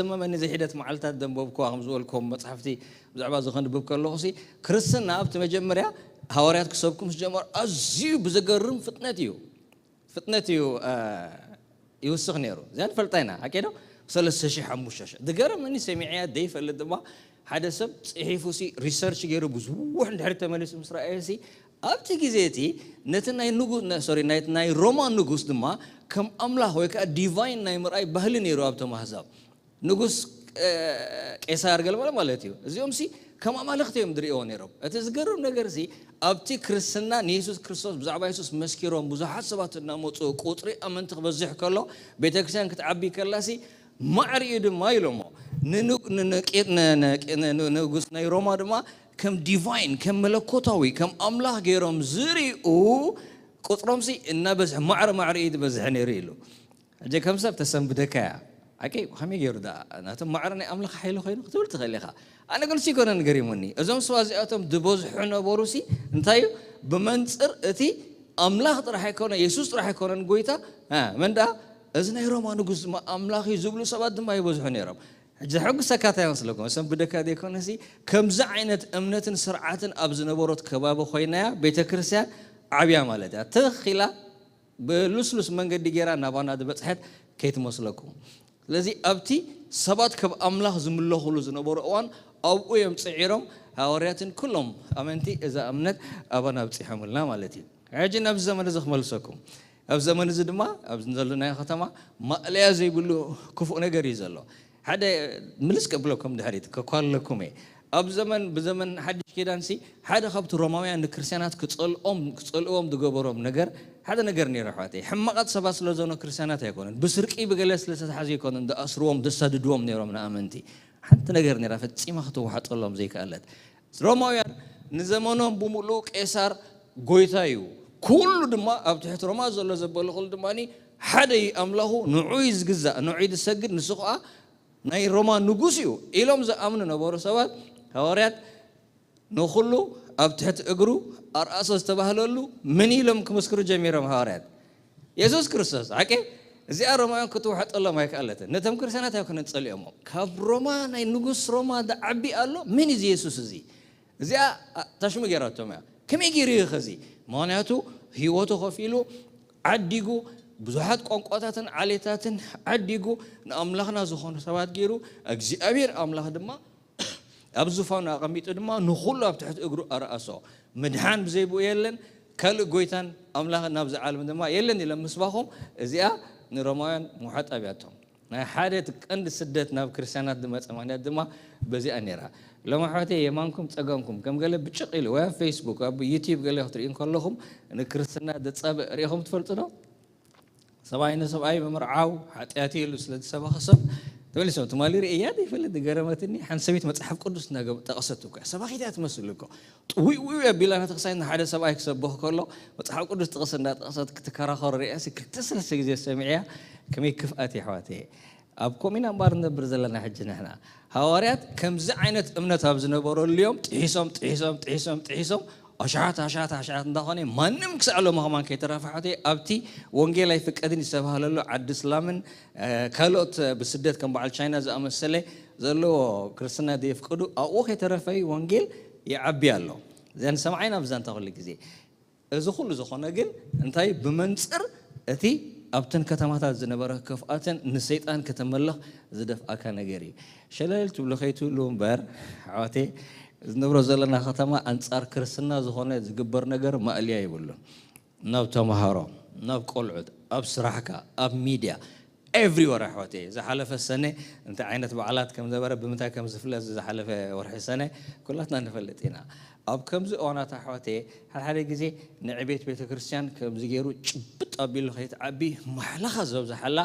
ዘመመኒ ዘይሒደት መዓልታት ዘንበብኩዋ፣ ከም ዝበልኩም፣ መጽሓፍቲ ብዛዕባ እዚ ከንብብ ከለኹ ሲ፣ ክርስትና ኣብቲ መጀመርያ ሃዋርያት ክሰብኩ ምስ ጀመሩ ኣዝዩ ብዘገርም ፍጥነት እዩ፣ ፍጥነት እዩ፣ እ፣ ይውስኽ ነይሩ። እዚኣ ንፈልጣ ኢና፣ ሓቂ ዶ? ሰለስተ ሺሕ፣ ሓሙሽተ ሺሕ። ዝገረመኒ፣ ሰሚዐያ ዘይፈልጥ ድማ፣ ሓደ ሰብ ጽሒፉ ሲ፣ ሪሰርች ገይሩ ብዙሕ እንድሕሪ ተመሊሱ ምስ ረኣየ ሲ፣ ኣብቲ ግዜ እቲ ነቲ ናይ ንጉ-፣ ነ-፣ ሶሪ፣ ናይ፣ ናይ ሮማ ንጉስ ድማ ከም ኣምላኽ ወይ ከኣ ዲቫይን ናይ ምርኣይ ባህሊ ነይሩ ኣብቶም ኣህዛብ። ንጉስ፣ እ፣ ቄሳር ገለመለ ማለት እዩ። እዚኦም ሲ ከም ኣማልኽቲ እዮም ዝርእይዎ ነይሮም። እቲ ዝገርም ነገር ሲ፣ ኣብቲ ክርስትና ንየሱስ ክርስቶስ፣ ብዛዕባ የሱስ መስኪሮም ብዙሓት ሰባት እናመጹ፣ ቁጽሪ ኣመንቲ ክበዝሕ ከሎ፣ ቤተክርስትያን ክትዓቢ ከላ ሲ፣ ማዕሪኡ ድማ ኢሎሞ። ንንጉ-፣ ንንቄ-፣ ን-፣ ን-፣ ን-፣ ን-፣ ንጉስ ናይ ሮማ ድማ ከም ዲቫይን፣ ከም መለኮታዊ፣ ከም ኣምላኽ ገይሮም ዝርእዩ ቁጽሮም ሲ እናበዝሐ፣ ማዕረ ማዕሪኡ ዝበዝሐ ነይሩ ኢሉ። ሕጂ ከም ሰብ ተሰንብደካ እያ። ሓቂ ከመይ ገይሩ ደኣ ናቶም ማዕረ ናይ ኣምላኽ ሓይሊ ኮይኑ ክትብል ትኽእል ኢኻ። ኣነ ግን ሲ ኣይኮነን ገሪሙኒ። እዞም ሰባት እዚኣቶም ዝበዝሑ ነበሩ ሲ፣ እንታይ እዩ? ብመንጽር እቲ ኣምላኽ ጥራሕ ኣይኮነ፣ የሱስ ጥራሕ ኣይኮነን ጎይታ፣ እ፣ መን ደኣ? እዚ ናይ ሮማ ንጉስ ድማ ኣምላኽ እዩ ዝብሉ ሰባት ድማ ይበዝሑ ነይሮም። ሕጂ ዘሐጉሰካ እንታይ ይመስለኩም? መሰንብደካ ዘይኮነ ሲ፣ ከምዚ ዓይነት እምነትን ስርዓትን ኣብ ዝነበሮት ከባቢ ኮይናያ ቤተ ክርስቲያን ዓብያ ማለት እያ። ትኽ ኢላ ብልስሉስ መንገዲ ገይራ ናባና ዝበጽሐት ከይትመስለኩም። ስለዚ ኣብቲ ሰባት ካብ ኣምላኽ ዝምለኹሉ ዝነበሩ እዋን ኣብኡ እዮም ጽዒሮም ሃዋርያትን ኩሎም ኣመንቲ እዛ እምነት ኣባና ኣብጺሖምልና ማለት እዩ። ሕጂ ናብዚ ዘመን እዚ ክመልሰኩም። ኣብ ዘመን እዚ ድማ ኣብዚ ዘለናዮ ከተማ ማእለያ ዘይብሉ ክፉእ ነገር እዩ ዘሎ። ሓደ ምልስ ከብለኩም ድሕሪት ከኳልለኩም እየ። ኣብ ዘመን፣ ብዘመን ሓድሽ ኪዳን ሲ፣ ሓደ ካብቲ ሮማውያን ንክርስትያናት ክጸልኦም፣ ክጸልእዎም ዝገበሮም ነገር፣ ሓደ ነገር ነይሩ ኣሕዋተይ። ሕማቓት ሰባት ስለ ዝኾኑ ክርስትያናት ኣይኮኑን። ብስርቂ ብገለ ስለ ዝተታሕዙ ኣይኮኑን ዝኣስርዎም፣ ዘሳድድዎም ነይሮም ንኣመንቲ። ሓንቲ ነገር ነይራ ፈጺማ ክትወሓጠሎም ዘይከኣለት። ሮማውያን ንዘመኖም ብምሉኡ ቄሳር ጎይታ እዩ። ኩሉ ድማ ኣብ ትሕቲ ሮማ ዘሎ ዘበለ ኩሉ ድማ ሓደ እዩ ኣምላኹ፣ ንዑ እዩ ዝግዛእ፣ ንዑ እዩ ዝሰግድ፣ ንሱ ኸኣ ናይ ሮማ ንጉስ እዩ ኢሎም ዝኣምኑ ነበሩ ሰባት። ሃዋርያት ንኹሉ ኣብ ትሕቲ እግሩ ኣርኣሶ ዝተባህለሉ ምን ኢሎም ክምስክሩ ጀሚሮም ሃዋርያት? የሱስ ክርስቶስ። ሓቂ እዚኣ ሮማውያን ክትውሕጠሎም ኣይከኣለትን። ነቶም ክርስትያናት ኣይኮነን ጸሊኦሞ። ካብ ሮማ፣ ናይ ንጉስ ሮማ ዝዓቢ ኣሎ? ምን እዩ እዚ የሱስ እዚ? እዚኣ፣ ኣ፣ ታሽሙ ገይራቶም እያ። ከመይ ገይሩ እዩ ኸዚ? ምኽንያቱ ህይወቱ ከፊሉ ዓዲጉ፣ ብዙሓት ቋንቋታትን ዓሌታትን ዓዲጉ፣ ንኣምላኽና ዝኾኑ ሰባት ገይሩ፣ እግዚኣብሔር ኣምላኽ ድማ ኣብ ዙፋኑ ኣቐሚጡ ድማ ንኹሉ ኣብ ትሕቲ እግሩ ኣርኣሶ። ምድሓን ብዘይ ብኡ የለን፣ ካልእ ጎይታን ኣምላኽን ናብዚ ዓለም ድማ የለን ኢሎም ምስባኾም፣ እዚኣ ንሮማውያን ምውሓጥ ኣብያቶም። ናይ ሓደ እቲ ቀንዲ ስደት ናብ ክርስትያናት ዝመጸ ምኽንያት ድማ በዚኣ ነይራ። ሎም ኣሕዋተይ የማንኩም ጸጋምኩም ከም ገለ ብጭቕ ኢሉ ወይ ኣብ ፌስቡክ፣ ኣብ ዩቲዩብ ገለ ክትርእዩ እንከለኹም ንክርስትና ዘጻብእ ርኢኹም ትፈልጡ ዶ? ሰብኣይ ንሰብኣይ ምምርዓው ሓጢኣት እዩ ኢሉ ስለ ዝሰበኸ ሰብ ተመሊሶም። ትማሊ ርእያ ዘይፈልጥ ዝገረመትኒ፣ ሓንቲ ሰበይቲ መጽሓፍ ቅዱስ እናገ-፣ ጠቐሰት እኮ እያ። ሰባኺት እያ ትመስል እኮ። ጥውይ ውይ ኣቢላ ነቲ ክሳይ ንሓደ ሰብኣይ ክሰብኽ ከሎ መጽሓፍ ቅዱስ ጥቕስ እንዳጠቐሰት ክትከራኸሮ ርእያ ሲ ክልተ ሰለስተ ግዜ ሰሚዐያ። ከመይ ክፍኣት እዩ ኣሕዋተይ። ኣብ ከምኡ ኢና እምበኣር ንነብር ዘለና ሕጂ ንሕና። ሃዋርያት ከምዚ ዓይነት እምነት ኣብ ዝነበረሉ እዮም ጥሒሶም፣ ጥሒሶም፣ ጥሒሶም፣ ጥሒሶም ኣሽሓት፣ ኣሽሓት፣ ኣሽሓት እንዳኾነ ማንም ክሳዕ ሎሚ ከማን ከይተረፈ ሓወተይ ኣብቲ ወንጌል ኣይፍቀድን ዝተባህለሉ ዓዲ እስላምን፣ እ፣ ካልኦት ብስደት ከም በዓል ቻይና ዝኣመሰለ ዘለዎ ክርስትና ዘየፍቅዱ ኣብኡ ከይተረፈ ወንጌል ይዓቢ ኣሎ። እዘን ሰምዓይና ብዛንታ ኩሉ ግዜ። እዚ ኩሉ ዝኾነ ግን እንታይ? ብመንጽር እቲ ኣብተን ከተማታት ዝነበረ ክፍኣትን ንሰይጣን ከተመልኽ ዝደፍኣካ ነገር እዩ። ሸለል ትብሉ ከይትብሉ እምበር፣ ኣሕዋተይ፣ ዝነብሮ ዘለና ከተማ ኣንጻር ክርስትና ዝኾነ ዝግበር ነገር ማእልያ የብሉን። ናብ ተማሃሮ፣ ናብ ቆልዑት፣ ኣብ ስራሕካ፣ ኣብ ሚድያ፣ ኤቭሪወር ኣሕዋተይ። ዝሓለፈ ሰነ እንታይ ዓይነት በዓላት ከም ነበረ፣ ብምንታይ ከም ዝፍለጥ ዝሓለፈ ወርሒ ሰነ ኩላትና ንፈልጥ ኢና። ኣብ ከምዚ እዋናት ኣሕዋተይ፣ ሓደ ሓደ ግዜ ንዕቤት ቤተ ክርስቲያን ከምዚ ገይሩ ጭብጥ ኣቢሉ ከይትዓቢ ማሕለኻ ዘብዝሓላ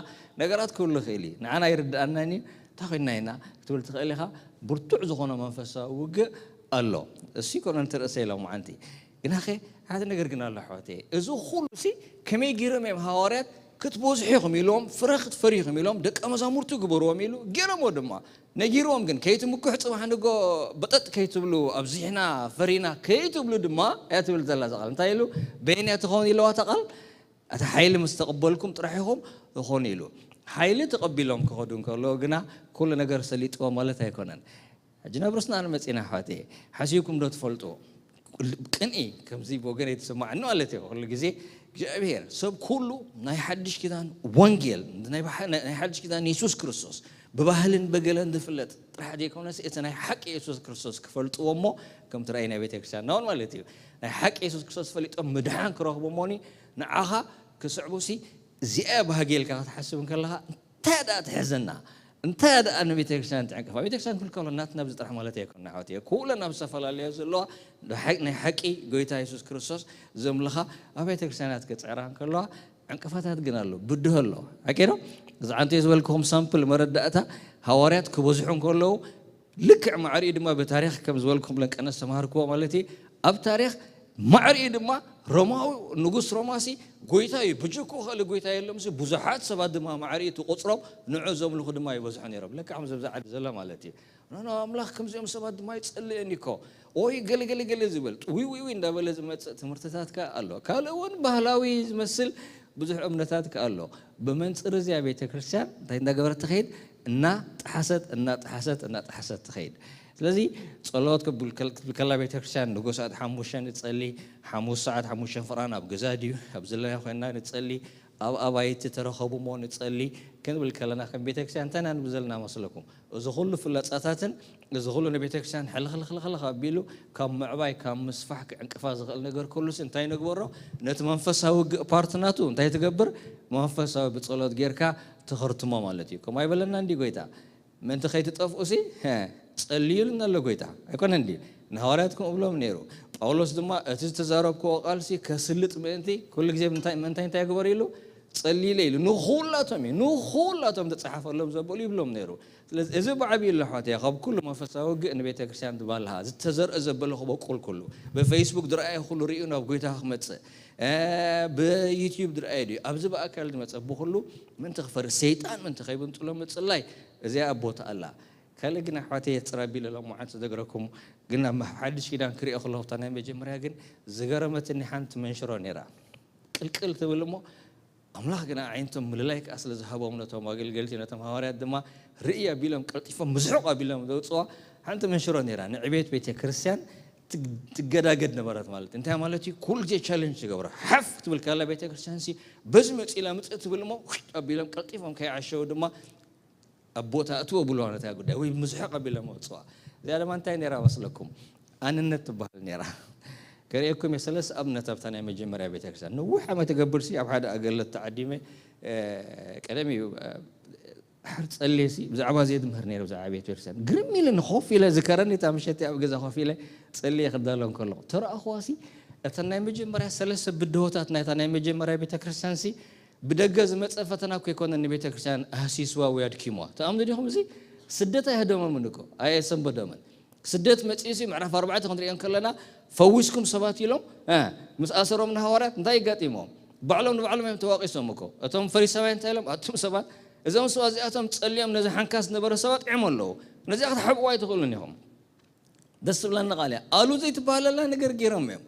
ነገራት ክህሉ ይኽእል እዩ። ንዓና ኣይርድኣናን እዩ። እንታይ ኮይንና ኢና ክትብል ትኽእል ኢኻ። ብርቱዕ ዝኾነ መንፈሳዊ ውግእ ኣሎ። እሱ ይኮነ እቲ ርእሰይ ሎማዓንቲ። ግናኸ ሓደ ነገር ግን ኣሎ ኣሕዋተይ። እዚ ኩሉ ሲ ከመይ ገይሮም እዮም ሃዋርያት ክትበዝሑ ኢኹም ኢልዎም፣ ፍረ ክትፈርዩ ኢኹም ኢልዎም፣ ደቀ መዛሙርቱ ግበርዎም ኢሉ ገይሮምዎ ድማ። ነጊርዎም ግን ከይትምኩሕ ጽባሕ ንጎ በጠጥ ከይትብሉ ኣብዚሕና ፈሪና ከይትብሉ ድማ እያ ትብል ዘላ እዛ ቃል። እንታይ ኢሉ? በየን እያ ትኸውን ኢለዋ እታ ቃል? እቲ ሓይሊ ምስ ተቐበልኩም ጥራሕ ኢኹም ትኾኑ ኢሉ። ሓይሊ ተቐቢሎም ክኸዱ እንከለዉ ግና ኩሉ ነገር ሰሊጥዎ ማለት ኣይኮነን። ሕጂ ናብ ርስና ንመጺና ኣሕዋተየ፣ ሓሲብኩም ዶ ትፈልጡ? ቅንኢ ከምዚ ብወገን የተሰማዕኒ ማለት እዩ። ኩሉ ግዜ እግዚኣብሔር ሰብ ኩሉ ናይ ሓድሽ ኪዳን ወንጌል፣ ናይ ባሕ-፣ ናይ ሓድሽ ኪዳን የሱስ ክርስቶስ ብባህልን በገለን ዝፍለጥ ጥራሕ ዘይኮነስ፣ እቲ ናይ ሓቂ የሱስ ክርስቶስ ክፈልጥዎ እሞ፣ ከምቲ ራእይ ናይ ቤተ ክርስቲያን ናውን ማለት እዩ። ናይ ሓቂ የሱስ ክርስቶስ ፈሊጦም ምድሓን ክረኽቡ እሞኒ፣ ንዓኻ ክስዕቡሲ እዚኣ ባህጊ ኢልካ ክትሓስብ እንከለኻ፣ እንታይ ደኣ ትሕዘና? እንታይ ደኣ ንቤተ ክርስቲያን ትዕንቅፋ? ቤተ ክርስቲያን ክልከሎ ናትና ኣብዚ ጥራሕ ማለት ኣይኮንና፣ ኣሕዋት። ኩለን ኣብ ዝተፈላለያ ዘለዋ ናይ ሓቂ ጎይታ የሱስ ክርስቶስ ዘምልኻ ኣብ ቤተ ክርስቲያናት ክጽዕራ እንከለዋ፣ ዕንቅፋታት ግን ኣሎ፣ ብድሆ ኣሎ። ሓቂ ዶ? እዚ ዓንተ ዝበልክኹም ሳምፕል መረዳእታ፣ ሃዋርያት ክበዝሑ እንከለዉ፣ ልክዕ ማዕሪኡ ድማ ብታሪኽ ከም ዝበልኩም ብለን ቀነስ ተማሃርክዎ ማለት እዩ። ኣብ ታሪኽ ማዕሪኡ ድማ ሮማዊ ንጉስ ሮማሲ ጎይታ እዩ፣ ብጀክኡ ካልእ ጎይታ የለምሲ፣ ብዙሓት ሰባት ድማ ማዕሪኡ እቲ ቁጽሮም ንዑ ዘምልኹ ድማ ይበዝሑ ነይሮም። ለካ ከምዚ ኣብዚ ዓዲ ዘሎ ማለት እዩ። ኖ፣ ኖ፣ ኣምላኽ ከምዚኦም ሰባት ድማ ይጸልየኒ እኮ። ኦይ፣ ገለ፣ ገለ፣ ገለ ዝበል፣ ዊ፣ ዊ፣ ዊ እንዳበለ ዝመጽእ ትምህርትታት ከኣ ኣሎ። ካልእ እውን ባህላዊ ዝመስል ብዙሕ እምነታት ከኣ ኣሎ። ብመንጽር እዚኣ ቤተ ክርስቲያን እንታይ እንዳገበረት ትኸይድ? እናጠሓሰት፣ እናጠሓሰት፣ እናጠሓሰት ትኸይድ። ስለዚ ጸሎት ክብል ከል-፣ ክትብል ከላ ቤተ ክርስቲያን ንጎ ሰዓት ሓሙሽተ ንጸሊ፣ ሓሙስ ሰዓት ሓሙሽተ ፍቕራን ኣብ ገዛ ድዩ? ኣብ ዘለና ኮይንና ንጸሊ፣ ኣብ ኣባይቲ ተረኸቡ እሞ ንጸሊ ክንብል ከለና ከም ቤተ ክርስቲያን እንታይ ኢና ንብል ዘለና መስለኩም? እዚ ኩሉ ፍላጻታትን እዚ ኩሉ ንቤተ ክርስቲያን ሕልኽልኽልኽልኽ ኣቢሉ ካብ ምዕባይ፣ ካብ ምስፋሕ ክዕንቅፋ ዝኽእል ነገር ከሉስ እንታይ ንግበሮ? ነቲ መንፈሳዊ ውግእ ፓርት ናቱ እንታይ ትገብር? መንፈሳዊ ብጸሎት ጌርካ ትኽርትሞ ማለት እዩ። ከምኡ ኣይበለና እንዲ ጎይታ? ምእንቲ ከይትጠፍኡሲ፣ ሀ፣ ጸልዩ ኢሉና ኣሎ ጎይታ። ኣይኮነን ድዩ? ንሃዋርያት ከምኡ ብሎም ነይሩ። ጳውሎስ ድማ እቲ ዝተዛረብክዎ ቃልሲ ከስልጥ ምእንቲ ኩሉ ግዜ ምንታይ፣ ምእንታይ እንታይ ግበሩ ኢሉ? ጸልዩለይ ኢሉ። ንኹላቶም እዩ። ንኹላቶም ተጻሓፈሎም ዘበሉ ይብሎም ነይሩ። ስለዚ እዚ ብዓብዩ ኣሎ ኣሕዋተይ፣ ካብ ኩሉ መንፈሳዊ ውግእ ንቤተ ክርስቲያን ዝባልሃ፣ ዝተዘርአ ዘበለ ክበቁል ኩሉ፣ ብፌስቡክ ዝረኣየ ኩሉ ርእዩ ናብ ጎይታ ክመጽእ፣ እ፣ ብዩትዩብ ዝረኣየ ድዩ፣ ኣብዚ ብኣካል ዝመጸ፣ ብኩሉ ምእንቲ ክፈርስ፣ ሰይጣን ምእንቲ ከይብንጥሎ ምጽላይ፣ እዚኣ ኣብ ቦታ ኣላ። ካልእ ግን ኣሕዋተይ የጽራ ቢለ ሎም መዓልቲ ዝነግረኩም፣ ግን ኣብ ሓድሽ ኪዳን ክሪኦ ከለኹ፣ እታ ናይ መጀመርያ ግን ዝገረመትኒ ሓንቲ መንሽሮ ነይራ። ቅልቅል ትብል እሞ፣ ኣምላኽ ግና ኣዒንቶም ምልላይ ከኣ ስለ ዝሃቦም ነቶም ኣገልገልቲ፣ ነቶም ሃዋርያት ድማ ርእይ ኣቢሎም ቀልጢፎም ምስሑቕ ኣቢሎም ዘውጽዋ ሓንቲ መንሽሮ ነይራ። ንዕቤት ቤተ ክርስቲያን ትግ-፣ ትገዳገድ ነበረት ማለት እዩ። እንታይ ማለት እዩ? ኩሉ ግዜ ቻለንጅ ትገብሮ። ሓፍ ክትብል ከላ ቤተ ክርስቲያን ሲ በዚ መጺእ ኢላ ምጽእ ትብል እሞ፣ ውሽጥ ኣቢሎም ቀልጢፎም ከይዓሸው ድማ ኣብ ቦታ እትዎ ብልዋ ነታ ጉዳይ ወይ ምስሑቕ ኣቢሎም ኣውጽዋ። እዚኣ ድማ እንታይ ነይራ መስለኩም? ኣንነት ትበሃል ነይራ። ከርእየኩም እየ ሰለስተ ኣብነት ኣብታ ናይ መጀመርያ ቤተክርስትያን። ነዊሕ ዓመት እገብር ሲ ኣብ ሓደ ኣገለት ተዓዲመ፣ እ፣ ቀደም እዩ፣ እ፣ ድሓር ጸልየ ሲ ብዛዕባ እዚ እየ ዝምህር ነይረ፣ ብዛዕባ ቤተክርስትያን። ግርም ኢለ ንኾፍ ኢለ ዝከረኒ እታ ምሸት ኣብ ገዛ ኮፍ ኢለ ጸልየ ክዳሎ እንከለኹ። ተረኣኹዋ ሲ እተን ናይ መጀመርያ ሰለስተ ብድሆታት ናይታ ናይ መጀመርያ ቤተክርስትያን ሲ ብደገ ዝመጸ ፈተና እኮ ኣይኮነን ንቤተክርስትያን ኣህሲስዋ ወይ ኣድኪምዋ። ትኣምኑ ዲኹም? እዚ ስደት ኣይህደሞምን እኮ፣ ኣየሰንበዶምን። ስደት መጺኡ ሲ ምዕራፍ ኣርባዕተ ክንሪኦ እንከለና ፈዊስኩም ሰባት ኢሎም፣ እ፣ ምስ ኣሰሮም ንሃዋርያት እንታይ ይጋጢሞም? ባዕሎም ንባዕሎም እዮም ተዋቂሶም እኮ። እቶም ፈሪሳውያን እንታይ ኢሎም? ኣቱም ሰባት፣ እዞም ሰባት እዚኣቶም ጸልዮም ነዚ ሓንካስ ዝነበረ ሰባት ጥዕሞ ኣለዉ። ነዚኣ ክትሓብእዋ ኣይትኽእሉን ኢኹም። ደስ ትብለኒ ቃል እያ። ኣሉ ዘይትበሃለላ ነገር ገይሮም እዮም።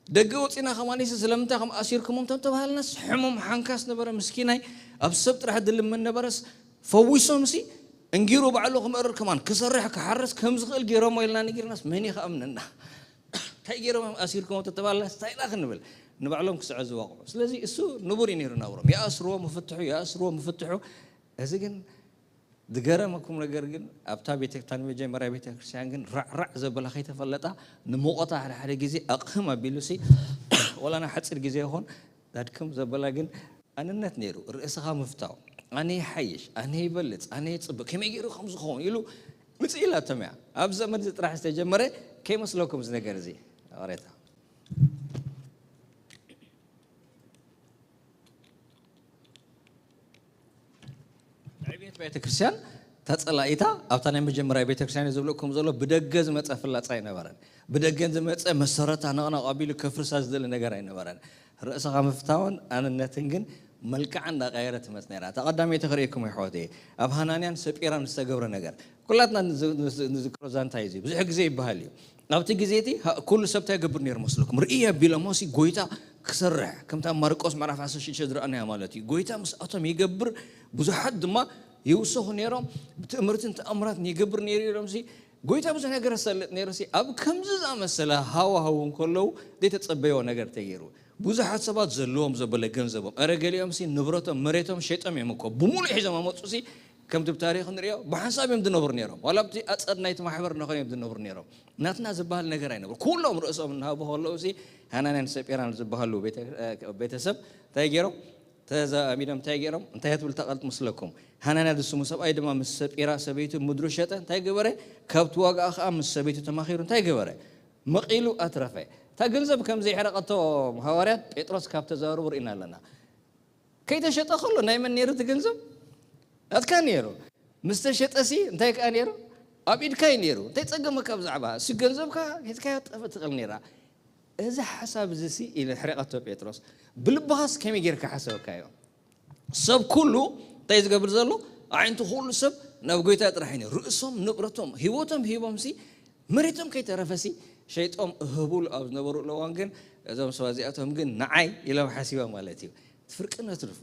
ደገ ወፂና ከማን ሲ ስለምንታይ ከም ኣሲርኩሞም ተተባሃልናስ ሕሙም ሓንካስ ነበረ ምስኪናይ ኣብ ሰብ ጥራሕ ድልምን ነበረስ ፈዊሶም ሲ እንጊሩ ባዕሉ ክመርር ከማን ክሰርሕ ክሓርስ ከም ዝኽእል ገይሮሞ ኢልና ነጊርናስ መን እዩ ከኣምነና? እንታይ ገይሮም እዮም ኣሲርኩሞ ተተባሃልናስ እንታይ ኢና ክንብል? ንባዕሎም ክስዐ ዝዋቕዑ። ስለዚ እሱ ንቡር እዩ ነይሩ ናብሮም። ይኣስርዎ ምፍትሑ፣ ይኣስርዎ ምፍትሑ። እዚ ግን ዝገረመኩም ነገር ግን ኣብታ ቤተ-፣ እታ መጀመርያ ቤተክርስትያን ግን ራዕራዕ ዘበላ ከይተፈለጣ ንሙቐታ ሓደ ሓደ ግዜ ኣቕህም ኣቢሉሲ ወላ ንሓፂር ግዜ ይኹን ዳድክም ዘበላ ግን ኣንነት ነይሩ። ርእስኻ ምፍታው፣ ኣነ ይሓይሽ፣ ኣነ ይበልፅ፣ ኣነ ይፅብቅ፣ ከመይ ገይሩ ከም ዝኸውን ኢሉ ምፅእ ኢላቶም እያ። ኣብ ዘመን እዚ ጥራሕ ዝተጀመረ ከይመስለኩም እዚ ነገር እዚ። ይቕሬታ። ዕብየት ቤተ ክርስቲያን ተጸላኢታ ኣብታ ናይ መጀመርያ ቤተ ክርስቲያን እዩ ዝብለኩም ዘሎ። ብደገ ዝመጸ ፍላጻ ኣይነበረን። ብደገ ዝመጸ መሰረታ ነቕነቕ ኣቢሉ ከፍርሳ ዝደሊ ነገር ኣይነበረን። ርእስኻ ምፍታውን ኣንነትን ግን መልክዓ እንዳቀየረ ትመጽእ ነይራ። እታ ቀዳመይቲ ክርእየኩም ኣሕዋተይ፣ ኣብ ሃናንያን ሰጲራን ዝተገብረ ነገር። ኩላትና ንዝ-፣ ንዝ-፣ ንዝክሮ ዛንታ እዩ እዚ። ብዙሕ ግዜ ይበሃል እዩ። ኣብቲ ግዜ እቲ ሃ-፣ ኩሉ ሰብ እንታይ ይገብር ነይሩ መስለኩም? ርእይ ኣቢሎሞ ሲ ጎይታ ክሰርሕ፣ ከምታ ማርቆስ ምዕራፍ ዓሰርተ ሽዱሽተ ዝረኣናያ ማለት እዩ። ጎይታ ምስኣቶም ይገብር፣ ብዙሓት ድማ ይውሰኹ ነይሮም። ብትእምርትን ተኣምራትን ይገብር ነይሩ ኢሎም ሲ ጎይታ ብዙሕ ነገር ኣሳልጥ ነይሩ ሲ ኣብ ከምዚ ዝኣመሰለ ሃዋህው እንከለዉ ዘይተጸበዮ ነገር ተገይሩ። ብዙሓት ሰባት ዘለዎም ዘበለ ገንዘቦም፣ እረ ገሊኦም ሲ ንብረቶም መሬቶም ሸጦም እዮም እኮ ብሙሉእ ሒዞም ኣመፁ ሲ ከምቲ ብታሪኽ ንሪኦ ብሓንሳብ እዮም ዝነብሩ ነይሮም። ዋላ ኣብቲ ኣፀድ ናይቲ ማሕበር እናኾነ እዮም ዝነብሩ ነይሮም። ናትና ዝበሃል ነገር ኣይነበሩ። ኩሎም ርእሶም እናሃቡ ከለዉ ሲ ሃናንያን ሰጲራን ዝበሃሉ ቤተ- ቤተሰብ እንታይ ገይሮም? ተዛሚዶም እንታይ ገይሮም? እንታይ ትብል እታ ቃል ትመስለኩም? ሃናንያ ዝስሙ ሰብኣይ ድማ ምስ ሰጲራ ሰበይቱ ምድሩ ሸጠ። እንታይ ገበረ? ካብቲ ዋጋኣ ከዓ ምስ ሰበይቱ ተማኺሩ እንታይ ገበረ? መቒሉ ኣትረፈ። እታ ገንዘብ ከም ዘይሕረቐቶም ሃዋርያት ጴጥሮስ ካብ ተዛረቡ ርኢና ኣለና። ከይተሸጠ ከሎ ናይ መን ነይሩ እቲ ገንዘብ? ናትካ ነይሩ። ምስ ተሸጠ ሲ እንታይ ከኣ ነይሩ? ኣብ ኢድካ እዩ ነይሩ። እንታይ ጸገመካ ብዛዕባ እሱ? ገንዘብካ ሒዝካዮ ጠፍእ ትኽእል ነይራ። እዚ ሓሳብ እዚ ሲ ኢለ ሕረቐቶ ጴጥሮስ። ብልብኻስ ከመይ ጌርካ ሓሰብካዮ? ሰብ ኩሉ እንታይ ዝገብር ዘሎ? ኣዒንቱ ኩሉ ሰብ ናብ ጎይታ ጥራሕ እዩ። ርእሶም፣ ንብረቶም፣ ህይወቶም ሂቦም ሲ መሬቶም ከይተረፈ ሲ ሸይጦም እህቡሉ ኣብ ዝነበሩ እዋን ግን እዞም ሰባት እዚኣቶም ግን ንዓይ ኢሎም ሓሲቦም ማለት እዩ። ፍርቂ ነትርፎ።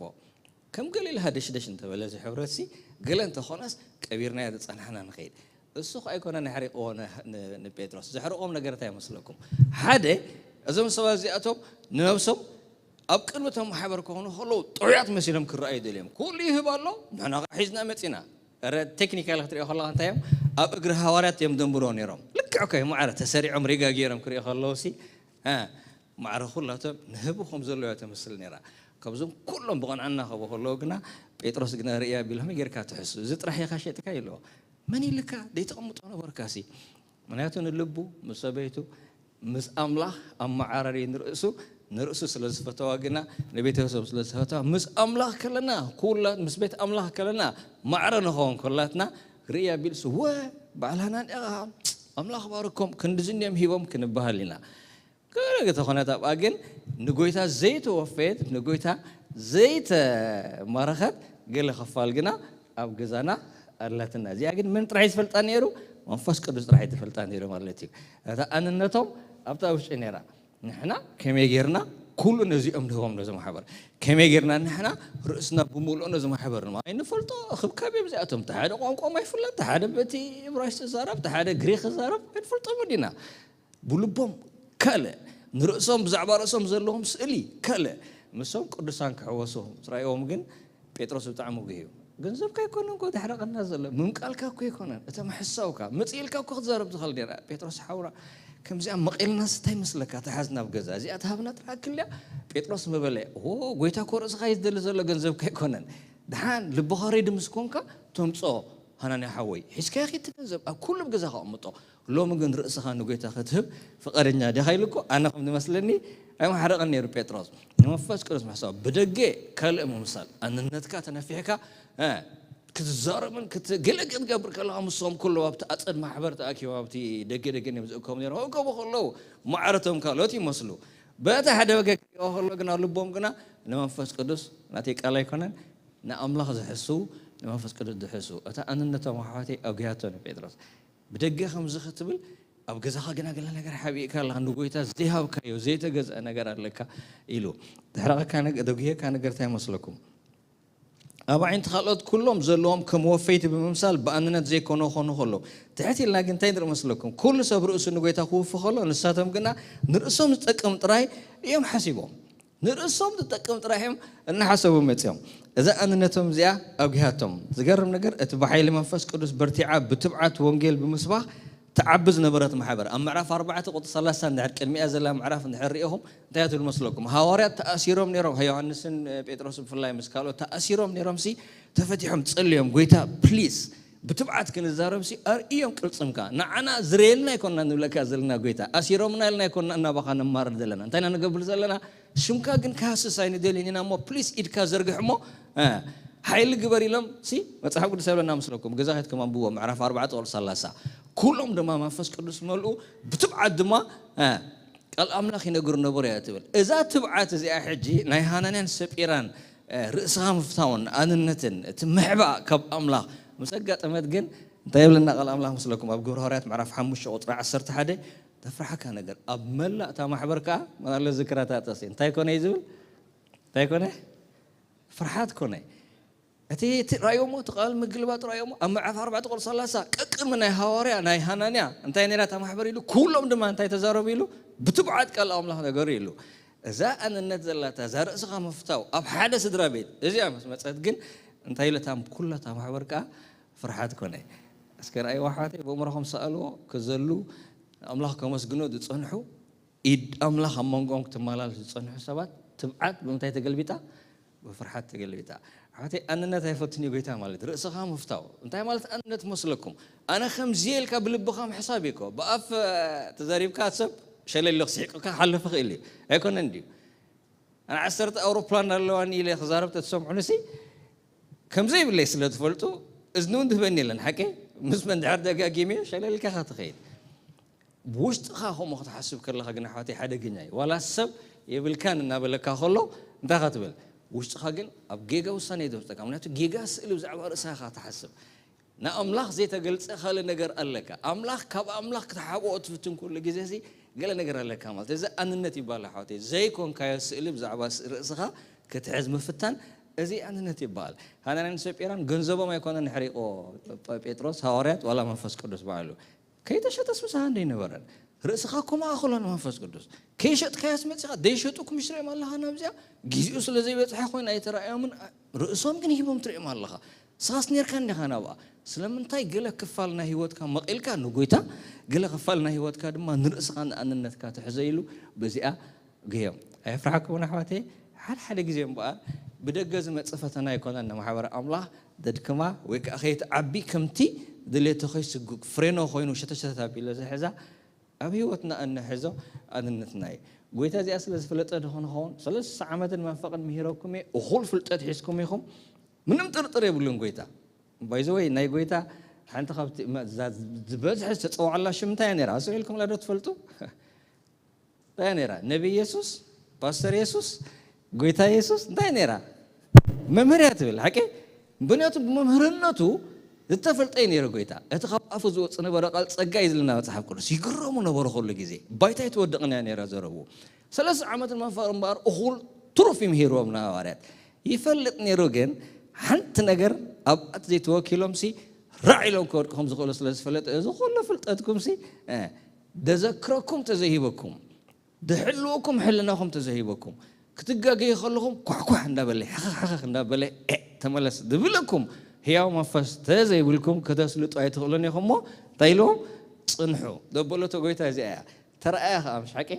ከም ገሊላ ሃደሽደሽ እንተበለ እዚ ሕብረት ሲ ገለ እንተኾነስ ቀቢርናዮ ዝጸናሕና ንኸይድ። እሱ ኸኣ ኣይኮነን ኣሕሪቕዎ ን- ን- ንጴጥሮስ። ዘሕርቖም ነገር እንታይ ይመስለኩም? ሓደ እዞም ሰባት እዚኣቶም ንነብሶም ኣብ ቅድሚ እቶም ማሕበር ክኾኑ ከለዉ ጥዑያት መሲሎም ክረኣዩ ደልዮም። ኩሉ ይህብ ኣሎ፣ ንሕና ኸዓ ሒዝና መጺና። ረ ቴክኒካል ክትሪኦ ከለኻ እንታይ እዮም? ኣብ እግሪ ሃዋርያት እዮም ደንብሮ ነይሮም። ልክዕ እኮ እዩ፣ ማዕረ ተሰሪዖም ሪጋ ገይሮም ክሪኦ ከለዉ ሲ እ፣ ማዕረ ኩላቶም ንህቢ ከም ዘለዋ ተመስል ነይራ። ካብዞም ኩሎም ብቐንዕና ከቦ ከለዉ ግና ጴጥሮስ ግና ርእያ ቢሉ ከመይ ጌርካ ትሕሱ? እዚ ጥራሕ ኢኻ ሸጥካ ኢልዎ። መን ኢልካ? ደይተቐምጦ ነበርካ ሲ። ምክንያቱ ንልቡ ምስ ሰበይቱ ምስ ኣምላኽ ኣመዓራሪ ንርእሱ ንርእሱ ስለ ዝፈተዋ ግና ንቤተሰብ ስለ ዝፈተዋ ምስ ኣምላኽ ከለና ኩላ ምስ ቤት ኣምላኽ ከለና ማዕረ ንኸውን ከላትና ርእያ ቢልሱ ወ ባዕላና እንዲኣ ኣምላኽ ባርኮም ክንድዚ እንዲኦም ሂቦም ክንበሃል ኢና። ገለ ተኾነት ኣብኣ ግን ንጎይታ ዘይተወፈየት ንጎይታ ዘይተማረኸት ገለ ክፋል ግና ኣብ ገዛና ኣላትና። እዚኣ ግን መን ጥራሕ ዝፈልጣ ነይሩ? መንፈስ ቅዱስ ጥራሕ ዝፈልጣ ነይሩ ማለት እዩ። እታ ኣንነቶም ኣብታ ውሽጢ ነይራ። ንሕና ከመይ ጌርና ኩሉ ነዚኦም ንህቦም ነዚ ማሕበር? ከመይ ጌርና ንሕና ርእስና ብምሉኦ ነዚ ማሕበር ንማ ኣይንፈልጦ? ክብካብ እዮም እዚኣቶም። እቲ ሓደ ቋንቋም ኣይፍለጥ፣ እቲ ሓደ በቲ እብራይስጥ ዝዛረብ፣ እቲ ሓደ ግሪክ ዝዛረብ ኣይንፈልጦም ዲና? ብልቦም ካልእ፣ ንርእሶም ብዛዕባ ርእሶም ዘለዎም ስእሊ ካልእ። ምሶም ቅዱሳን ክሕወሱ ምስ ረኣይዎም ግን ጴጥሮስ ብጣዕሚ ጉህ እዩ። ገንዘብካ ኣይኮነን እኮ ዘሕረቐና ዘሎ፣ ምምቃልካ እኮ ኣይኮነን፣ እቶም ሕሳውካ መጽእ ኢልካ እኮ ክትዛረብ ትኽእል ነይራ። ጴጥሮስ ሓውና ከምዚኣ መቒልናስ እንታይ ይመስለካ? ተሓዝ ናብ ገዛ እዚኣ ትሃብና ጥራሕ ክልያ። ጴጥሮስ ምበለ፣ ዎ ጎይታ እኮ ርእስኻ እዩ ዝደሊ ዘሎ፣ ገንዘብካ ኣይኮነን። ደሓን ልብኻ ሬዲ ምስ ኮንካ ተምጽኦ። ሃናንያ ሓወይ ሒዝካዮ ኪድ እቲ ገንዘብ ኣብ ኩሉ ኣብ ገዛኻ ኣቕምጦ። ሎሚ ግን ርእስኻ ንጎይታ ክትህብ ፍቓደኛ ዲኻ ኢሉ እኮ ኣነ ከም ዝመስለኒ ኣይመሓረቐን ነይሩ ጴጥሮስ። ንመንፈስ ቅዱስ ምሕሳው ብደገ ካልእ ምምሳል ኣንነትካ ተነፊሕካ እ፣ ክትዛረብን ክት- ገለ ክትገብር ከለኻ ምስኦም ኩሉ ኣብቲ ኣፀድ ማሕበር ተኣኪቦም ኣብቲ ደገ ደገ እዮም ዝእከቡ ነይሮም። ክእከቡ ከለዉ ማዕረቶም ካልኦት ይመስሉ። በቲ ሓደ ወገን ክሪኦ ከሎ ግና ልቦም ግና ንመንፈስ ቅዱስ ናተይ ቃል ኣይኮነን ንኣምላኽ ዝሕስዉ ንመንፈስ ቅዱስ ዝሕስዉ እታ ኣንነቶም ኣሕዋተይ ኣጉያቶ ንጴጥሮስ ብደገ ከምዚ ክትብል ኣብ ገዛኻ ግና ገለ ነገር ሓቢእካ ኣለኻ ንጎይታ ዘይሃብካዮ ዘይተገዝአ ነገር ኣለካ ኢሉ ዘሕረቐካ ነገር ዘጉህየካ ነገር እንታይ ይመስለኩም? ኣብ ኣዒንቲ ካልኦት ኩሎም ዘለዎም ከም ወፈይቲ ብምምሳል ብኣንነት ዘይኮነ ክኾኑ ከለዉ ትሕት ኢልና ግን እንታይ ንርኢ መስለኩም? ኩሉ ሰብ ርእሱ ንጎይታ ክውፊ ከሎ ንሳቶም ግና ንርእሶም ዝጠቅም ጥራይ እዮም ሓሲቦም። ንርእሶም ዝጠቅም ጥራሕ እዮም እናሓሰቡ መጺኦም። እዛ ኣንነቶም እዚኣ ኣጉሂያቶም። ዝገርም ነገር እቲ ብሓይሊ መንፈስ ቅዱስ በርቲዓ ብትብዓት ወንጌል ብምስባኽ ትዓቢ ዝነበረት ማሕበር ኣብ ምዕራፍ ኣርባዕተ ቁፅሪ ሰላሳ እንድሕር ቅድሚኣ ዘላ ምዕራፍ እንድሕር ሪኢኹም እንታይ ትብል መስለኩም? ሃዋርያት ተኣሲሮም ነይሮም፣ ዮሃንስን ጴጥሮስን ብፍላይ ምስ ካልኦት ተኣሲሮም ነይሮም ሲ ተፈቲሖም ጸልዮም ጎይታ ፕሊስ ብትብዓት ክንዛረብ ሲ ኣርእዮም ቅልጽምካ ንዓና ዝረየልና ኣይኮንና ንብለካ ዘለና ጎይታ ኣሲሮምና ኢልና ኣይኮንና እናባኻ ነማርር ዘለና እንታይ ኢና ንገብር ዘለና ሽምካ ግን ክሃስስ ኣይንደልን ኢና እሞ ፕሊስ ኢድካ ዘርግሕ እሞ ሓይሊ ግበር ኢሎም ሲ መፅሓፍ ቅዱስ ይብለና ምስለኩም ገዛ ከትኩም ኣንብዎ ምዕራፍ ኣርባዕተ ቁፅሪ ሰላሳ ኩሎም ድማ መንፈስ ቅዱስ መልኡ ብትብዓት ድማ ቃል ኣምላኽ ይነግሩ ነበሩ እያ ትብል እዛ ትብዓት እዚኣ ሕጂ ናይ ሃናንያን ሰጲራን ርእስኻ ምፍታውን ኣንነትን እቲ ምሕባእ ካብ ኣምላኽ ምስ ኣጋጠመት ግን እንታይ ይብለና ቃል ኣምላኽ ምስለኩም ኣብ ግብረ ሃዋርያት ምዕራፍ ሓሙሽተ ቁፅሪ ዓሰርተ ሓደ ተፍርሓካ ነገር ኣብ መላእ እታ ማሕበር ከዓ መናለ ዝክራታተሲ እንታይ ኮነ እዩ ዝብል? እንታይ ኮነ? ፍርሓት ኮነ። እቲ እቲ ራእዮሞ እቲ ቃል ምግልባጥ ራእዮሞ ኣብ ምዕራፍ ኣርባዕተ ቁጽሪ ሰላሳ ቀቅሚ ናይ ሃዋርያ ናይ ሃናንያ እንታይ ነራ እታ ማሕበር ኢሉ ኩሎም ድማ እንታይ ተዛረቡ ኢሉ ብትብዓት ቃል ኣምላኽ ነገሩ ኢሉ። እዛ ኣንነት ዘላታ እዛ ርእስኻ ምፍታው ኣብ ሓደ ስድራ ቤት እዚኣ ምስ መጸት ግን እንታይ ኢሉ እታ ኩላ እታ ማሕበር ከዓ ፍርሓት ኮነ። እስከ ራእይዋ ኣሕዋተይ ብእምሮኹም ሰኣልዎ። ክዘሉ ኣምላኽ ከመስግኖ ዝጸንሑ ኢድ ኣምላኽ ኣብ መንጎኦም ክትመላለስ ዝጸንሑ ሰባት ትብዓት ብምንታይ ተገልቢጣ? ብፍርሓት ተገልቢጣ። ኣሕዋተይ ኣንነት ኣይፈትን እዩ ጎይታ ማለት ርእስኻ ምፍታው እንታይ ማለት ኣንነት መስለኩም? ኣነ ከምዚ ኢልካ ብልብኻ ምሕሳብ እኮ ብኣፍ ተዛሪብካ ሰብ ሸለሎ ክስሒቅካ ክሓልፍ ይኽእል እዩ ኣይኮነን ድዩ? ኣነ ዓሰርተ ኣውሮፕላን ኣለዋኒ ኢለ ክዛረብ ተትሰምዑንሲ ከምዘይብለይ ስለ ትፈልጡ እዝኒ እውን ትህበኒ የለን ሓቂ። ምስ መን ድሕር ደጋጊመ ሸለልካ ኢኻ ትኸይድ። ብውሽጥኻ ከምኡ ክትሓስብ ከለኻ ግን ኣሕዋተይ ሓደገኛ እዩ። ዋላ ሰብ የብልካን እናበለካ ከሎ እንታይ ኢኻ ትብል? ውሽጥኻ ግን ኣብ ጌጋ ውሳኔ እዩ ዘውፅኣካ። ምክንያቱ ጌጋ ስእሊ ብዛዕባ ርእስኻ ኢኻ ትሓስብ። ንኣምላኽ ዘይተገልጸ ካልእ ነገር ኣለካ። ኣምላኽ ካብ ኣምላኽ ክትሓብኦ ትፍትን ኩሉ ግዜ ሲ ገለ ነገር ኣለካ ማለት እዚ ኣንነት ይባሃል ኣሕዋተይ። ዘይኮንካዮ ስእሊ ብዛዕባ ስ- ርእስኻ ክትሕዝ ምፍታን እዚ ኣንነት ይባሃል። ሃናንያን ሰጲራን ገንዘቦም ኣይኮነን ሕሪቆ ጴጥሮስ ሃዋርያት ዋላ መንፈስ ቅዱስ ባዕሉ ከይተሸጠስ ምሳኻ እንደይነበረን ርእስኻ ኮማ ኣኽሎ ንመንፈስ ቅዱስ ከይሸጥካዮስ መፂኻ ደይሸጡ ክምሽርኦም ኣለኻ ናብዚኣ ግዜኡ ስለ ዘይበፅሐ ኮይና ኣይተረኣዮምን። ርእሶም ግን ሂቦም ትሪኦም ኣለኻ። ስኻስ ኔርካ እንዲኻ ናብኣ። ስለምንታይ ገለ ክፋል ናይ ህይወትካ መቒልካ ንጎይታ ገለ ክፋል ናይ ህይወትካ ድማ ንርእስኻ ንኣንነትካ ትሕዘ ኢሉ በዚኣ ግዮም። ኣየፍርሓኩም ኣሕዋተይ። ሓደ ሓደ ግዜ እምበኣር ብደገ ዝመፅእ ፈተና ኣይኮነን ንማሕበር ኣምላኽ ደድክማ ወይ ከዓ ከይትዓቢ ከምቲ ድሌቶ ከይስጉግ ፍሬኖ ኮይኑ ሸተሸተት ኣቢለ ዝሕዛ ኣብ ህይወትና እንሕዞ ኣንነትና እዩ። ጎይታ እዚኣ ስለ ዝፈለጠ ድኾን ኸውን ሰለስተ ዓመትን መንፈቕን ምሂረኩም እየ። እኹል ፍልጠት ሒዝኩም ኢኹም። ምንም ጥርጥር የብሉን ጎይታ። ባይዘወይ ናይ ጎይታ ሓንቲ ካብቲ ዝበዝሐ ዝተፀዋዕላ ሽም እንታይ እያ ነይራ? ኣስዒልኩም ዶ ትፈልጡ? እንታይ እያ ነይራ? ነቢይ የሱስ፣ ፓስተር የሱስ፣ ጎይታ የሱስ እንታይ እያ ነይራ? መምህር እያ ትብል ሓቂ። ምክንያቱ ብመምህርነቱ ዝተፈልጠ እዩ ነይሩ ጎይታ። እቲ ካብ ኣፉ ዝወፅ ነበረ ቃል ፀጋ እዩ ዝልና መፅሓፍ ቅዱስ። ይግረሙ ነበሩ ኩሉ ግዜ። ባይታ ኣይትወድቕን እያ ነይራ ዘረቡ። ሰለስተ ዓመትን መንፈር እምበኣር እኹል ትሩፍ ይምሂርዎም ንሃዋርያት። ይፈልጥ ነይሩ ግን ሓንቲ ነገር ኣብኣት ዘይተወኪሎም ሲ ራዕ ኢሎም ክወድቅኹም ዝኽእሉ ስለ ዝፈለጠ እዚ ኩሉ ፍልጠትኩም ሲ ደዘክረኩም ተዘይሂበኩም ድሕልወኩም ሕልናኹም ተዘይሂበኩም ክትጋገዩ ከለኹም ኳሕኳሕ እንዳበለ ሕኽኽ እንዳበለ ተመለስ ዝብለኩም ህያው መንፈስ ተዘይብልኩም ከተስልጡ ኣይትኽእሉን ኢኹም እሞ እንታይ ኢልዎም ፅንሑ ዘበለቶ ጎይታ እዚኣ እያ። ተረኣያ ከዓ ምሽ ሓቂ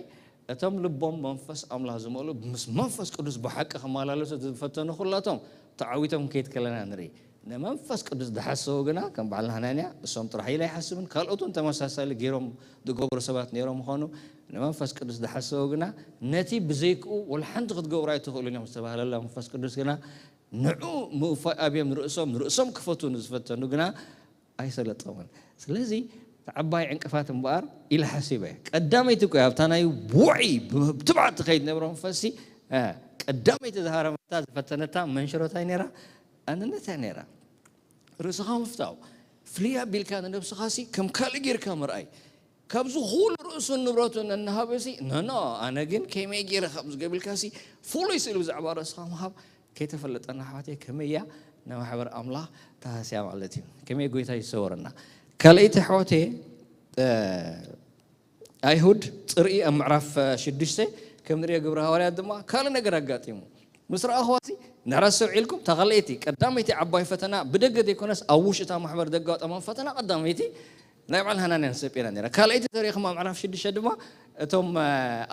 እቶም ልቦም መንፈስ ኣምላኽ ዝመሉ ምስ መንፈስ ቅዱስ ብሓቂ ክመላለሱ ዝፈተኑ ኩላቶም ተዓዊቶም ከይድ ከለና ንርኢ። ንመንፈስ ቅዱስ ዝሓሰቡ ግና ከም በዓል ሃናንያ እሶም ጥራሕ ኢለ ኣይሓስብን ካልኦት እውን ተመሳሳሊ ገይሮም ዝገብሩ ሰባት ነይሮም ምዃኑ ንመንፈስ ቅዱስ ዝሓሰቡ ግና ነቲ ብዘይክኡ ወላ ሓንቲ ክትገብሩ ኣይትኽእሉን እዮም ዝተባህለላ መንፈስ ቅዱስ ግና ንዑ ምውፋይ ኣብዮም ንርእሶም ንርእሶም ክፈቱ ንዝፈተኑ ግና ኣይሰለጠሙን። ስለዚ እቲ ዓባይ ዕንቅፋት እምበኣር ኢለ ሓሲበ። ቀዳመይቲ እኮ ኣብታ ናይ ውዒ ብትብዓት ትኸይድ ነብረ መንፈስሲ ቀዳመይቲ ዝሃረመታ ዝፈተነታ መንሽሮታይ ነይራ ኣንነታ ነይራ። ርእስኻ ምፍታው ፍልይ ኣቢልካ ንነብስኻ ሲ ከም ካልእ ጌርካ ምርኣይ ካብዚ ኩሉ ርእሱን ንብረቱን እናሃበ ሲ ነኖ ኣነ ግን ከመይ ገይረ ካብ ዝገቢልካ ሲ ፍሉይ ስእሊ ብዛዕባ ርእስኻ ምሃብ ከይተፈለጠና ኣሕዋተይ ከመይ እያ ንማሕበር ኣምላኽ ተሃስያ ማለት እዩ። ከመይ ጎይታ ይሰወረና። ካልኣይቲ ኣሕዋተይ ኣይሁድ ፅርኢ ኣብ ምዕራፍ ሽዱሽተ ከም ንሪኦ ግብረ ሃዋርያት ድማ ካልእ ነገር ኣጋጢሙ ምስ ረኣኹዋ ሲ ንሕራ ሰውዒልኩም እታ ካልኣይቲ ቀዳመይቲ ዓባይ ፈተና ብደገ ዘይኮነስ ኣብ ውሽጢ እታ ማሕበር ዘጋጠሞም ፈተና ቀዳመይቲ ናይ በዓል ሃናንያን ሰጲራን ነይራ። ካልኣይቲ ተሪእኹም ኣብ ምዕራፍ ሽዱሽተ ድማ እቶም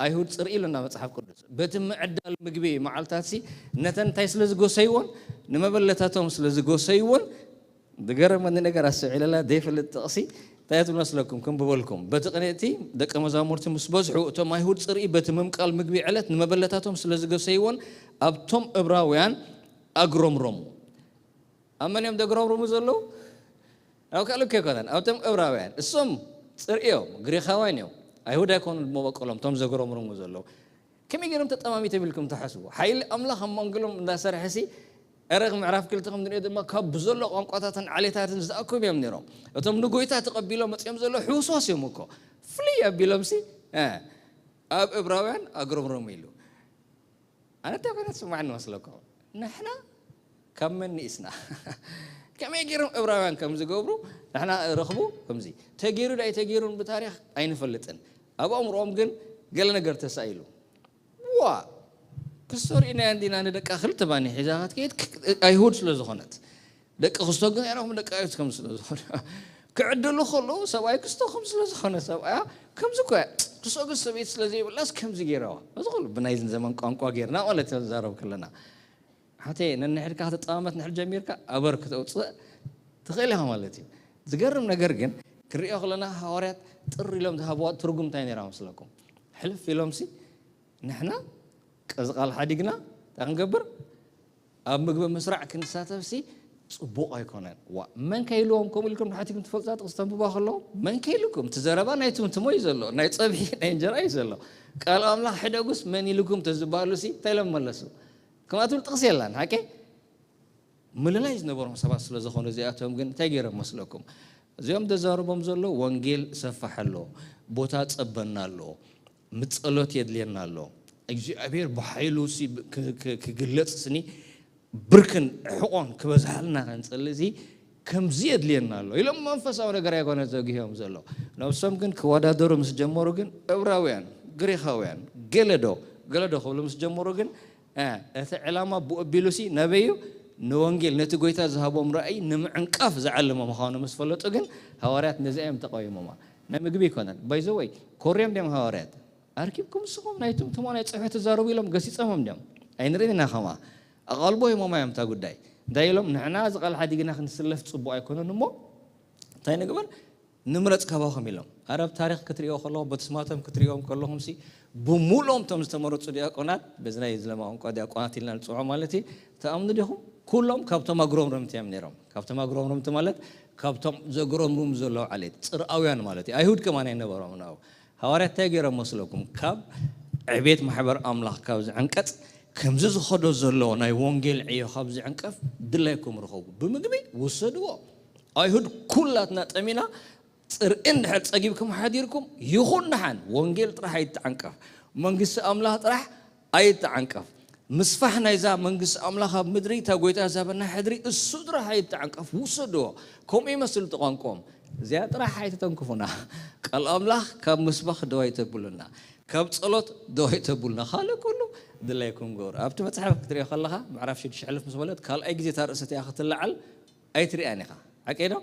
ኣይሁድ ፅርኢ ኢሉና መፅሓፍ ቅዱስ በቲ ምዕዳል ምግቢ መዓልታት ሲ ነተን እንታይ ስለ ዝጎሰይዎን ንመበለታቶም ስለ ዝጎሰይዎን ዝገረመኒ ነገር ኣስተውዒለላ ዘይፈልጥ ጥቕሲ እንታይ ትመስለኩም ክንብበልኩም በቲ ቅንእቲ ደቀ መዛሙርቲ ምስ በዝሑ እቶም ኣይሁድ ፅርኢ በቲ ምምቃል ምግቢ ዕለት ንመበለታቶም ስለ ዝገሰይዎን ኣብቶም እብራውያን ኣግረምረሙ። ኣብ መን እዮም ዘግረምርሙ ዘለዉ? ናብ ካልእ እኮ ኣይኮነን ኣብቶም እብራውያን እሶም ፅርዮም ግሪኻውያን እዮም። ኣይሁድ ኣይኮኑ መበቆሎም እቶም ዘግረምርሙ ዘለዉ ከመይ ገይሮም ተጠማሚቶም ኢልኩም ትሓስቡ? ሓይሊ ኣምላኽ ኣብ መንገሎም እንዳሰርሐ ሲ ዕረቕ ምዕራፍ ክልተ ከም ንሪኦ ድማ ካብ ብዘሎ ቋንቋታትን ዓሌታትን ዝተኣከቡ እዮም ነይሮም። እቶም ንጎይታ ተቐቢሎም መፅኦም ዘለዉ ሕውስዋስ እዮም እኮ። ፍልይ ኣቢሎምሲ ኣብ እብራውያን ኣግረምረሙ ኢሉ። ኣነ እንታይ ኮይነ ትስማዕኒ መስለኩም? ንሕና ካብ መን ንኢስና? ከመይ ገይሮም እብራውያን ከም ዝገብሩ ንሕና ረኽቡ ከምዚ ተገይሩ ዳይ ተገይሩን ብታሪኽ ኣይንፈልጥን። ኣብ ኣእምሮኦም ግን ገለ ነገር ተሳኢሉ። ዋ ክስቶ ርኢናያ እንዲና ንደቃ ክልተ ባኒ ሒዛ ክትከይድ ክ- ኣይሁድ ስለ ዝኾነት ደቂ ክስቶ ግን ኤራኹም ደቂ ኣይሁድ ከም ስለ ዝኾነ ክዕድሉ ከለዉ ሰብኣይ ክስቶ ከም ስለ ዝኾነ ሰብኣያ ከምዚ ኮ ክስቶ ግን ሰበይቲ ስለ ዘይብላስ ከምዚ ገይረዋ እዚ ኩሉ ብናይዚ ዘመን ቋንቋ ገይርና ማለት ኢና ዝዛረብ ከለና ሓተ ነንሕድካ ክትጠማመት ንሕድ ጀሚርካ ኣበር ክተውፅእ ትኽእል ኢኻ ማለት እዩ ዝገርም ነገር ግን ክንሪኦ ከለና ሃዋርያት ጥር ኢሎም ዝሃብዋ ትርጉም እንታይ ነራ መስለኩም ሕልፍ ኢሎም ሲ ንሕና ቀዚ ቃል ሓዲግና እንታይ ክንገብር ኣብ ምግቢ ምስራዕ ክንሳተፍሲ ፅቡቕ ኣይኮነን ዋ መን ከይልዎም ከምኡ ኢልኩም ንሓቲኩም ትፈልጡ ጥቕስ ተንብባ ከለኹም መን ከይልኩም እቲ ዘረባ ናይ ትምትሞ እዩ ዘሎ ናይ ፀብሒ ናይ እንጀራ እዩ ዘሎ ቃል ኣምላኽ ሕደጉስ መን ኢልኩም ተዝበሃሉሲ እንታይ ኢሎም መለሱ ከምኣትብል ጥቕስ የላን ሓቂ ምልላይ ዝነበሮም ሰባት ስለ ዝኾኑ እዚኣቶም ግን እንታይ ገይሮም መስለኩም እዚኦም ዘዛርቦም ዘሎ ወንጌል ሰፋሕ ኣሎ ቦታ ፀበና ኣሎ ምፀሎት የድልየና ኣሎ እግዚኣብሔር ብሓይሉ ክግለፅ ስኒ ብርክን ሕቆን ክበዝሓልና ከንፅሊ እዚ ከምዚ የድልየና ኣሎ ኢሎም መንፈሳዊ ነገር ኣይኮነ ዘግህዮም ዘሎ ነብሶም ግን ክወዳደሩ ምስ ጀመሩ ግን እብራውያን ግሪኻውያን ገለዶ ገለዶ ክብሉ ምስ ጀመሩ ግን እቲ ዕላማ ብኡ ኣቢሉሲ ናበይ እዩ ንወንጌል ነቲ ጎይታ ዝሃቦም ራእይ ንምዕንቃፍ ዝዓለመ ምዃኑ ምስ ፈለጡ ግን ሃዋርያት ነዚኣ እዮም ተቃዊሞማ ናይ ምግቢ ይኮነን ባይዘወይ ኮርዮም ድዮም ሃዋርያት ኣርኪብኩም ንስኹም ናይ ትምትሞ ናይ ፅሑፍ ትዛረቡ ኢሎም ገሲፆሞም ድዮም ኣይንርእን ኢና ከማ ኣቓልቦ ሂሞማ እዮም እታ ጉዳይ እንታይ ኢሎም ንሕና እዚ ቃል ሓዲግና ክንስለፍ ፅቡቅ ኣይኮነን እሞ እንታይ ንግበር ንምረፅ ካባኹም ኢሎም። ኣረ ኣብ ታሪኽ ክትሪኦ ከለኹም በቲ ስማቶም ክትሪኦም ከለኹም ሲ ብሙሉኦም እቶም ዝተመረፁ ዲያቆናት በዚ ናይ ዝለማ ቋንቋ ዲያቆናት ኢልና ንፅውዖ ማለት እዩ ትኣምኑ ዲኹም? ኩሎም ካብቶም ኣጉረምረምቲ እዮም ነይሮም። ካብቶም ኣጉረምረምቲ ማለት ካብቶም ዘጉረምርሙ ዘለዉ ዓሌት ፅርኣውያን ማለት እዩ። ኣይሁድ ከማን ኣይነበሮም ናው ሃዋርያት እንታይ ገይሮም መስለኩም? ካብ ዕቤት ማሕበር ኣምላኽ ካብ ዝዕንቀፅ ከምዚ ዝኸዶ ዘሎ ናይ ወንጌል ዕዮ ካብ ዝዕንቀፍ ድላይኩም ርኸቡ ብምግቢ ውሰድዎ። ኣይሁድ ኩላትና ጠሚና ፅርኢ እንድሕር ፀጊብኩም ሓዲርኩም ይኹን ደሓን ወንጌል ጥራሕ ኣይተዓንቀፍ መንግስቲ ኣምላኽ ጥራሕ ኣይተዓንቀፍ ምስፋሕ ናይዛ መንግስቲ ኣምላኽ ኣብ ምድሪ እታ ጎይታ ዛበና ሕድሪ እሱ ጥራሕ ኣይተዓንቀፍ ውሰድዎ ከምኡ ይመስል እቲ ቋንቋኦም እዚኣ ጥራሕ ኣይተተንክፉና ቃል ኣምላኽ ካብ ምስባኽ ደው ኣይተብሉና ካብ ጸሎት ደው ኣይተብሉና ካልእ ኩሉ ድላይኩም ግበሩ ኣብቲ መጽሓፍ ክትሪኦ ከለኻ ምዕራፍ ሽዱሽተ ሕልፍ ምስ በለት ካልኣይ ግዜ እታ ርእሲ እቲኣ ክትለዓል ኣይትሪኣን ኢኻ ሓቀይ ዶ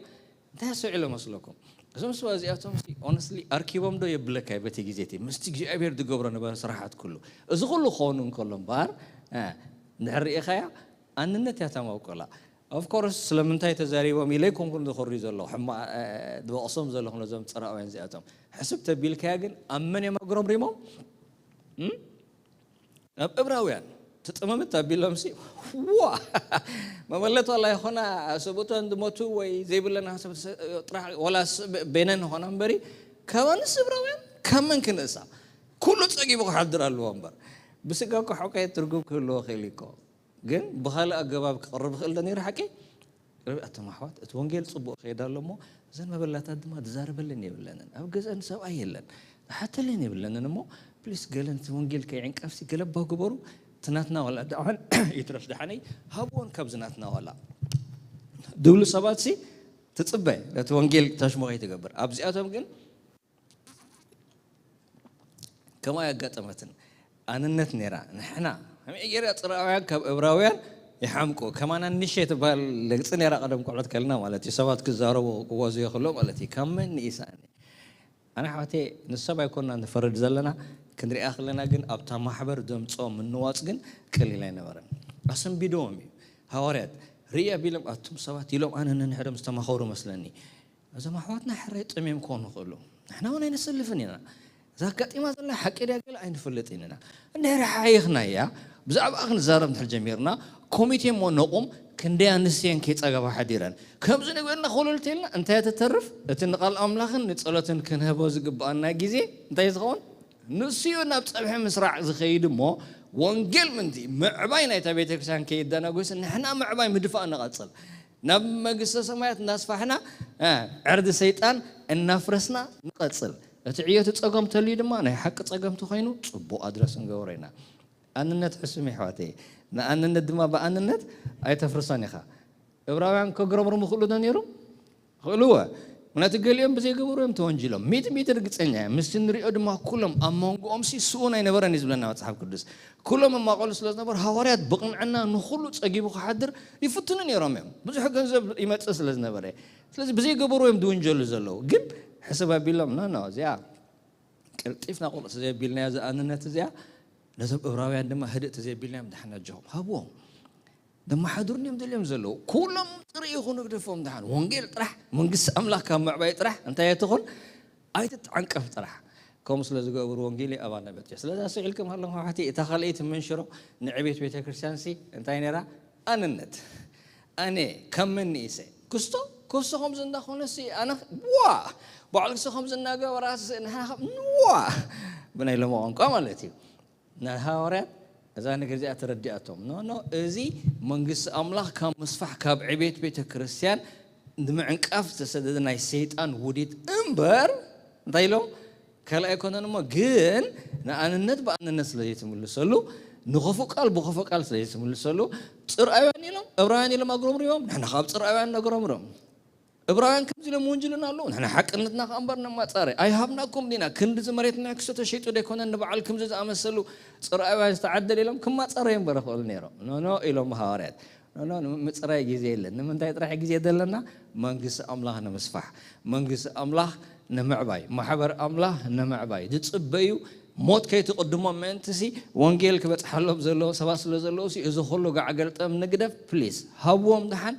እንታይ ኣስተውዒሎ መስለኩም እዞም ስባ እዚኣቶም ኦነስትሊ ኣርኪቦም ዶ የብለካ በቲ ግዜ እቲ ምስቲ እግዚኣብሔር ዝገብሮ ነበረ ስራሓት ኩሉ እዚ ኩሉ ክኸውን እንከሎ እምበኣር እንድሕር ርኢኻያ ኣንነት እያ ተማውቀላ ኦፍኮርስ ስለምንታይ ተዛሪቦም ኢለ ኣይኮንኩን ዝኮሪ ዘለኹ ዝወቕሶም ዘለኹ ነዞም ፅራውያን እዚኣቶም ሕስብ ተቢልካያ ግን ኣብ መን እዮም ኣጉረምሪሞም ኣብ እብራውያን ትጥምምት ኣቢሎም ሲ ዋ መመለት ዋላ ይኾና ሰብኡተን ዝሞቱ ወይ ዘይብለና ሰብ ጥራሕ ወላ ቤነን ኾና እምበሪ ካባንስ እብራውያን ካብ መን ክንእሳ ኩሉ ጸጊቡ ክሓድር ኣለዎ እምበር ብስጋ እኮ ሓቆየ ትርጉም ክህልዎ ክእል እኮ ግን ብኻልእ ኣገባብ ክቕርብ ክእል ዶ ነይሩ ሓቂ ኣቶም ኣሕዋት እቲ ወንጌል ፅቡቅ ከይዳ ኣሎ እሞ እዘን መበላታት ድማ ትዛረበለን የብለንን ኣብ ገዝአን ሰብኣይ የለን ዝሓተለን የብለንን እሞ ፕሊስ ገለ ነቲ ወንጌል ከይዕንቀፍሲ ገለባ ግበሩ ትናትና ዋላ ዳዕዋን ይትረፍ ድሓነይ ሃብዎን ካብዚ ናትና ዋላ ድብሉ ሰባት ሲ ትፅበ ነቲ ወንጌል ታሽሞ ከይትገብር ኣብዚኣቶም ግን ከምኣ ያጋጠመትን ኣንነት ነራ ንሕና ከመይ ገይራ ፅራውያን ካብ እብራውያን ይሓምቁ ከማና ንሸ ትበሃል ለግፂ ነራ ቀደም ቆልዑት ከልና ማለት እዩ ሰባት ክዛረቡ ክዋዙ የኽእሎ ማለት እዩ ካብ መን ንኢሳኒ ኣነ ሓቴ ንሰብ ኣይኮና ንፈርድ ዘለና ክንሪኣ ከለና ግን ኣብታ ማሕበር ዘምፅኦ ምንዋፅ ግን ቀሊል ኣይነበረን ኣሰንቢድዎም እዩ ሃዋርያት ርኢ ኣቢሎም ኣቱም ሰባት ኢሎም ኣነ ነንሕዶም ዝተማኸሩ መስለኒ እዞም ኣሕዋትና ሕራይ ጠምዮም ክኾኑ ይኽእሉ ንሕና እውን ኣይነሰልፍን ኢና እዛ ኣጋጢማ ዘላ ሓቂ ድያ ገለ ኣይንፈልጥን ኢና እንድሕር ሓይኽናያ ብዛዕባኣ ክንዛረብ እንድሕር ጀሚርና ኮሚቴ እሞ ነቑም ክንደይ ኣንስትየን ከይፀገባ ሓዲረን ከምዚ ንግበርና ኮለልቴልና እንታይ ተተርፍ እቲ ንቓል ኣምላኽን ንፀሎትን ክንህቦ ዝግብኣና ግዜ እንታይ ዝኸውን ንሱዩ ናብ ፀብሒ ምስራዕ ዝኸይድ እሞ ወንጌል ምንቲ ምዕባይ ናይታ ቤተክርስትያን ከይደናጎስ ንሕና ምዕባይ ምድፋእ ንቐፅል ናብ መንግስተ ሰማያት እናስፋሕና ዕርዲ ሰይጣን እናፍረስና ንቐፅል እቲ ዕዮ እቲ ጸገም ተልዩ ድማ ናይ ሓቂ ጸገም ተኾይኑ ጽቡቕ ኣድረስ ንገብሮ ኢና። ኣንነት ሕሱም የሕዋተይ። ንኣንነት ድማ ብኣንነት ኣይተፍርሶን ኢኻ። እብራውያን ከግረምሩ ምኽእሉ ዶ ነይሩ? ክእልዎ። ምክንያቱ ገሊኦም ብዘይገበሩ እዮም ተወንጅሎም። ሚእቲ ሚእቲ ርግጸኛ እዮም። ምስቲ ንሪኦ ድማ ኩሎም ኣብ መንጎኦም ሲ ስኡን ኣይነበረን እዩ ዝብለና መጽሓፍ ቅዱስ። ኩሎም እማቐሉ ስለ ዝነበሩ ሃዋርያት ብቕንዕና ንኹሉ ጸጊቡ ክሓድር ይፍትኑ ነይሮም እዮም። ብዙሕ ገንዘብ ይመጽእ ስለ ዝነበረ። ስለዚ ብዘይገበሩ እዮም ዝውንጀሉ ዘለዉ። ግን ሕስብ ኣቢሎም፣ ኖ፣ ኖ፣ እዚኣ ቀልጢፍና ቁርጥ ተዘየቢልናያ ዝኣንነት እዚኣ፣ ነዞም እብራውያን ድማ ህድእ ተዘየቢልናዮም ደሓን ኣጆኹም ሃብዎም። ደመሓድሩኒ እዮም ደልዮም ዘለዉ። ኩሎም ጥርኢ ይኹኑ ግደፎም ደሓን። ወንጌል ጥራሕ፣ መንግስቲ ኣምላኽ ካብ ምዕባይ ጥራሕ፣ እንታይ እያ ትኹን? ኣይትትዓንቀፍ ጥራሕ። ከምኡ ስለ ዝገብሩ ወንጌል እዩ ኣባና በጽሑ። ስለዚ ኣስዒልኩም ኣለኹም ኣሕዋተይ፣ እታ ካልኣይቲ መንሽሮ ንዕቤት ቤተ ክርስቲያን ሲ እንታይ ነይራ? ኣንነት። ኣነ ከም መን ንኢሰ? ክስቶ፣ ክስቶ ከምዚ እንዳኾነ ሲ ኣነ ዋ! ባዕሉ ክስቶ ከምዚ እናገበራ ሲ ንሕና ከም ዋ! ብናይ ሎሚ ቋንቋ ማለት እዩ። ንሃዋርያት እዛ ነገር እዚኣ ተረዲኣቶም። ኖ፣ ኖ፣ እዚ መንግስቲ ኣምላኽ ካብ ምስፋሕ፣ ካብ ዕቤት ቤተ ክርስቲያን ንምዕንቃፍ ዝተሰደደ ናይ ሰይጣን ውዲት እምበር፣ እንታይ ኢሎም? ካልኣይ ኣይኮነን እሞ፣ ግን ንኣንነት ብኣንነት ስለ ዘይትምልሰሉ፣ ንኽፉእ ቃል ብኽፉእ ቃል ስለ ዘይትምልሰሉ፣ ጽርኣውያን ኢሎም፣ እብራውያን ኢሎም ኣጉረምሪሞም፣ ንሕና ካብ ጽርኣውያን ነጉረምርም። እብራውያን ከምዚ ኢሎም ውንጅልና ኣለዉ፣ ንሕና ሓቅነትና ከኣ እምበር ነማጻረ። ኣይሃብናኩም ዲና፣ ክንድዚ መሬትና ክስቶ ተሸይጡ ደይኮነ ንበዓል ከምዚ ዝኣመሰሉ ጽርኣውያን ዝተዓደለ ኢሎም ክማጻረዩ እምበር ይኽእሉ ነይሮም። ኖ፣ ኖ ኢሎም ሃዋርያት። ኖ፣ ኖ፣ ንምጽራይ ግዜ የለን። ንምንታይ ጥራሕ ግዜ ዘለና? መንግስቲ ኣምላኽ ንምስፋሕ፣ መንግስቲ ኣምላኽ ንምዕባይ፣ ማሕበር ኣምላኽ ንምዕባይ ዝጽበዩ ሞት ከይትቕድሞም ምእንትሲ ወንጌል ክበጽሓሎም ዘለዎ ሰባት ስለ ዘለዉ ሲ እዚ ኩሉ ጋዕ ገልጠም ንግደፍ ፕሊስ። ሃብዎም ደሓን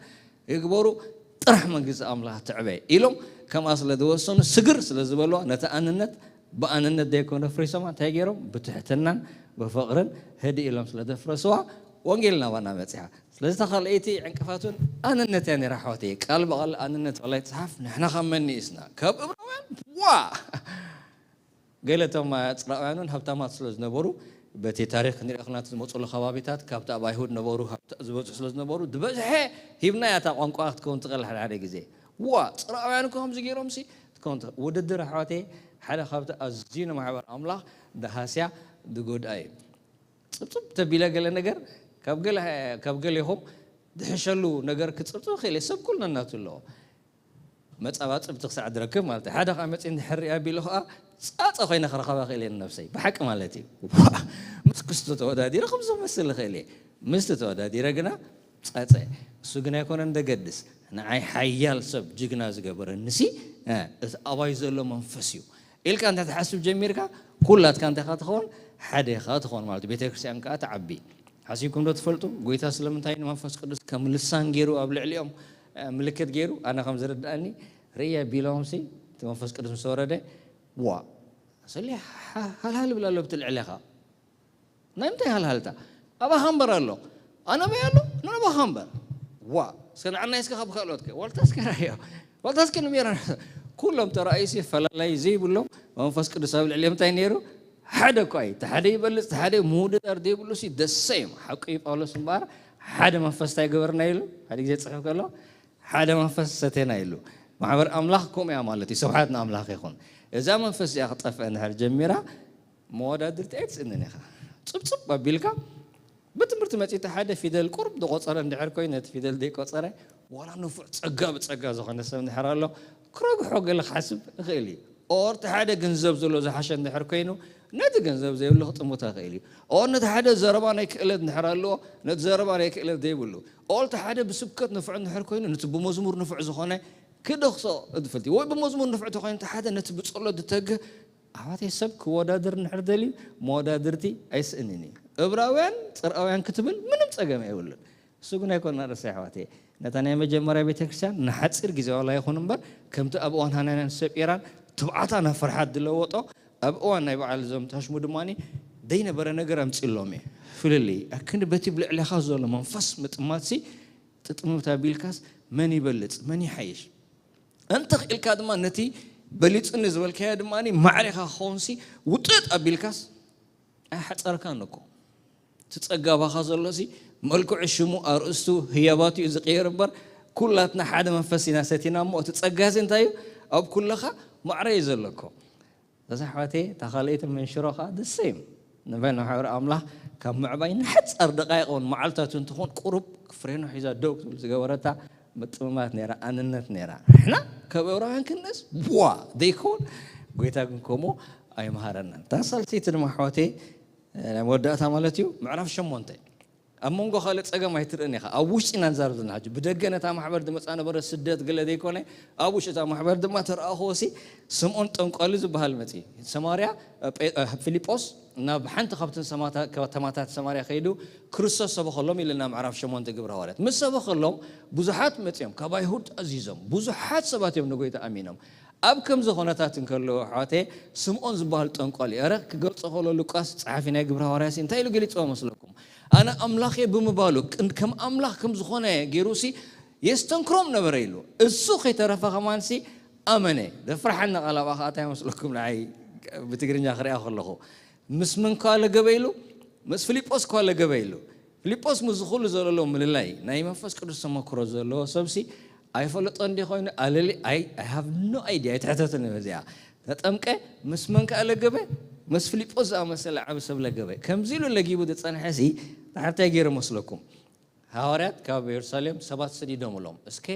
ይግበሩ ጥራሕ መንግስቲ ኣምላኽ ትዕበ ኢሎም ከምኣ ስለ ዝወሰኑ ስግር ስለ ዝበልዋ ነቲ ኣንነት ብኣንነት ዘይኮነ ፍሪሶማ እንታይ ገይሮም? ብትሕትናን ብፍቕርን ህድእ ኢሎም ስለ ዘፍረስዋ ወንጌል ናባና በጺሓ። ስለዚ እታ ካልኣይቲ ዕንቅፋት እውን ኣንነት እያ ነይራ ኣሕዋተይ። ቃል ብቓል ኣንነት ዋላ ይጽሓፍ ንሕና ካብ መን ንኢስና? ካብ እብራውያን? ዋ! ገለ እቶም ጽርኣውያን እውን ሃብታማት ስለ ዝነበሩ በቲ ታሪኽ ክንሪኦ ከለና እቲ ዝመፅሉ ከባቢታት ካብቲ ኣብ ኣይሁድ ነበሩ ሃብታ-፣ ዝበዝሑ ስለ ዝነበሩ ዝበዝሐ ሂብናያ እታ ቋንቋ ክትከውን ትኽእል ሓደ ሓደ ግዜ። ዋ! ጽርኣውያን እኮ ከምዚ ገይሮም ሲ ክትከውን ትኽእል። ውድድር ኣሕዋተይ ሓደ ካብቲ ኣዝዩ ንማሕበር ኣምላኽ ድሃስያ ድጎድኣ እዩ። ጽብጽብ ተቢለ ገለ ነገር ካብ ገለ፣ ካብ ገሌኹም ድሕሸሉ ነገር ክጽብጽብ ክእል እየ። ሰብ ኩሉ ነናቱ ኣለዎ። መጻባጽብቲ ክሳዕ ዝረክብ ማለት እዩ። ሓደ ኸዓ መጺኡ እንድሕር ሪኣ ቢሉ ኸዓ ጻጸ ኮይነ ክረኸባ ክእል እየ ንነብሰይ። ብሓቂ ማለት እዩ። ዋ! ምስ ክስቶ ተወዳዲረ ከምዚ ክመስል ይኽእል እየ። ምስቲ ተወዳዲረ ግና ጸጸ። እሱ ግን ኣይኮነን ዘገድስ። ንዓይ ሓያል ሰብ ጅግና ዝገበረኒ ሲ፣ እ፣ እቲ ኣባይ ዘሎ መንፈስ እዩ። ኢልካ እንተ ትሓስብ ጀሚርካ፣ ኩላትካ እንታይ ኢኻ ትኸውን? ሓደ ኢኻ ትኸውን ማለት እዩ። ቤተ ክርስቲያን ከኣ ትዓቢ። ሓሲብኩም ዶ ትፈልጡ? ጎይታ ስለምንታይ ንመንፈስ ቅዱስ ከም ልሳን ገይሩ ኣብ ልዕሊኦም፣ እ፣ ምልክት ገይሩ? ኣነ ከም ዝርድኣኒ፣ ርእየ ቢሎምሲ፣ እቲ መንፈስ ቅዱስ ምስ ወረደ፣ ዋ፣ ሰሊ ሓ-፣ ሃልሃል ይብል ኣሎ ብቲ ልዕሌኻ። ናይ ምንታይ ሃልሃልታ? ኣባኻ እምበር ኣሎ። ኣነ ኣበይ ኣሎ? ንኣባኻ እምበር። ዋ፣ እስከ ንዓናይ እስከ ካብ ካልኦትከ? ዋልታ እስከ ራእዮ። ዋልታ እስከ ንሜራ። ኩሎም ተራእዩሲ ፈላላይ ዘይብሎም መንፈስ ቅዱስ ኣብ ልዕሊኦም እንታይ ነይሩ? ሓደ እኳ እዩ። እቲ ሓደ ይበልጽ፣ እቲ ሓደ ምውድዳር ዘይብሉ ሲ ደሰ እዮም። ሓቁ እዩ ጳውሎስ እምበኣር ሓደ መንፈስ እንታይ ገበርና ኢሉ? ሓደ ግዜ ጽሑፍ ከሎ ሓደ መንፈስ ሰቴና ኢሉ። ማሕበር ኣምላኽ ከምኡ እያ ማለት እዩ። ስብሓት ንኣምላኽ ይኹን። እዛ መንፈስ እዚኣ ክጠፍእ እንድሕር ጀሚራ መወዳድርቲ ኣይትስእንን ኢኻ። ጽብጽብ ኣቢልካ ብትምህርቲ መጺእቲ ሓደ ፊደል ቁሩብ ዝቆጸረ እንድሕር ኮይኑ ነቲ ፊደል ዘይቆጸረ ዋላ ንፉዕ ጸጋ ብጸጋ ዝኾነ ሰብ እንድሕር ኣሎ ክረግሖ ገለ ክሓስብ ይኽእል እዩ። ኦር እቲ ሓደ ገንዘብ ዘሎ ዝሓሸ እንድሕር ኮይኑ ነቲ ገንዘብ ዘይብሉ ክጥምቶ ይኽእል እዩ። ኦር ነቲ ሓደ ዘረባ ናይ ክእለት እንድሕር ኣለዎ ነቲ ዘረባ ናይ ክእለት ዘይብሉ። ኦር እቲ ሓደ ብስብከት ንፉዕ እንድሕር ኮይኑ ነቲ ብመዝሙር ንፉዕ ዝኾነ ክደኽሶ ዝፍልቲ ወይ ብመዝሙር ንፉዕ ተኮይኑ እቲ ሓደ ነቲ ብጸሎት ዝተግህ ኣሕዋተይ ሰብ ክወዳደር እንድሕር ደልዩ መወዳድርቲ ኣይስእንን እዩ። እብራውያን ጽርኣውያን ክትብል ምንም ጸገም የብሉን። እሱ ግን ኣይኮነን ርእሲ ኣሕዋተይ። ነታ ናይ መጀመርያ ቤተ ክርስቲያን ንሓጺር ግዜ ዋላ ይኹን እምበር ከምቲ ኣብ እዋን ሃናንያን ሰጲራን ትብዓታ ናብ ፍርሓት ዝለወጦ ኣብ እዋን ናይ በዓል እዞም ታሽሙ ድማ ዘይነበረ ነገር ኣምጺሎም እየ። ፍልልይ ኣክንዲ በቲ ብልዕሌኻ ዘሎ መንፈስ ምጥማትሲ ጥጥምት ኣቢልካስ መን ይበልጽ መን ይሓይሽ እንተ ክኢልካ ድማ ነቲ በሊጹኒ ዝበልካዮ ድማ ማዕሬኻ ክኸውንሲ ውጥጥ ኣቢልካስ ኣይሓጸርካን እኮ። እቲ ጸጋ ኣባኻ ዘሎሲ መልክዑ ሽሙ ኣርእስቱ ህያባቱ እዩ ዝቕየር እምበር ኩላትና ሓደ መንፈስ ኢና ሰቲና እሞ እቲ ጸጋሲ እንታይ እዩ ኣብ ኩለኻ ማዕረ እዩ ዘሎ እኮ። እዛ ኣሕዋተይ፣ እታ ካልኣይቲ መንሽሮ ኸዓ the same። ንበይና ማሕበር ኣምላኽ ካብ ምዕባይ ንሓጻር ደቃይቕ እውን መዓልታት እንትኾን ቁሩብ ፍሬኖ ሒዛ ደው ክትብል ዝገበረታ ምጥምማት ነይራ፣ ኣንነት ነይራ። ንሕና ካብ ኤውራውያን ክንእስ ቧ ዘይኮን፣ ጎይታ ግን ከምኡ ኣይምሃረናን። እታ ሳልሰይቲ ድማ ኣሕዋተይ፣ ናይ መወዳእታ ማለት እዩ፣ ምዕራፍ ሸሞንተ። ኣብ መንጎ ካልእ ጸገም ኣይትርእን ኢኻ። ኣብ ውሽጢ ኢና ንዛረብ ዘለና ሕጂ። ብደገ ነታ ማሕበር ዝመጽኣ ነበረ ስደት ገለ ዘይኮነ፣ ኣብ ውሽጢ እታ ማሕበር ድማ ተረኣኹዎ ሲ ስምዖን ጠንቋሊ ዝበሃል መጺ። ሰማርያ፣ እ፣ ጴ-፣ እ፣ ፊልጶስ ናብ ሓንቲ ካብተን ሰማታ-፣ ከተማታት ሰማርያ ከይዱ ክርስቶስ ሰበኸሎም ኢልና ምዕራፍ ሸሞንተ ግብረ ሃዋርያት። ምስ ሰበኸሎም ብዙሓት መጺኦም፣ ካብ ኣይሁድ ኣዚዞም፣ ብዙሓት ሰባት እዮም ንጎይታ ኣሚኖም። ኣብ ከምዚ ኹነታት እንከለዉ ኣሕዋተይ፣ ስምዖን ዝበሃል ጠንቋሊ፣ ኧረ ክገልጾ ከሎ ሉቃስ ጸሓፊ ናይ ግብረ ሃዋርያ ሲ እንታይ ኢሉ ገሊጽዎ መስለኩም? ኣነ ኣምላኽ እየ ብምባሉ፣ ቅን-፣ ከም ኣምላኽ ከም ዝኾነ ገይሩ ሲ የስተንክሮም ነበረ ኢሉ። እሱ ከይተረፈ ከማን ሲ ኣመነ። ዘፍርሓኒ ቃል ኣብኣ ኸኣ እንታይ መስለኩም? ንዓይ ብትግርኛ ክሪኣ ከለኹ፣ ምስ መን ከ ለገበ ኢሉ? ምስ ፊልጶስ ከ ለገበ ኢሉ። ፊልጶስ ምስዚ ኩሉ ዘሎ ምልላይ ናይ መንፈስ ቅዱስ ተመክሮ ዘለዎ ሰብሲ ኣይፈለጦ እንዲ ኮይኑ ኣለሊ፣ ኣይ፣ I have no idea፣ ኣይትሕተትኒ በዚኣ። ተጠምቀ፣ ምስ መን ከ ለገበ? ምስ ፊልጶስ ዝኣመሰለ ዓቢ ሰብ ለገበ። ከምዚ ኢሉ ለጊቡ ዝጸንሐ ሲ ድሓር እንታይ ገይሩ መስለኩም? ሃዋርያት ካብ የሩሳሌም ሰባት ሰዲዶምሎም፣ እስከ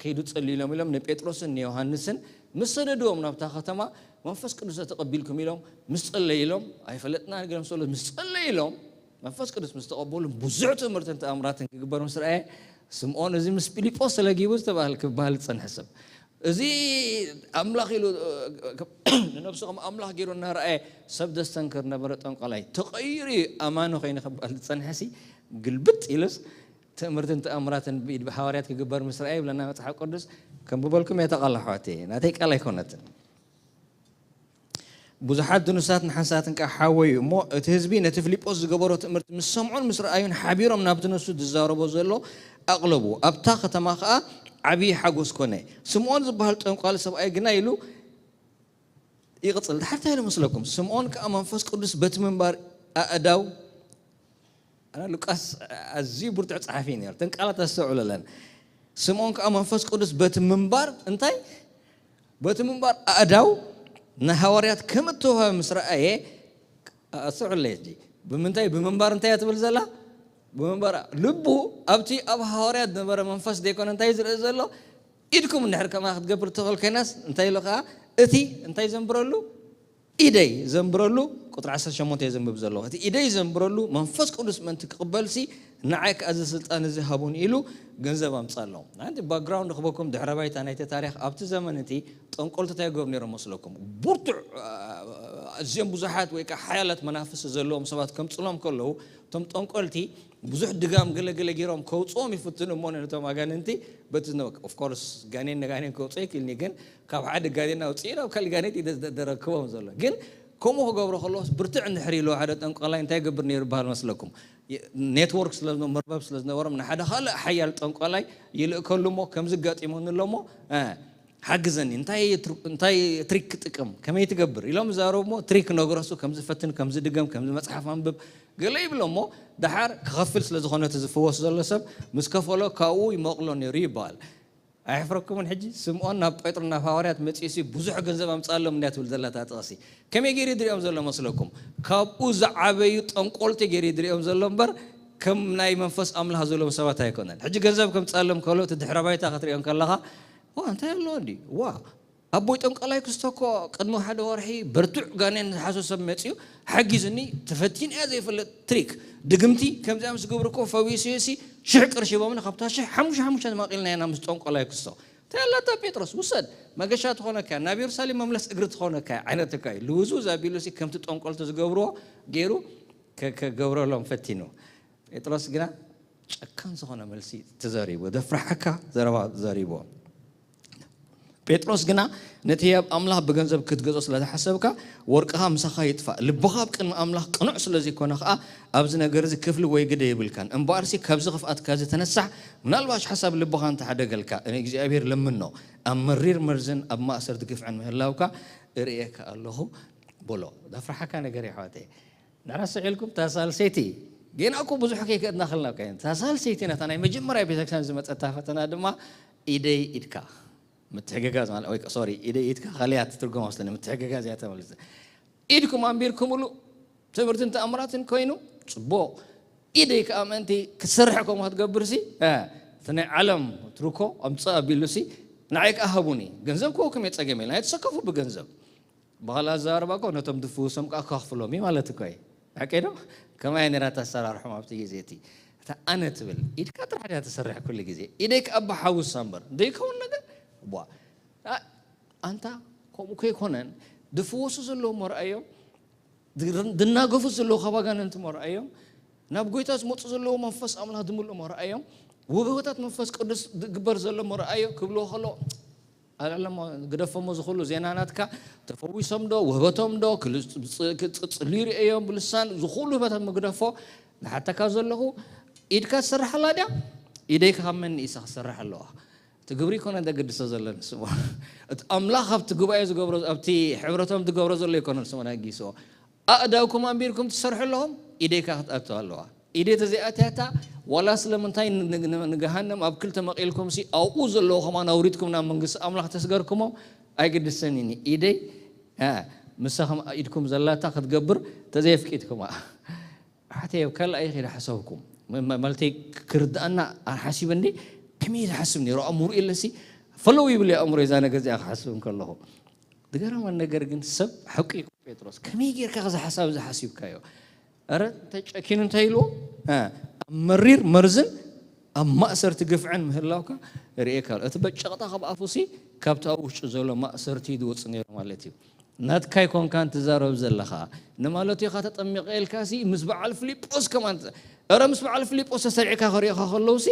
ከይዱ ጸልዩሎም ኢሎም ንጴጥሮስን ንዮሃንስን ምስ ሰደድዎም ናብታ ከተማ፣ መንፈስ ቅዱስ ተቐቢልኩም ኢሎም ምስ ጸለይሎም፣ ኣይፈለጥናን ገሎም ሰሎ ምስ ጸለይሎም፣ መንፈስ ቅዱስ ምስ ተቐበሉ፣ ብዙሕ ትምህርትን ተኣምራትን ክግበር ምስ ረኣየ፣ ስምዖን እዚ ምስ ፊልጶስ ተለጊቡ ዝተባህለ ክበሃል ዝጸንሐ ሰብ፣ እዚ ኣምላኽ ኢሉ፣ ንነብሱ ከም ኣምላኽ ገይሩ እናረኣየ ሰብ ዘስተንክር ነበረ ጠንቋላይ። ተቐይሩ እዩ ኣማኒ ኮይኑ ክበሃል ዝጸንሐ ሲ፣ ግልብጥ ኢሉስ ትእምርትን ተኣምራትን ብኢድ ሃዋርያት ክግበር ምስ ረኣየ ይብለና መጽሓፍ ቅዱስ። ከንብበልኩም እየ፣ እታ ቃል ኣሕዋተይ፣ ናተይ ቃል ኣይኮነትን። ብዙሓት ድኑሳት ንሓንሳትን ከኣ ሓወዩ እሞ፣ እቲ ህዝቢ ነቲ ፊልጶስ ዝገበሮ ትእምርቲ ምስ ሰምዑን ምስ ረኣዩን ሓቢሮም ናብቲ ንሱ ዝዛረቦ ዘሎ ኣቕለቡ። ኣብታ ከተማ ከኣ ዓብዪ ሓጎስ ኮነ። ስምዖን ዝበሃል ጠንቋሊ ሰብኣይ ግና ኢሉ ይቕጽል። ድሓር እንታይ ኢሉ መስለኩም? ስምዖን ከኣ መንፈስ ቅዱስ በቲ ምንባር ኣእዳው፣ ኣነ ሉቃስ ኣዝዩ ብርቱዕ ጸሓፊ እዩ ነይሩ። እተን ቃላት ኣስተውዕለለን። ስምዖን ከኣ መንፈስ ቅዱስ በቲ ምንባር እንታይ? በቲ ምንባር ኣእዳው ንሃዋርያት ከም እተዋህበ ምስ ረኣየ፣ ኣስተውዕለለይ ሕጂ። ብምንታይ? ብምንባር እንታይ እያ ትብል ዘላ? ብምንባር ልቡ ኣብቲ ኣብ ሃዋርያት ዝነበረ መንፈስ ዘይኮነ እንታይ ዝርኢ ዘሎ? ኢድኩም እንድሕር ከምኣ ክትገብር ትኽእል ኮይናስ እንታይ ኢሉ ከኣ? እቲ እንታይ ዘንብረሉ? ኢደይ ዘንብረሉ፣ ቁጽሪ ዓሰርተ ሸሞንተ እየ ዘንብብ ዘለኹ። እቲ ኢደይ ዘንብረሉ መንፈስ ቅዱስ ምእንቲ ክቕበልሲ ንዓይ ከኣ እዚ ስልጣን እዚ ሃቡን ኢሉ ገንዘብ ኣምጻሎም። ሓንቲ ባክግራውንድ ክበኩም ድሕረ ባይታ ናይቲ ታሪኽ፣ ኣብቲ ዘመን እቲ ጠንቆልቲ እንታይ ይገብሩ ነይሮም መስለኩም? ብርቱዕ፣ አ-፣ ኣዝዮም ብዙሓት ወይ ከኣ ሓያላት መናፍስቲ ዘለዎም ሰባት ከምጽሎም ከለዉ፣ እቶም ጠንቆልቲ ብዙሕ ድጋም ገለገለ ገይሮም ከውጽኦም ይፍትኑ እሞ ነቶም ኣጋንንቲ በቲ ዝነበ-፣ ኦፍ ኮርስ ጋኔን ንጋኔን ከውጽኦ ይክእልኒ፣ ግን ካብ ሓደ ጋኔን ኣውጽኡ ናብ ካልእ ጋኔን እዩ ደ-፣ ደ-፣ ደረክቦም ዘሎ። ግን ከምኡ ክገብሮ ከለዎስ ብርትዕ እንድሕር ኢልዎ ሓደ ጠንቆላይ እንታይ ይገብር ነይሩ ይበሃል መስለኩም? የ-፣ ኔትወርክ ስለ ዝነበ-፣ መርበብ ስለ ዝነበሮም ንሓደ ካልእ ሓያል ጠንቆላይ ይልእከሉ እሞ ከምዚ ኣጋጢሙኒ ኣሎ እሞ፣ እ፣ ሓግዘኒ፣ እንታይ እየ ትር-፣ እንታይ እየ ትሪክ ክጥቀም፣ ከመይ ትገብር ኢሎም ይዛረቡ እሞ ትሪክ ነገረሱ ከምዚ ፈትን፣ ከምዚ ድገም፣ ከምዚ መጽሓፍ ኣንብብ ገለ ይብሎ እሞ ደሓር ክኸፍል ስለ ዝኾነ እቲ ዝፍወስ ዘሎ ሰብ ምስ ከፈሎ ካብኡ ይመቕሎ ነይሩ ይበሃል። ኣየሕፍረኩምን? ሕጂ ስምዖን ናብ ጴጥሮ ናብ ሃዋርያት መጺኡሲ ብዙሕ ገንዘብ ኣምጻሎም እንድያ ትብል ዘላ እታ ጥቕሲ። ከመይ ገይሩ ድሪኦም ዘሎ መስለኩም? ካብኡ ዝዓበዩ ጠንቆልቲ ገይሩ ድሪኦም ዘሎ እምበር ከም ናይ መንፈስ ኣምላኽ ዘለዎም ሰባት ኣይኮነን። ሕጂ ገንዘብ ከምጻሎም ከሎ እቲ ድሕረ ባይታ ክትሪኦ ከለኻ፣ ዋ፣ እንታይ ኣለዎ እንዲ? ዋ፣ ኣቦይ ጠንቋላይ ክስቶ እኮ ቅድሚ ሓደ ወርሒ ብርቱዕ ጋኔን ዝሓዞ ሰብ መጺኡ ሓጊዙኒ፣ ተፈቲነ እያ ዘይፈልጥ ትሪክ፣ ድግምቲ ከምዚኣ ምስ ግብሩ እኮ ፈዊሱሲ ሽሕ ቅርሺ ሂቦምኒ፣ ካብታ ሽሕ ሓሙሽተ ሓሙሽተ ማቒልና ኢና ምስ ጠንቋላይ ክስቶ። እንታይ ኣላታ ጴጥሮስ፣ ውሰድ፣ መገሻ ትኾነካ፣ ናብ የሩሳሌም መምለስ እግሪ ትኾነካ ዓይነት እኳ እዩ። ልውዝውዝ ኣቢሉሲ ከምቲ ጠንቆልቲ ዝገብርዎ ገይሩ ከ-፣ ከገብረሎም ፈቲኑ። ጴጥሮስ ግና ጨካን ዝኾነ መልሲ ተዘሪቡ፣ ዘፍርሓካ ዘረባ ዘሪቡ። ጴጥሮስ ግና ነቲ ህያብ ኣምላኽ ብገንዘብ ክትገዝኦ ስለ ዝሓሰብካ፣ ወርቅኻ ምሳኻ ይጥፋእ። ልብኻ ኣብ ቅድሚ ኣምላኽ ቅኑዕ ስለ ዘይኮነ ኸኣ፣ ኣብዚ ነገር እዚ ክፍሊ ወይ ግደ የብልካን። እምበኣርሲ ካብዚ ክፍኣትካ እዚ ተነሳሕ፣ ምናልባሽ ሓሳብ ልብኻ እንተሓደገልካ፣ ንእግዚኣብሔር ለምኖ። ኣብ መሪር መርዝን ኣብ ማእሰርቲ ግፍዕን ምህላውካ እርእየካ ኣለኹ በሎ። ዘፍርሓካ ነገር እዩ ኣሕዋተይ። ንሕና ስቕ ኢልኩም እታ ሳልሰይቲ፣ ጌና እኮ ብዙሕ ከይከድና ከለና እኮ እያ። እታ ሳልሰይቲ ነታ ናይ መጀመርያ ቤተክርስትያን ዝመጸታ ፈተና ድማ ኢደይ ኢድካ። ምትሕግጋዝ ማለት ወይ ሶሪ ኢደ ኢድካ ካልያ ትርጉም ኣስለኒ ምትሕግጋዝ እያ ተመልስ ኢድኩም ኣንቢርኩምሉ ትምህርትን ተኣምራትን ኮይኑ ጽቡቕ ኢደይ ከዓ ምእንቲ ክትሰርሕ ከምኡ ክትገብር ሲ እቲ ናይ ዓለም ትርኮ ኣምፅእ ኣቢሉ ሲ ንዓይ ከዓ ሃቡኒ ገንዘብ ክወኩም የፀገም የለ ኣይተሰከፉ ብገንዘብ ብኻልእ ኣዘራርባ እኮ ነቶም ድፍውሶም ከዓ ከኽፍሎም እዩ ማለት እኮ እዩ ሓቀይ ዶ ከማይ ነራ ተሰራርሖም ኣብቲ ግዜ እቲ እታ ኣነ ትብል ኢድካ ጥራሕ ድያ ትሰርሕ ኩሉ ግዜ ኢደይ ከዓ ብሓውሳ እምበር ዘይከውን ነገር ቧ ኣንታ ከምኡ ከይኮነን ድፍወሱ ዘለዎም መርኣዮም ድናገፉ ዘለዉ ካብ ኣጋንንቲ መርኣዮም ናብ ጎይታ ዝመፁ ዘለዉ መንፈስ ኣምላኽ ድምልኡ መርኣዮም ውህበታት መንፈስ ቅዱስ ዝግበር ዘሎ መርኣዮ ክብልዎ ከሎ ኣለሞ ግደፈሞ ዝኽሉ ዜና ናትካ ተፈዊሶም ዶ ውህበቶም ዶ ክጽልዩ ርእዮም ብልሳን ዝኽሉ ህበታት ምግደፎ ዝሓተካ ዘለኹ ኢድካ ትሰርሓላ ድያ ኢደይ ካብ መን ንኢሳ ክሰርሕ ኣለዋ እቲ ግብሪ ይኮነ ዘገድሶ ዘሎ ንስሞ እቲ ኣምላኽ ኣብቲ ጉባኤ ዝገብሮ ኣብቲ ሕብረቶም ዝገብሮ ዘሎ ይኮነ ንስሞ ነጊስዎ ኣእዳውኩም ኣንቢርኩም ትሰርሑ ኣለኹም ኢደይካ ክትኣቱ ኣለዋ ኢደይ ተዘይኣትያታ ዋላ ስለምንታይ ንገሃነም ኣብ ክልተ መቂልኩም ሲ ኣብኡ ዘለዉ ከማን ኣውሪድኩም ናብ መንግስቲ ኣምላኽ ተስገርኩሞ ኣይግድሰን ኢኒ ኢደይ ምሳኹም ኢድኩም ዘላታ ክትገብር ተዘየፍቂድኩማ ሓተይ ኣብ ካልኣይ ኺድ ሓሰብኩም ማለተይ ክርድኣና ሓሲበ እንዴ ከመይ ዝሓስብ ነይሩ ኣእምሩ የለሲ ፈለው ይብል ኣእምሮ እዛ ነገር እዚኣ ክሓስብ እንከለኹ ዝገረመን ነገር ግን ሰብ ሓቂ እዩ ጴጥሮስ ከመይ ጌርካ ከዚ ሓሳብ እዚ ሓሲብካዮ ረ ተጨኪኑ እንታይ ኢልዎ ኣብ መሪር መርዝን ኣብ ማእሰርቲ ግፍዕን ምህላውካ ርእየካ እቲ በጨቕጣ ካብ ኣፉሲ ካብቲ ኣብ ውሽጡ ዘሎ ማእሰርቲ ዝወፅ ነይሩ ማለት እዩ ናትካ ይኮንካን ትዛረብ ዘለኻ ንማለቱ ኢኻ ተጠሚቐ ኢልካ ሲ ምስ በዓል ፊልጶስ ከማን እረ ምስ በዓል ፊልጶስ ተሰሪዕካ ክሪኦኻ ከለውሲ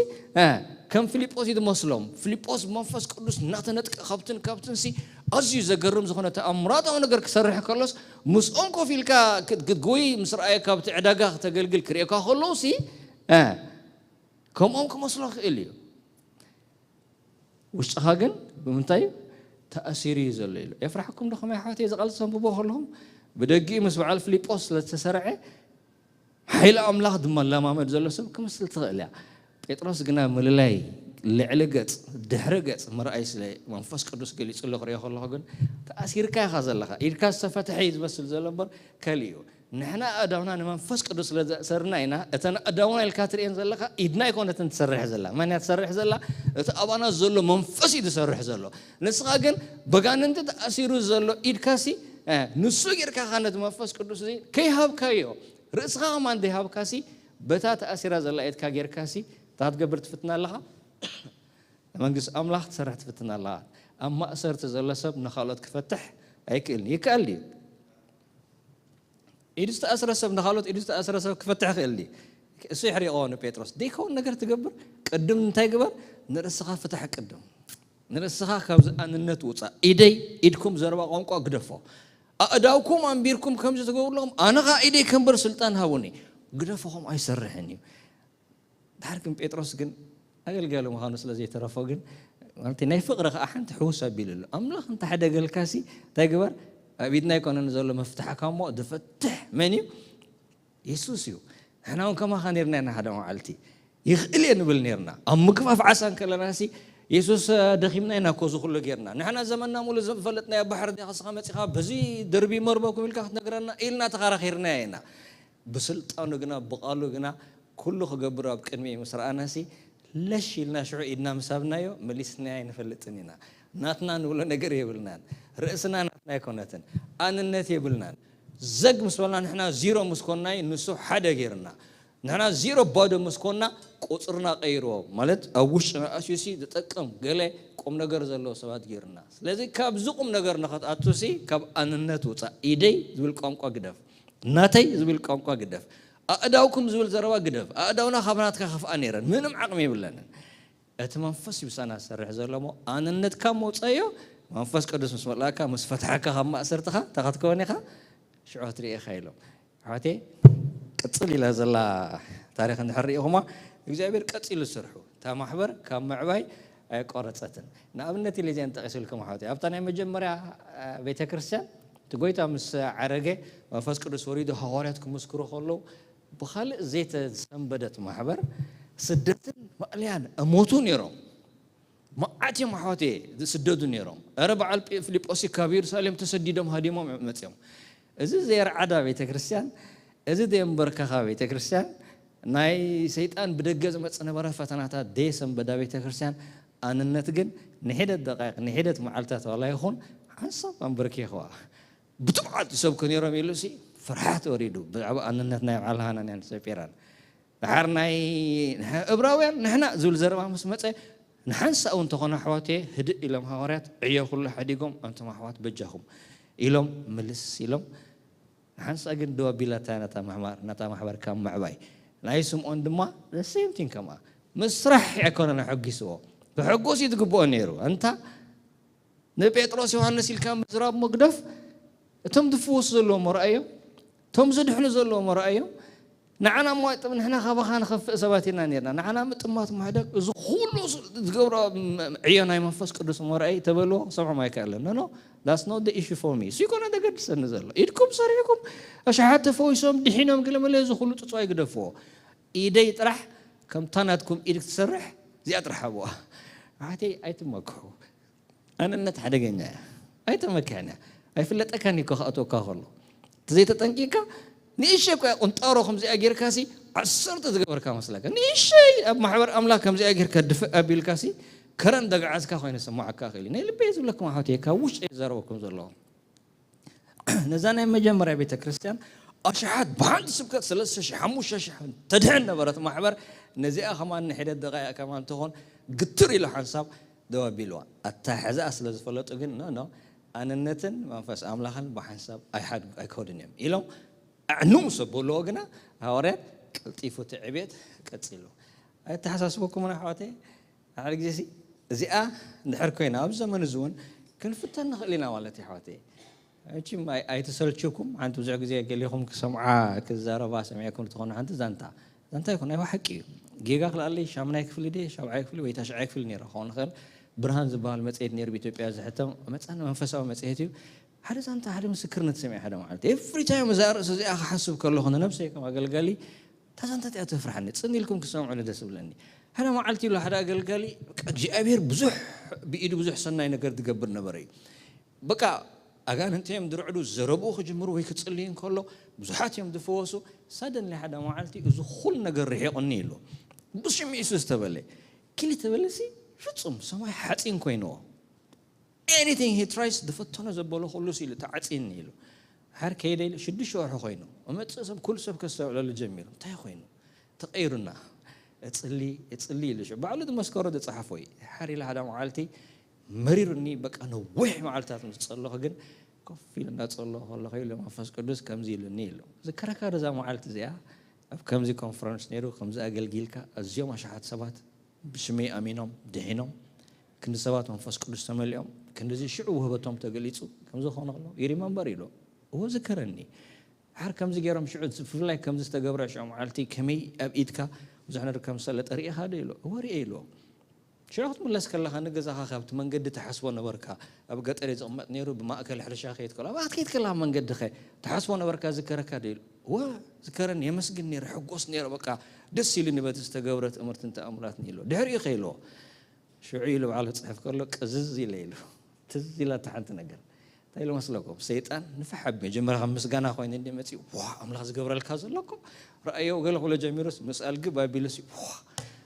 ከም ፊልጶስ እዩ ዝመስሎም ፊልጶስ መንፈስ ቅዱስ እናተነጥቀ ካብትን ካብትን ሲ ኣዝዩ ዘገርም ዝኾነ ተኣምራታዊ ነገር ክሰርሕ ከሎስ ምስኦም ኮፍ ኢልካ ክትጎይ ምስ ረኣየ ካብቲ ዕዳጋ ክተገልግል ክሪኦካ ከለውሲ ከምኦም ክመስሎ ክእል እዩ ውሽጥኻ ግን ብምንታይ ተኣሲሩ እዩ ዘሎ ኢሉ የፍራሕኩም ዶ ከመይ ሓወት እዚ ቃል ተንብቦ ከለኹም ብደጊኡ ምስ በዓል ፊልጶስ ስለዝተሰርዐ ሓይሊ ኣምላኽ ድማ ለማመድ ዘሎ ሰብ ክመስል ትኽእል እያ ጴጥሮስ ግና ምልላይ ልዕሊ ገጽ ድሕሪ ገጽ ምርኣይ ስለ መንፈስ ቅዱስ ገሊጹ ኣሎ ክሪኦ ከለኹ ግን ተኣሲርካ ኢኻ ዘለኻ ኢድካ ዝተፈትሐ እዩ ዝመስል ዘሎ እምበር ከሊኡ ንሕና ኣእዳውና ንመንፈስ ቅዱስ ስለ ዘእሰርና ኢና እተን ኣእዳውና ኢልካ ትርእየን ዘለካ ኢድና ኣይኮነትን ትሰርሕ ዘላ መን እያ ትሰርሕ ዘላ እቲ ኣባና ዘሎ መንፈስ እዩ ዝሰርሕ ዘሎ ንስኻ ግን በጋንንቲ ተኣሲሩ ዘሎ ኢድካሲ ንሱ ጌርካ ኻ ነቲ መንፈስ ቅዱስ እዚ ከይሃብካዮ ርእስኻ ከማን ዘይሃብካሲ በታ ተኣሲራ ዘላ ኢድካ ጌርካሲ እታ ክትገብር ትፍትና ኣለኻ መንግስቲ ኣምላኽ ትሰርሕ ትፍትና ኣለኻ ኣብ ማእሰርቲ ዘሎ ሰብ ንኻልኦት ክፈትሕ ኣይክእልን ይከኣል ድዩ ኢዱ ዝተኣስረ ሰብ ንኻልኦት ኢዱ ዝተኣስረ ሰብ ክፈትሕ ክእል ድዩ እሱ ይሕሪቆ ንጴጥሮስ ደይከውን ነገር ትገብር ቅድም እንታይ ግበር ንርእስኻ ፍታሕ ቅድም ንርእስኻ ካብዚ ኣንነት ውፃእ ኢደይ ኢድኩም ዘረባ ቋንቋ ግደፎ ኣእዳውኩም ኣንቢርኩም ከምዚ ትገብሩ ኣለኹም ኣነ ኸዓ ኢደይ ከንብር ስልጣን ሃቡኒ ግደፎኹም ኣይሰርሕን እዩ ድሓር ግን ጴጥሮስ ግን ኣገልጋሊ ምዃኑ ስለ ዘይተረፎ ግን ማለት ናይ ፍቕሪ ከዓ ሓንቲ ሕውስ ኣቢሉ ኣሎ ኣምላኽ እንተሓደገልካሲ እንታይ ግበር ኣብ ኢድና ኣይኮነን ዘሎ መፍትሓካ እሞ ዝፈትሕ መን እዩ የሱስ እዩ ንሕና እውን ከማኻ ነርና ኢና ሓደ መዓልቲ ይኽእል እየ ንብል ነርና ኣብ ምግፋፍ ዓሳ እንከለናሲ የሱስ ደኺምና ኢና እኮ ዝኽሉ ጌርና ንሕና ዘመንና ሙሉ ዝፈለጥናዮ ባሕሪ ዲኻ ስኻ መፂኻ በዚ ደርቢ መርበኩም ኢልካ ክትነግረና ኢልና ተኸራኺርናዮ ኢና ብስልጣኑ ግና ብቓሉ ግና ኩሉ ክገብር ኣብ ቅድሚ ምስ ረኣናሲ ለሽ ኢልና ሽዑ ኢድና ምሳብናዮ መሊስናዮ ኣይንፈልጥን ኢና ናትና ንብሎ ነገር የብልናን ርእስና ናትና ኣይኮነትን ኣንነት የብልናን ዘግ ምስ በልና ንሕና ዚሮ ምስ ኮናይ ንሱ ሓደ ገይርና ንሕና ዚሮ ባዶ ምስ ኮና ቁፅርና ቀይርዎ ማለት ኣብ ውሽጥና ኣስዩሲ ዝጠቅም ገለ ቁም ነገር ዘለዎ ሰባት ገይርና ስለዚ ካብዚ ቁም ነገር ንኸትኣቱሲ ካብ ኣንነት ውፃእ ኢደይ ዝብል ቋንቋ ግደፍ ናተይ ዝብል ቋንቋ ግደፍ ኣእዳውኩም ዝብል ዘረባ ግደፍ ኣእዳውና ካብ ናትካ ከፍኣ ነይረን ምንም ዓቕሚ የብለንን እቲ መንፈስ ይብሳና ዝሰርሕ ዘሎ ሞ ኣንነትካ መውፀዮ መንፈስ ቅዱስ ምስ መላእካ ምስ ፈትሐካ ካብ ማእሰርትኻ እንታይ ክትከውን ኢኻ ሽዖ ትርኢ ኢኻ ኢሎም ኣሕዋተይ ቅፅል ኢላ ዘላ ታሪክ እንድሕር ርኢኹማ እግዚኣብሔር ቀፂሉ ስርሑ እታ ማሕበር ካብ ምዕባይ ኣይቆረፀትን ንኣብነት ኢለ እዚአን ጠቂስልኩም ኣሕዋተይ ኣብታ ናይ መጀመርያ ቤተክርስትያን እቲ ጎይታ ምስ ዓረገ መንፈስ ቅዱስ ወሪዱ ሃዋርያት ክምስክሩ ከለዉ ብኻልእ ዘይተሰንበደት ማሕበር ስደትን ማእልያን እሞቱ ነይሮም መዓት እዮም ኣሕዋት ዝስደዱ ነይሮም። ኧረ በዓል ፊ- ፊልጶስ ካብ ኢየሩሳሌም ተሰዲዶም ሃዲሞም እዮም መፅኦም። እዚ ዘየርዓዳ ቤተ ክርስቲያን፣ እዚ ዘየንበርከኻ ቤተ ክርስቲያን፣ ናይ ሰይጣን ብደገ ዝመፅ ነበረ ፈተናታት ዘየሰንበዳ ቤተ ክርስቲያን፣ ኣንነት ግን ንሒደት ደቃይቅ ንሒደት መዓልታት ዋላ ይኹን ሓንሳብ ኣንበርኪኽዋ። ብትብዓት ዝሰብኩ ነይሮም ኢሉ ሲ ፍርሓት ወሪዱ ብዛዕባ ኣንነት ናይ በዓል ሃናንያን ሰጲራን። ድሓር ናይ እብራውያን ንሕና ዝብል ዘረባ ምስ መፀ ንሓንሳእ እውን ተኾነ ኣሕዋት ህድእ ኢሎም ሃዋርያት ዕዮ ኩሉ ሓዲጎም ኣንቶም ኣሕዋት በጃኹም ኢሎም ምልስ ኢሎም። ንሓንሳእ ግን ደው ኣቢላታ ነታ ማሕበር ነታ ማሕበር ካብ ምዕባይ ናይ ስምዖን ድማ the same thing ከምኣ ምስራሕ ኣይኮነን ኣሐጒስዎ። ክሕጎስ እዩ ዝግብኦ ነይሩ። ኣንታ ንጴጥሮስ ዮሃንስ ኢልካ ምዝራብ መግደፍ እቶም ዝፍወሱ ዘለዎም ረኣዮም፣ እቶም ዝድሕኑ ዘለዎም ረኣዮም። ንዓና እሞ ጥም ንሕና ካባኻ ንኸፍእ ሰባት ኢና ነርና። ንዓና ምጥማት ማሕደግ እዚ ኩሉ ዝገብሮ ዕዮ ናይ መንፈስ ቅዱስ እሞ ረኣይ ተበልዎ ክሰምዖም ኣይክእልን። No, no, that's not the issue for me። እሱ ይኮነ ዘገድሰኒ ዘሎ። ኢድኩም ሰሪሕኩም ኣሽሓት ተፈዊሶም ድሒኖም ገለ መለ እዚ ኩሉ ጽጽዋ ይግደፍዎ። ኢደይ ጥራሕ ከምታ ናትኩም ኢድ ክትሰርሕ እዚኣ ጥራሕ ኣብዋ። ኣሕዋተይ ኣይትመክሑ። ኣንነት ሓደገኛ እያ። ኣይተመክሕን እያ። ኣይፍለጠካን እዩ እኮ ክኣትወካ ከሎ። እቲ ዘይተጠንቂካ ንእሸ እኮ እያ ቁንጣሮ ከምዚኣ ጌርካሲ ዓሰርተ ዝገበርካ መስለካ። ንእሸይ ኣብ ማሕበር ኣምላኽ ከምዚኣ ጌርካ ድፍእ ኣቢልካሲ ከረን ደግዓዝካ ኮይኑ ይስምዓካ ይኽእል እዩ። ናይ ልበይ ዝብለኩም ኣሕዋተይ ካብ ውሽጠይ ዝዛረበኩም ዘለኹ። ነዛ ናይ መጀመርያ ቤተ ክርስቲያን ኣሽሓት ብሓንቲ ስብከት ሰለስተ ሺሕ ሓሙሽተ ሺሕ ተድሕን ነበረት ማሕበር። ነዚኣ ከማን ንሒደት ደቃይቕ ከማን ትኾን ግትር ኢሉ ሓንሳብ ደው ኣቢልዋ። ኣታሕዛኣ ስለ ዝፈለጡ ግን ኖ ኖ ኣንነትን መንፈስ ኣምላኽን ብሓንሳብ ኣይሓድ ኣይከዱን እዮም ኢሎም ኣዕንኡ ምስ ኣበልዎ ግና ሃዋርያት ቀልጢፉ እቲ ዕቤት ቀጺሉ። ኣየተሓሳስበኩምን ኣሕዋተይ? ሓደ ግዜ ሲ እዚኣ እንድሕር ኮይና ኣብ ዘመን እዚ እውን ክንፍተን ንኽእል ኢና ማለት እዩ ኣሕዋተይ። መቸም ኣይ- ኣይተሰልችኩም። ሓንቲ ብዙሕ ግዜ ገሊኹም ክሰምዓ ክዛረባ ሰሚዕኩም ትኾኑ ሓንቲ ዛንታ ዛንታ ይኹን ኣይዋ ሓቂ እዩ። ጌጋ ክልኣለይ ሻምናይ ክፍሊ ደ ሻብዓይ ክፍሊ ወይ ታሽዓይ ክፍሊ ነይረ ክኸውን ይኽእል። ብርሃን ዝበሃል መፅሄት ነይሩ ብኢትዮጵያ ዝሕተም መፃን መንፈሳዊ መፅሄት እዩ። ሓደ ዛንታ ሓደ ምስክርነት ሰሚዐ ሓደ መዓልቲ ኤፍሪ ታይም እዛ ርእሲ እዚኣ ክሓስብ ከለኹ ንነብሰይ ከም ኣገልጋሊ እታ ዛንታ እዚኣ ተፍርሓኒ። ጽን ኢልኩም ክሰምዑኒ ደስ ዝብለኒ። ሓደ መዓልቲ ኢሉ ሓደ ኣገልጋሊ በቃ እግዚኣብሔር ብዙሕ ብኢዱ ብዙሕ ሰናይ ነገር ዝገብር ነበረ እዩ። በቃ ኣጋንንቲ እዮም ዝርዕዱ፣ ዘረብኡ ክጅምሩ ወይ ክጽልዩ እንከሎ ብዙሓት እዮም ዝፈወሱ። ሳደንሊ ሓደ መዓልቲ እዚ ኩሉ ነገር ርሒቑኒ ኢሉ ብሽም ኢየሱስ ተበለ። ክሊ ተበለሲ ፍጹም ሰማይ ሓጺን ኮይንዎ። Anything he tries ዝፈተኖ ዘበሎ ኩሉ ኢሉ ተዓፂኒ ኢሉ ሓር ከይደ ኢሉ ሽዱሽተ ወርሒ ኮይኑ እመፅእ ሰብ ኩሉ ሰብ ከስተውዕለሉ ጀሚሩ እንታይ ኮይኑ ተቀይሩና እፅሊ እፅሊ ኢሉ ሽዑ ባዕሉ ዝመስከሮ ዝፀሓፎ እዩ። ሓር ኢለ ሓደ መዓልቲ መሪሩኒ በቃ ነዊሕ መዓልትታት ምስ ፀለኹ ግን ኮፍ ኢሉ እንዳፀለኹ ከለኹ ኢሉ መንፈስ ቅዱስ ከምዚ ኢሉኒ ኢሉ ዝከረካ ዛ መዓልቲ እዚኣ ኣብ ከምዚ ኮንፈረንስ ነይሩ ከምዚ ኣገልጊልካ ኣዝዮም ኣሽሓት ሰባት ብሽመይ ኣሚኖም ድሒኖም ክንዲ ሰባት መንፈስ ቅዱስ ተመሊኦም ክንድዚ ሽዑ ውህበቶም ተገሊጹ ከምዚ ክኾነ ከሎ ይሪመምበር ኢሉ እዎ ዝከረኒ ሓር ከምዚ ገይሮም ሽዑ ብፍላይ ከምዚ ዝተገብረ ሽዑ መዓልቲ ከመይ ኣብ ኢድካ ብዙሕ ነገር ከም ዝሰለጠ ርኢኻ ዶ ኢሉ እዎ ርኤ ኢልዎ ሽዑ ክትምለስ ከለኻ ንገዛኻ ካብቲ መንገዲ ትሓስቦ ነበርካ ኣብ ገጠር ዝቕመጥ ነይሩ ብማእከል ሕርሻ ከይድ ከሎ ኣብኣ ትከይድ ከለኻ መንገዲ ኸ ትሓስቦ ነበርካ ዝከረካ ዶ ኢሉ እዎ ዝከረኒ የመስግን ነይረ ሕጎስ ነይረ በቃ ደስ ኢሉኒ በቲ ዝተገብረ ትእምርትን ተኣምራትን ኢሉ ድሕሪኡ ከ ኢልዎ ሽዑ ኢሉ ባዕሉ ክፅሕፍ ከሎ ቅዝዝ ኢለ ኢሉ ትዝ ኢላታ ሓንቲ ነገር እንታይ ኢሉ መስለኩም ሰይጣን ንፍሕ ኣብ መጀመርያ ከም ምስጋና ኮይኑ እንዲ መፂኡ ዋ ኣምላኽ ዝገብረልካ ዘሎ እኮ ረኣዮ ገለ ክብሎ ጀሚሩስ ምስ ኣልግብ ኣቢሉስ ዋ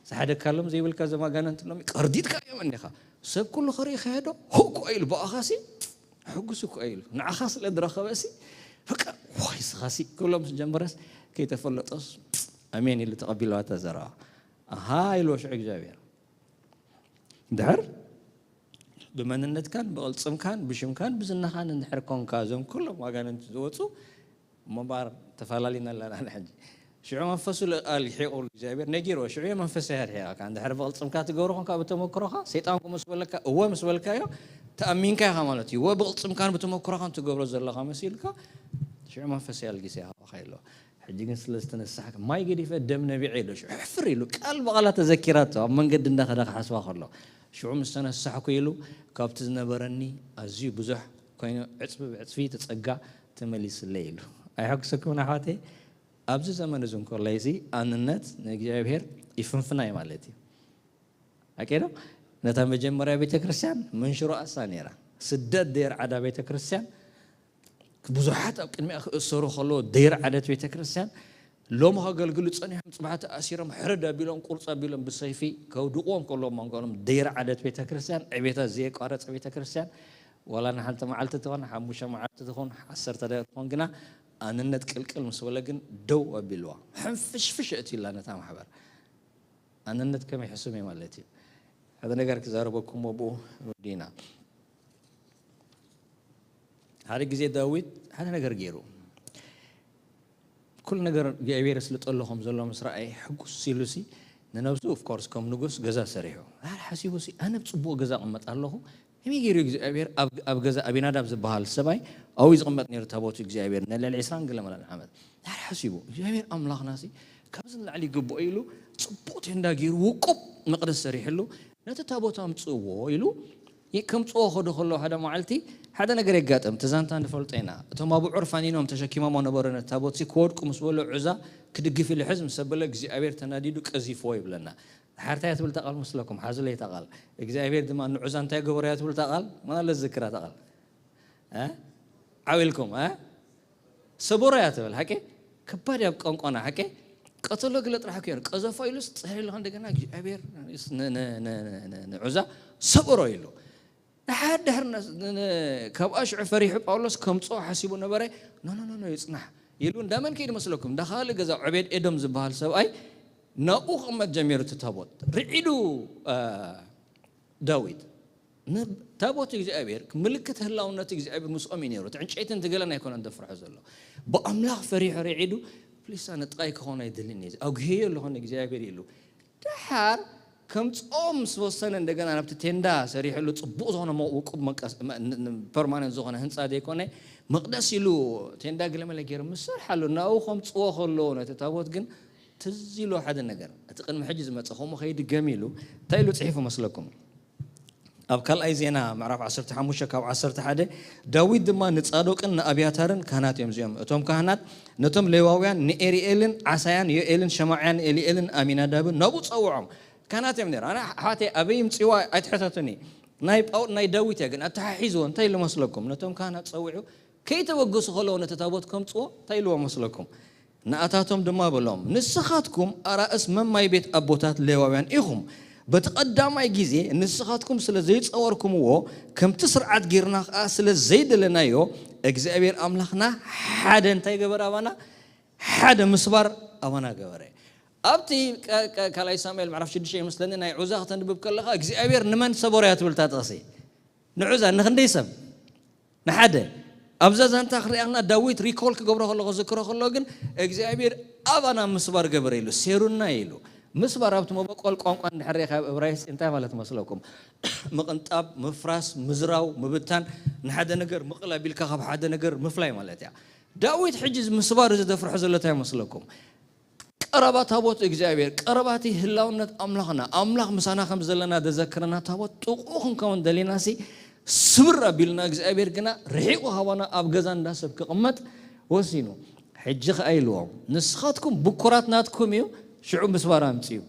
ዝሓደግካሎም ዘይብልካ ዘማጋነንቲ ሎሚ ቀርዲጥካ እዮም እኒኻ ሰብ ኩሉ ክርኢ ከየዶ ህቁ ኢሉ ብኣኻሲ ሕጉስ እኮ ኢሉ ንዓኻ ስለ ዝረኸበሲ በቃ ዋይ ስኻሲ ክብሎ ምስ ጀመረስ ከይተፈለጦስ ኣሜን ኢሉ ተቐቢልዋ ተዘረባ ኣሃ ኢልዎ ሽዑ እግዚኣብሔር ድሕር ብመንነትካን ብቕልፅምካን ብሽምካን ብዝናኻን እንድሕር ኮንካ እዞም ኩሎም ኣጋንንቲ ዝወፁ እሞ እምበኣር ተፈላለዩና ኣለና ሕጂ ሽዑ መንፈሱ ልቃል ይሒቑሉ እግዚኣብሔር ነጊርዎ ሽዑ መንፈሳዊ ኣርሒቓካ እንድሕር ብቕልፅምካ ትገብሮ ኮንካ ብተመክሮኻ ሰይጣን ከምኡ ምስ በለካ እወ ምስ በልካዮ ተኣሚንካ ኢኻ ማለት እዩ እወ ብቕልፅምካን ብተመክሮኻን ትገብሮ ዘለኻ መሲልካ ሽዑ መንፈሳዊ ኣልጊሰ ይሃበኻ ኢሎ ሕጂ ግን ስለ ዝተነሳሕካ ማይ ገዲፈ ደም ነቢዐ ኢሎ ሽዑ ሕፍር ኢሉ ቃል ብቓላ ተዘኪራቶ ኣብ መንገዲ እንዳኸደ ክሓስባ ከሎ ሽዑ ምስ ተነሳሕኩ ኢሉ ካብቲ ዝነበረኒ ኣዝዩ ብዙሕ ኮይኑ ዕፅፊ ብዕፅፊ እቲ ፀጋ ተመሊስለይ ኢሉ ኣይሐጉሰኩምን ኣሕዋተይ ኣብዚ ዘመን እዚ እንኮላይ እዚ ኣንነት ንእግዚኣብሔር ይፍንፍናይ ማለት እዩ ኣኬዶ ነታ መጀመርያ ቤተ ክርስቲያን መንሽሮ ኣሳ ነይራ። ስደት ደየር ዓዳ ቤተ ክርስቲያን ብዙሓት ኣብ ቅድሚኣ ክእሰሩ ከለዉ ደየር ዓደት ቤተ ክርስቲያን ሎም ከገልግሉ ጸኒሖም ጽባሕ ተኣሲሮም ሕርድ ኣቢሎም ቁርጽ ኣቢሎም ብሰይፊ ከውድቕዎም ከለዉ መንጎሎም ደየር ዓደት ቤተ ክርስቲያን ዕቤታ ዘየቋረጸ ቤተ ክርስቲያን ዋላ ንሓንቲ መዓልቲ ትኾን ሓሙሽተ መዓልቲ ትኾን ዓሰርተ ደቂቕ ትኾን ግና ኣንነት ቅልቅል ምስ በለ ግን ደው ኣቢልዋ ሕንፍሽፍሽ እትዩላ ነታ ማሕበር ኣንነት ከመይ ሕሱም እዩ ማለት እዩ። ሓደ ነገር ክዛረበኩም ብኡ ወዲና ሓደ ግዜ ዳዊት ሓደ ነገር ገይሩ ኩሉ ነገር እግዚኣብሔር ስልጠሎ ከም ዘሎ ምስ ረኣየ ሕጉስ ኢሉሲ ንነብሱ ኦፍኮርስ ከም ንጉስ ገዛ ሰሪሑ ዳር ሓሲቡሲ ኣነ ብፅቡቅ ገዛ ቅመጥ ኣለኹ ከመይ ገይሩ እግዚኣብሔር ኣብ ገዛ ኣቢናዳብ ዝበሃል ሰብኣይ ኣብኡ ዝቅመጥ ነይሩ ታቦቱ እግዚኣብሔር ንልዕሊ ዕስራን ገለ መላን ዓመት ዳር ሓሲቡ እግዚኣብሔር ኣምላኽናሲ ካብዚ ንላዕሊ ይግብኦ ኢሉ ፅቡቅ ቴንዳ ገይሩ ውቁብ መቅደስ ሰሪሕሉ ነቲ ታቦት ኣምፅእዎ ኢሉ ከምፅዎ ከዶ ከለዉ ሓደ መዓልቲ ሓደ ነገር የጋጥም። እቲ ዛንታ ንፈልጦ ኢና። እቶም ኣብዑር ፋኒኖም ተሸኪሞሞ ነበሩ ነቲ ታቦትሲ ክወድቁ ምስ በሉ ዑዛ ክድግፍ ኢሉ ሕዝ ምስ ኣበለ እግዚኣብሔር ተናዲዱ ቀዚፍዎ ይብለና። ድሓር እንታይ እያ ትብል እታ ቃል መስለኩም? ሓዙለይ እታ ቃል። እግዚኣብሔር ድማ ንዑዛ እንታይ ገበሮ እያ ትብል እታ ቃል? መን ኣሎ ዝዝክራ እታ ቃል? እ? ዓው ኢልኩም እ? ሰቦሮ እያ ትብል ሓቂ ከባድ እያ ቋንቋና ሓቂ ቀተሎ ግለ ጥራሕ እኮ ቀዘፎ ኢሉስ ፅሕሪ ኢሉ እንደገና እግዚኣብሔር ንዑዛ ሰቦሮ ኢሉ ድሓር ድሕር ካብኣ ሽዑ ፈሪሑ ጳውሎስ ከምፅኦ ሓሲቡ ነበረ ኖኖኖኖ ይፅናሕ ኢሉ እንዳመን ከይድ መስለኩም እንዳ ካልእ ገዛ ዖቤድ ኤዶም ዝበሃል ሰብኣይ ናብኡ ክቕመጥ ጀሚሩ እቲ ታቦት ርዒዱ ዳዊት ታቦት እግዚኣብሔር ምልክት ህላውነት እግዚኣብሔር ምስኦም እዩ ነይሩ። እቲ ዕንጨይትን እቲ ገለን ኣይኮነን ዘፍርሖ ዘሎ። ብኣምላኽ ፈሪሑ ርዒዱ ፕሊስ ኣነ ጥቓይ ክኾን ኣይደልን እየ ኣጉሄዮ ኣለኹ ንእግዚኣብሔር ኢሉ። ድሓር ከምፅኦም ምስ ወሰነ እንደገና ናብቲ ቴንዳ ሰሪሕሉ ፅቡቕ ዝኾነ ውቁብ ፐርማነንት ዝኾነ ህንፃ ዘይኮነ መቕደስ ኢሉ ቴንዳ ግለመለ ገይሩ ምስ ሰርሓሉ ናብኡ ከምፅዎ ከለዎ ነቲ ታቦት ግን ትዝ ኢሉ ሓደ ነገር እቲ ቅድሚ ሕጂ ዝመፀ ከምኡ ከይድገም ኢሉ እንታይ ኢሉ ፅሒፉ መስለኩም? ኣብ ካልኣይ ዜና ምዕራፍ ዓሰርተ ሓሙሽተ ካብ ዓሰርተ ሓደ ዳዊት ድማ ንጻዶቅን ንኣብያታርን ካህናት እዮም እዚኦም እቶም ካህናት ነቶም ሌዋውያን ንኤሪኤልን ዓሳያን ዮኤልን ሸማዕያን ኤሊኤልን ኣሚናዳብን ናብኡ ጸውዖም ካህናት እዮም ነይሩ ኣነ ሓቴ ኣበይ ምጽዋ ኣይትሕተቱኒ ናይ ጳው ናይ ዳዊት እያ ግን ኣተሓሒዝዎ እንታይ ኢሉ መስለኩም ነቶም ካህናት ጸዊዑ ከይተበገሱ ከለዉ ነቲ ታቦት ከምጽዎ እንታይ ኢልዎ መስለኩም ንኣታቶም ድማ በሎም፣ ንስኻትኩም ኣራእስ መማይ ቤት ኣቦታት ሌዋውያን ኢኹም። በቲ ቀዳማይ ግዜ ንስኻትኩም ስለ ዘይጸወርኩምዎ፣ ከምቲ ስርዓት ጌርና ኸኣ ስለ ዘይደለናዮ፣ እግዚኣብሔር ኣምላኽና ሓደ እንታይ ገበረ ኣባና? ሓደ ምስባር ኣባና ገበረ። ኣብቲ ካልኣይ ሳሙኤል ምዕራፍ ሽዱሽተ ይመስለኒ ናይ ዑዛ ከተንብብ ከለኻ እግዚኣብሔር ንመን ሰበሮያ ትብል እታ ጥቕሲ ንዑዛ ንኽንደይ ሰብ ንሓደ ኣብዛ ዛንታ ክሪኣና ዳዊት ሪኮል ክገብሮ ከሎ ክዝክሮ ከሎ ግን እግዚኣብሔር ኣባና ምስባር ገበረ ኢሉ ሴሩና ኢሉ ምስባር ኣብቲ መበቆል ቋንቋ እንድሕር ካብ እብራይስ እንታይ ማለት መስለኩም ምቕንጣብ ምፍራስ ምዝራው ምብታን ንሓደ ነገር ምቕል ኣቢልካ ካብ ሓደ ነገር ምፍላይ ማለት እያ ዳዊት ሕጂ ምስባር እዚ ደፍርሖ ዘሎ እንታይ መስለኩም ቀረባ ታቦት እግዚኣብሔር ቀረባቲ ህላውነት ኣምላኽና ኣምላኽ ምሳና ከም ዘለና ዘዘክረና ታቦት ጥቕኡ ክንከውን ደሊናሲ ስብር ኣቢልና እግዚኣብሔር ግና ርሒቑ ሃባና ኣብ ገዛ እንዳሰብ ክቕመጥ ወሲኑ ሕጂ ኸዓ ኢልዎም ንስኻትኩም ብኩራት ናትኩም እዩ ሽዑ ምስባር ኣምፅኡ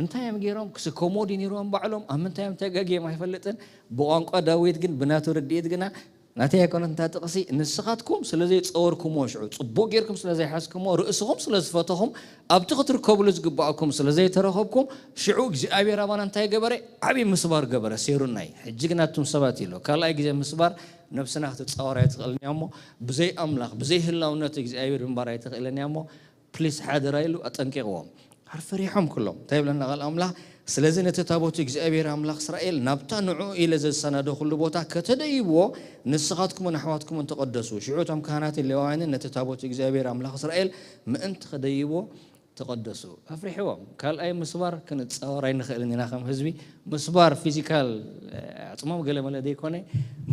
እንታይ እዮም ገይሮም ክስከሞ ድዩ ነይርዎም ባዕሎም ኣብ ምንታይ እዮም ተጋግዮም ኣይፈልጥን ብቋንቋ ዳዊት ግን ብናቱ ርድኢት ግና ናተይ ኣይኮነት እታ ጥቕሲ፣ ንስኻትኩም ስለ ዘይጸወርኩምዎ፣ ሽዑ ጽቡቕ ጌርኩም ስለ ዘይሓዝኩምዎ፣ ርእስኹም ስለ ዝፈተኹም፣ ኣብቲ ክትርከቡሉ ዝግባኣኩም ስለ ዘይተረኸብኩም፣ ሽዑ እግዚኣብሔር ኣባና እንታይ ገበረ? ዓብዪ ምስባር ገበረ፣ ሴሩናይ። ሕጂ ግን ኣቱም ሰባት ኢሎ፣ ካልኣይ ግዜ ምስባር ነብስና ክትጻወር ኣይትኽእልን እያ እሞ፣ ብዘይ ኣምላኽ፣ ብዘይ ህላውነት እግዚኣብሔር ምንባር ኣይትኽእልን እያ እሞ፣ ፕሊስ ሓደራ ኢሉ ኣጠንቂቕዎም። ኣር ፈሪሖም ኩሎም እንታይ ይብለና ቃል ኣምላኽ ስለዚ ነቲ ታቦት እግዚኣብሔር ኣምላኽ እስራኤል ናብታ ንዑ ኢለ ዘሰናደኹሉ ቦታ ከተደይብዎ ንስኻትኩምን ኣሕዋትኩምን ተቐደሱ ሽዑ እቶም ካህናትን ሌዋውያንን ነቲ ታቦት እግዚኣብሔር ኣምላኽ እስራኤል ምእንቲ ከደይብዎ ተቐደሱ ኣፍሪሕዎም ካልኣይ ምስባር ክንፃወር ኣይንኽእልን ኢና ከም ህዝቢ ምስባር ፊዚካል ኣፅሞም ገለመለ ዘይኮነ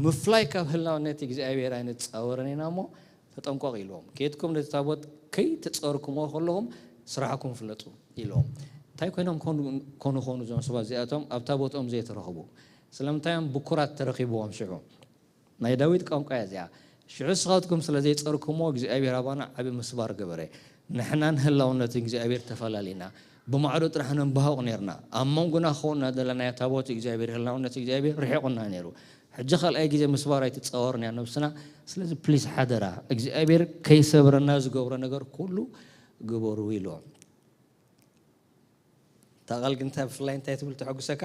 ምፍላይ ካብ ህላውነት እግዚኣብሔር ኣይንፃወርን ኢና እሞ ተጠንቀቑ ኢልዎም። ከይድኩም ነቲ ታቦት ከይትጸርኩምዎ ከለኹም ስራሕኩም ፍለጡ ኢልዎም። እንታይ ኮይኖም ኮኑ ኮኑ እዞም ሰባት እዚኣቶም ኣብ ታቦትኦም ዘይተረኽቡ? ስለምንታይ እዮም ብኩራት ተረኺብዎም ሽዑ? ናይ ዳዊት ቋንቋ እያ እዚኣ። ሽዑ ንስኻትኩም ስለ ዘይጸርኩምዎ እግዚኣብሔር ኣባና ዓቢ ምስባር ገበረ። ንሕናን ህላውነትን እግዚኣብሔር ተፈላሊና። ብማዕዶ ጥራሕ ነንባህቕ ነርና። ኣብ መንጎና ክኸውን እናደለናዮ ታቦት እግዚኣብሔር፣ ህላውነት እግዚኣብሔር ርሒቑና ነይሩ። ሕጂ ካልኣይ ግዜ ምስባር ኣይትጻወርን እያ ነብስና። ስለዚ ፕሊስ ሓደራ፣ እግዚኣብሔር ከይሰብረና ዝገብሮ ነገር ኩሉ ግበሩ ኢልዎም። እታ ቃል ግን እንታይ ብፍላይ እንታይ ትብል ተሐጉሰካ?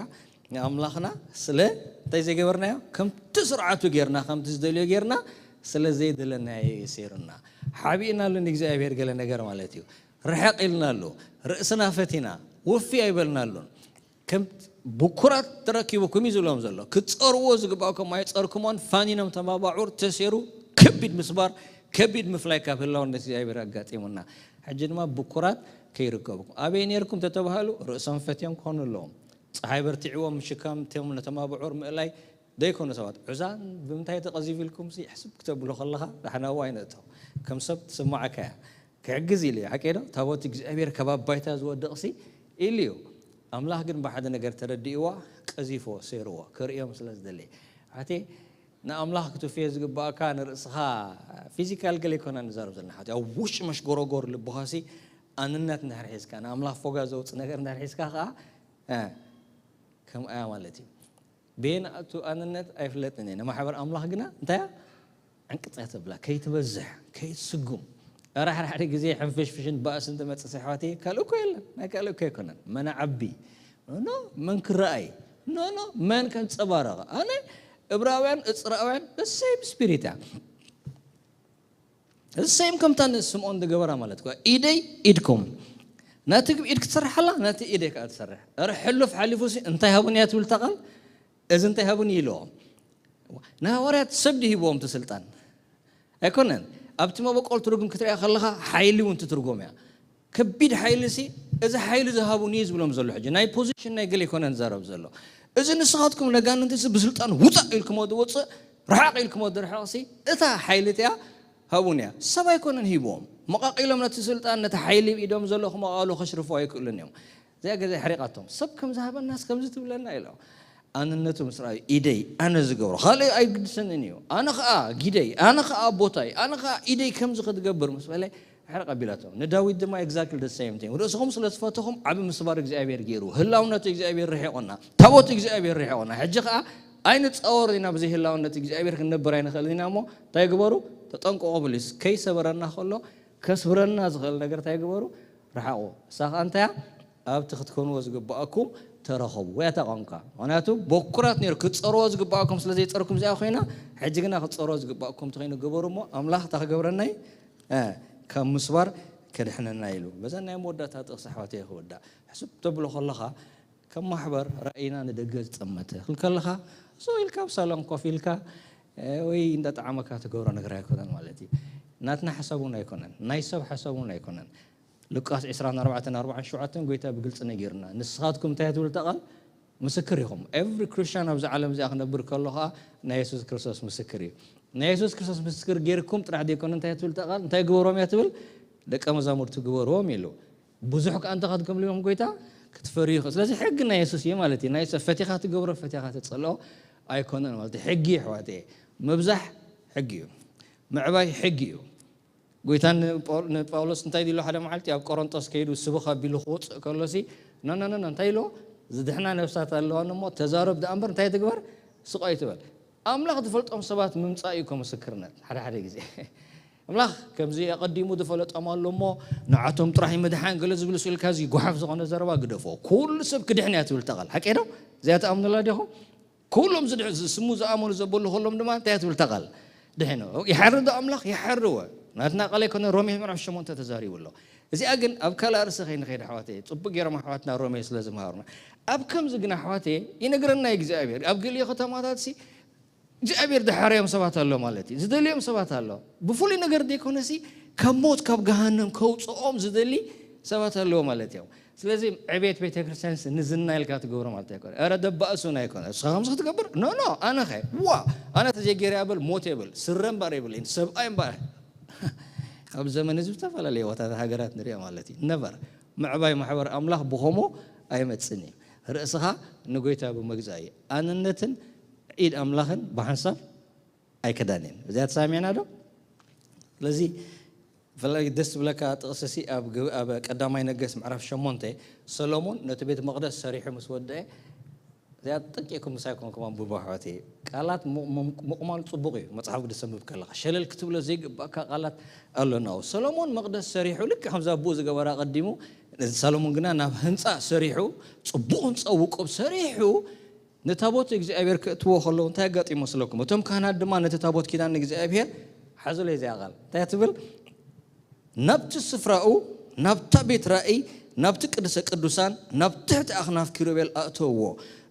ንኣምላኽና ስለ እንታይ ዘይገበርናዮ? ከምቲ ስርዓቱ ጌርና፣ ከምቲ ዝደልዮ ጌርና፣ ስለ ዘይደለናዮ እዩ ሰይሩና። ሓቢእና ኣሎ ንእግዚኣብሔር ገለ ነገር ማለት እዩ። ርሕቕ ኢልና ኣሎ። ርእስና ፈቲና፣ ውፊ ኣይበልና ኣሎን። ከም ብኩራት ተረኪቡኩም እዩ ዝብሎም ዘሎ። ክትጸርዎ ዝግባእኩም ኣይጸርኩሞን፣ ፋኒኖም ተማባዑር ተሴሩ፣ ከቢድ ምስባር፣ ከቢድ ምፍላይ ካብ ህላውነት እግዚኣብሔር ኣጋጢሙና። ሕጂ ድማ ብኩራት ከይርከብኩም። ኣበይ ነርኩም ተተባሃሉ፣ ርእሶም ፈትዮም ክኾኑ ኣለዎም። ጸሓይ በርቲዕዎም ምሽካም፣ እቶም ነተማብዑር ምእላይ ዘይኮኑ ሰባት። ዑዛን ብምንታይ ተቐዚፍ ኢልኩም ሲ ሕስብ ክተብሎ ከለኻ፣ ዳሕና እዋ ኣይነእቶ። ከም ሰብ ትስማዓካ እያ። ክሕግዝ ኢሉ እዩ፣ ሓቂ ዶ? ታቦት እግዚኣብሔር ካብ ኣብ ባይታ ዝወድቕ ሲ ኢሉ እዩ። ኣምላኽ ግን ብሓደ ነገር ተረዲእዋ፣ ቀዚፎ፣ ሰይርዎ፣ ከርእዮም ስለ ዝደለየ። ኣቴ ንኣምላኽ ክትፍዮ ዝግባእካ ንርእስኻ ፊዚካል ገለ ይኮና ንዛረብ ዘለና ሓቲ ኣብ ውሽጢ መሽጎረጎር ልብኻሲ ኣንነት እንድሕር ሒዝካ ንኣምላኽ ፎጋ ዘውፅእ ነገር እንድሕር ሒዝካ ከዓ እ፣ ከምኣ ማለት እዩ። ቤን ኣቱ ኣንነት ኣይፍለጥን እየ። ንማሕበር ኣምላኽ ግና እንታይ እያ? ዕንቅፅ እያ ተብላ፣ ከይትበዝሕ፣ ከይትስጉም። ኧረ ሓደ ሓደ ግዜ ሕንፍሽፍሽን ባእስን ትመፅእ ኣሕዋተይ፣ ካልእ እኮ የለን፣ ናይ ካልእ እኮ ኣይኮነን። መን ዓቢ ኖ፣ መን ክረኣይ ኖ፣ ኖ፣ መን ከንፀባረቐ። ኣነ እብራውያን፣ እፅራውያን፣ the same spirit እያ። The same ከምታ ንስምዖን ዝገበራ ማለት እኮ። ኢደይ ኢድኩም። ናቲ ኢድ ክትሰርሕ ኣላ፣ ናቲ ኢደይ ከዓ ትሰርሕ። ኧረ ሕሉፍ ሓሊፉ ሲ እንታይ ሃቡን እያ ትብል እታ ቃል? እዚ እንታይ ሃቡን እዩ ኢልዎም? ንሃዋርያት ሰብ ድዩ ሂብዎም እቲ ስልጣን? ኣይኮነን። ኣብቲ መበቆል ትርጉም ክትሪኣ ከለኻ ሓይሊ እውን ትትርጎም እያ። ከቢድ ሓይሊ ሲ፣ እዚ ሓይሊ ዝሃቡን እዩ ዝብሎም ዘሎ። ሕጂ ናይ ፖዚሽን ናይ ገለ ኣይኮነን ዝዛረብ ዘሎ። እዚ ንስኻትኩም ነጋንንቲ ሲ ብስልጣን ውፃእ ኢልኩሞ ዝወፅእ፣ ርሓቕ ኢልኩሞ ዝርሕቕ ሲ፣ እታ ሓይሊ እቲኣ ሃቡን እያ። ሰብ ኣይኮነን ሂብዎም። መቓቒሎም ነቲ ስልጣን፣ ነቲ ሓይሊ ብኢዶም ዘሎ ክመቓቕሉ ከሽርፎ ኣይክእሉን እዮም። እዚኣ ገዛ የሕሪቓቶም። ሰብ ከም ዝሃበናስ ከምዚ ትብለና ኢሎም። ኣንነቱ ምስ ረኣዩ፣ ኢደይ ኣነ ዝገብሮ፣ ካልእ ኣይግድሰንን እዩ። ኣነ ኸኣ ጊደይ፣ ኣነ ኸኣ ቦታይ፣ ኣነ ኸኣ ኢደይ ከምዚ ክትገብር ምስ በለ፣ ሕርቕ ኣቢላቶም። ንዳዊት ድማ exactly the same thing። ርእስኹም ስለ ዝፈተኹም ዓቢ ምስባር እግዚኣብሔር ገይሩ። ህላውነቱ እግዚኣብሔር ርሒቑና። ታቦት እግዚኣብሔር ርሒቑና። ሕጂ ኸኣ ኣይንጻወር ኢና፣ ብዘይ ህላውነት እግዚኣብሔር ክንነብር ኣይንኽእልን ኢና እሞ፣ እንታይ ግበሩ? ተጠንቀቑ ብሉስ። ከይሰበረና ከሎ፣ ከስብረና ዝኽእል ነገር እንታይ ግበሩ? ርሓቑ። እሳ ኸኣ እንታይ እያ? ኣብቲ ክትኮንዎ ዝግባኣኩም ተረኸቡ። ወይ እታ ቋንቋ። ምኽንያቱ በኩራት ነይሩ፣ ክትጸርዎ ዝግባኣኩም ስለ ዘይጸርኩም እዚኣ ኮይና፣ ሕጂ ግና ክትጸርዎ ዝግባኣኩም ተኾይኑ ግበሩ እሞ፣ ኣምላኽ እታ ክገብረናይ፣ እ፣ ካብ ምስባር ከድሕነና ኢሉ። በዛ ናይ መወዳእታ ጥቕሲ ኣሕዋተይ ክወዳእ። ሕስብ ተብሎ ከለኻ፣ ከም ማሕበር ራእይና ንደገ ዝጠመተ ክብል ከለኻ፣ ሶ ኢልካ ኣብ ሳሎን ኮፍ ኢልካ፣ እ፣ ወይ እንዳጠዓመካ ትገብሮ ነገር ኣይኮነን ማለት እዩ። ናትና ሓሳብ እውን ኣይኮነን፣ ናይ ሰብ ሓሳብ እውን ኣይኮነን። ሉቃስ ዕስራን ኣርባዕተን ኣርባዓን ሸውዓተን ጎይታ ብግልፂ ነጊርና። ንስኻትኩም እንታይ ትብል እታ ቃል? ምስክር ኢኹም። ኤቭሪ ክርስቲያን ኣብዚ ዓለም እዚኣ ክነብር ከሎ ኸዓ ናይ የሱስ ክርስቶስ ምስክር እዩ። ናይ የሱስ ክርስቶስ ምስክር ጌርኩም ጥራሕ ዘይኮነ እንታይ ትብል እታ ቃል? እንታይ ግበሮም እያ ትብል? ደቀ መዛሙርቱ ግበርዎም ኢሉ። ብዙሕ ከኣ እንታይ ክትገብሩ ኢኹም ጎይታ? ክትፈርዩ ኢኹም። ስለዚ ሕጊ ናይ የሱስ እዩ ማለት እዩ። ናይ ሰብ ፈቲኻ ትገብሮ፣ ፈቲኻ ትጸልኦ ኣይኮነን ማለት እዩ። ሕጊ እዩ ኣሕዋተየ። ምብዛሕ ሕጊ እዩ። ምዕባይ ሕጊ እዩ። ጎይታ ንጳው-፣ ንጳውሎስ እንታይ ኢሉ ሓደ መዓልቲ ኣብ ቆሮንጦስ ከይዱ ስብኽ ኣቢሉ ክወፅእ ከሎሲ፣ ኖ፣ ኖ፣ ኖ፣ ኖ፣ እንታይ ኢልዎ? ዝድሕና ነፍሳት ኣለዋን እሞ ተዛረብ ደኣ እምበር እንታይ ትግበር? ስቕ ኣይትበል። ኣምላኽ ዝፈልጦም ሰባት ምምጻእ እዩ እኮ ምስክርነት። ሓደ ሓደ ግዜ ኣምላኽ ከምዚ ኣቐዲሙ ዝፈለጦም ኣሎ እሞ ንዓቶም ጥራሕ ምድሓን ገለ ዝብል ስኢልካ እዚ ጓሓፍ ዝኾነ ዘረባ ግደፎ። ኩሉ ሰብ ክድሕን እያ ትብል እታ ቃል። ሓቂ ዶ? እዚኣ ትኣምኑላ ዲኹም? ኩሎም ዝድሕ-፣ ዝስሙ ዝኣመኑ ዘበሉ ከሎም ድማ እንታይ ትብል እታ ቃል? ድሕኑ። ይሓሪ ዶ ኣምላኽ? ይሓሪ እወ። ናትና ቃል ኣይኮነ፣ ሮሜ ምዕራፍ ሸሞንተ ተዛሪቡ ኣሎ። እዚኣ ግን ኣብ ካልእ ኣርእስቲ ከይንኸይድ ኣሕዋተይ፣ ጽቡቅ ገይሮም ኣሕዋትና ሮሜ ስለ ዝመሃሩና። ኣብ ከምዚ ግን ኣሕዋተይ፣ ይነግረና እዩ እግዚኣብሔር። ኣብ ገሊኡ ከተማታት ሲ እግዚኣብሔር ዝሓረዮም ሰባት ኣሎ ማለት እዩ። ዝደልዮም ሰባት ኣሎ። ብፍሉይ ነገር ዘይኮነ ሲ ካብ ሞት ካብ ገሃነም ከውፅኦም ዝደሊ ሰባት ኣለዎ ማለት እዮም። ስለዚ ዕቤት ቤተክርስትያን ንዝና ኢልካ ትገብሮ ማለት ኣይኮነ። ኧረ ደባእሱን ኣይኮነ። እስኻ ከምዚ ክትገብር? ኖ፣ ኖ፣ ኣነ ኸ? ዋ! ኣነ ተዘይገይረ እያ በል፣ ሞት እየ በል፣ ስረ እምበር የብለይን፣ ሰብኣይ እምበር። ኣብ ዘመን እዚ ዝተፈላለዩ ቦታታት ሃገራት ንሪኦ ማለት እዩ። ነቨር። ምዕባይ ማሕበር ኣምላኽ ብኸምኡ ኣይመጽእን እዩ። ርእስኻ ንጎይታ ብምግዛእ እዩ። ኣንነትን ኢድ ኣምላኽን ብሓንሳብ ኣይከዳን እየን። እዚኣ ተሳሚዕና ዶ? ስለዚ ብፍላይ ደስ ዝብለካ ጥቕሲ ሲ ኣብ ግ- ኣብ ቀዳማይ ነገስ ምዕራፍ ሸሞንተ፣ ሰሎሞን ነቲ ቤት መቕደስ ሰሪሑ ምስ ወደአ፣ እዚኣ ጥንቂኩም ምሳይ ኮንኩም ኣንብቦ ኣሕዋተይ። ቃላት ሙ- ሙ- ምቕማል ጽቡቕ እዩ። መጽሓፍ ቅዱስ ተንብብ ከለኻ ሸለል ክትብሎ ዘይግባእካ ቃላት ኣሎ ናው ሰሎሞን መቕደስ ሰሪሑ፣ ልክ ከምዛ ብኡ ዝገበራ ቀዲሙ፣ ሰሎሞን ግና ናብ ህንጻ ሰሪሑ፣ ጽቡቕ ህንጻ ውቁብ ሰሪሑ፣ ንታቦት እግዚኣብሔር ክእትዎ ከለዉ እንታይ ኣጋጢሞ መስለኩም? እቶም ካህናት ድማ ነቲ ታቦት ኪዳን እግዚኣብሔር ሓዙለይ እዚኣ ቃል እንታይ ትብል? ናብቲ ስፍራኡ፣ ናብታ ቤት ራእይ፣ ናብቲ ቅድሰ ቅዱሳን፣ ናብ ትሕቲ ኣኽናፍ ኪሩቤል ኣእተውዎ።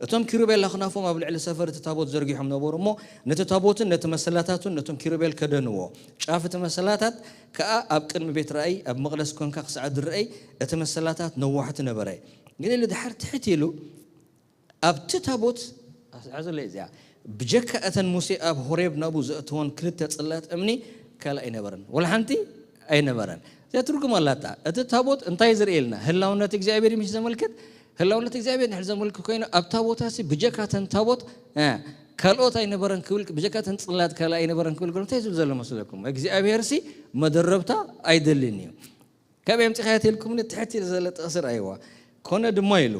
እቶም ኪሩቤል ኣኽናፎም ኣብ ልዕሊ ሰፈር እቲ ታቦት ዘርጊሖም ነበሩ እሞ፣ ነቲ ታቦትን ነቲ መሰላታቱን ነቶም ኪሩቤል ከደንዎ። ጫፍ እቲ መሰላታት ከኣ ኣብ ቅድሚ ቤት ራእይ ኣብ መቕደስ ኮንካ ክሳዕ ዝረኣይ እቲ መሰላታት ነዋሕቲ ነበረ። ግን ኢሉ ድሓር ትሕት ኢሉ ኣብቲ ታቦት ኣስሓዙለይ እዚኣ ብጀካ እተን ሙሴ ኣብ ሆሬብ ናብኡ ዘእተወን ክልተ ጽላት እምኒ ካልእ ኣይነበረን፣ ወላ ሓንቲ ኣይነበረን። እዚኣ ትርጉም ኣላታ። እቲ ታቦት እንታይ ዝርእየልና? ህላውነት እግዚኣብሔር ምሽ ዘመልክት። ህላውነት እግዚኣብሔር ንሕር ዘመልክት ኮይኑ ኣብ ታቦታሲ ብጀካ እተን ታቦት እ፣ ካልኦት ኣይነበረን ክብል፣ ብጀካ እተን ጽላት ካልእ ኣይነበረን ክብል ከሎ እንታይ ዝብል ዘሎ መስለኩም? እግዚኣብሔርሲ መደረብታ ኣይደልን እዩ። ካብ የምጽኻያ ተልኩም ትሕት ኢለ ዘለ ጥቕሲ ረኣይዋ። ኮነ ድማ ኢሉ፣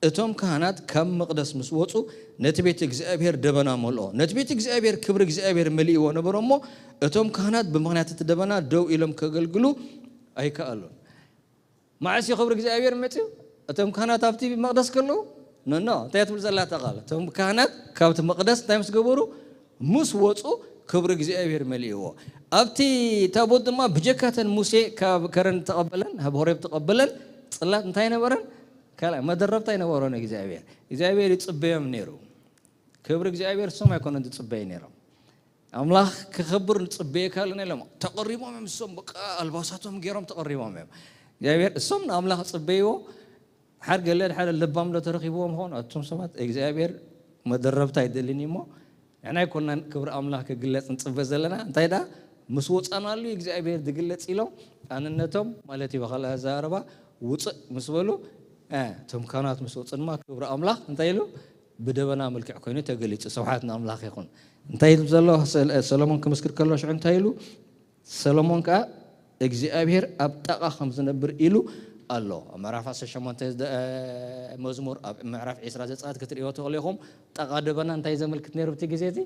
እቶም ካህናት ካብ መቕደስ ምስ ወጹ፣ ነቲ ቤት እግዚኣብሔር ደበና መልኦ። ነቲ ቤት እግዚኣብሔር ክብሪ እግዚኣብሔር መሊእዎ ነበሮ እሞ፣ እቶም ካህናት ብምኽንያት እቲ ደበና ደው ኢሎም ከገልግሉ ኣይከኣሉን። መዓስ እዩ ክብሪ እግዚኣብሔር መጽዩ? እቶም ካህናት ኣብቲ መቕደስ ከለዉ? ኖ፣ ኖ። እንታይ ትብል ዘላ እታ ቃል? እቶም ካህናት ካብቲ መቕደስ እንታይ ምስ ገበሩ? ምስ ወጹ ክብሪ እግዚኣብሔር መሊእዎ። ኣብቲ ታቦት ድማ ብጀካተን ሙሴ ካብ ከረን ተቐበለን፣ ካብ ሆሬብ ተቐበለን ጽላት እንታይ ነበረን? ካልእ መደረብታ ኣይነበሮን እግዚኣብሔር። እግዚኣብሔር ይጽበዮም ነይሩ። ክብሪ እግዚኣብሔር እሶም ኣይኮነን ዝጽበዩ ነይሮም። ኣምላኽ ክኸብር ንጽበየካ ኣለና ኢሎም ተቐሪቦም እዮም። እሶም በቃ ኣልባሳቶም ገይሮም ተቐሪቦም እዮም። እግዚኣብሔር እሶም ንኣምላኽ ጽበይዎ። ሓር ገለ ሓደ ለባም ዶ ተረኺብዎም ኾን? ኣቱም ሰባት እግዚኣብሔር መደረብታ ኣይደልን እሞ ንሕና ኣይኮናን ክብሪ ኣምላኽ ክግለጽ ንጽበ ዘለና። እንታይ ደኣ ምስ ወጻናሉ እግዚኣብሔር ዝግለጽ ኢሎም ኣንነቶም ማለት እዩ። ብኻልእ ኣዘራርባ ውጽእ ምስ በሉ እ፣ እቶም ካህናት ምስ ወጹ ድማ ክብሪ ኣምላኽ እንታይ ኢሉ? ብደበና መልክዕ ኮይኑ ተገሊጹ። ስብሓት ንኣምላኽ ይኹን። እንታይ ኢሉ ዘሎ? ሰል- ሰሎሞን ክምስክር ከሎ ሽዑ እንታይ ኢሉ? ሰሎሞን ከኣ እግዚኣብሔር ኣብ ጣቓ ከም ዝነብር ኢሉ ኣሎ። ኣብ ምዕራፍ ዓሰርተ ሸሞንተ ዝደ- መዝሙር ኣብ ምዕራፍ ዕስራ ዘጸኣት ክትርእይዎ ትኽእሉ ኢኹም። ጣቓ ደበና እንታይ ዘመልክት ነይሩ ኣብቲ ግዜ እቲ?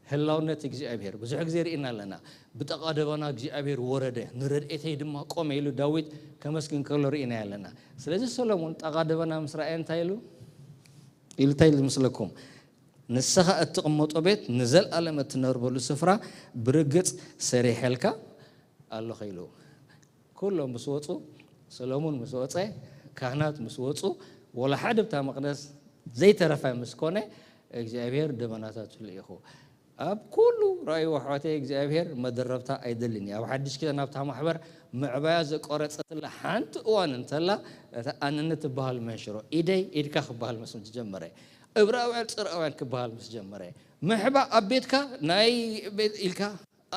ህላውነት እግዚኣብሔር። ብዙሕ ግዜ ርኢና ኣለና። ብጣቓ ደበና እግዚኣብሔር ወረደ፣ ንረድኤተይ ድማ ቆመ ኢሉ ዳዊት ከመስግን ከሎ ርኢና ኣለና። ስለዚ ሰሎሞን ጣቓ ደበና ምስ ረኣየ እንታይ ኢሉ? ኢሉ እንታይ ኢሉ ዝመስለኩም? ንስኻ እትቕመጦ ቤት ንዘለኣለም እትነብርበሉ ስፍራ ብርግጽ ሰሪሐልካ ኣለኹ ኢሉ። ኩሎም ምስ ወጹ፣ ሰሎሞን ምስ ወጸ፣ ካህናት ምስ ወጹ፣ ወላ ሓደ ብታ መቕደስ ዘይተረፈ ምስ ኮነ እግዚኣብሔር ደበናታቱ ልኢኹ። ኣብ ኩሉ ረኣይዎ ኣሕዋተይ እግዚኣብሔር መደረብታ ኣይደልን እዩ። ኣብ ሓድሽ ኪዳን ኣብታ ማሕበር ምዕባያ ዘቆረጸትላ ሓንቲ እዋን እንተላ እታ ኣንነት ትበሃል መንሽሮ ኢደይ ኢድካ ክበሃል ምስ ጀመረ እብራውያን ጽርኣውያን ክበሃል ምስ ጀመረ ምሕባ ኣብ ቤትካ ናይ ቤት ኢልካ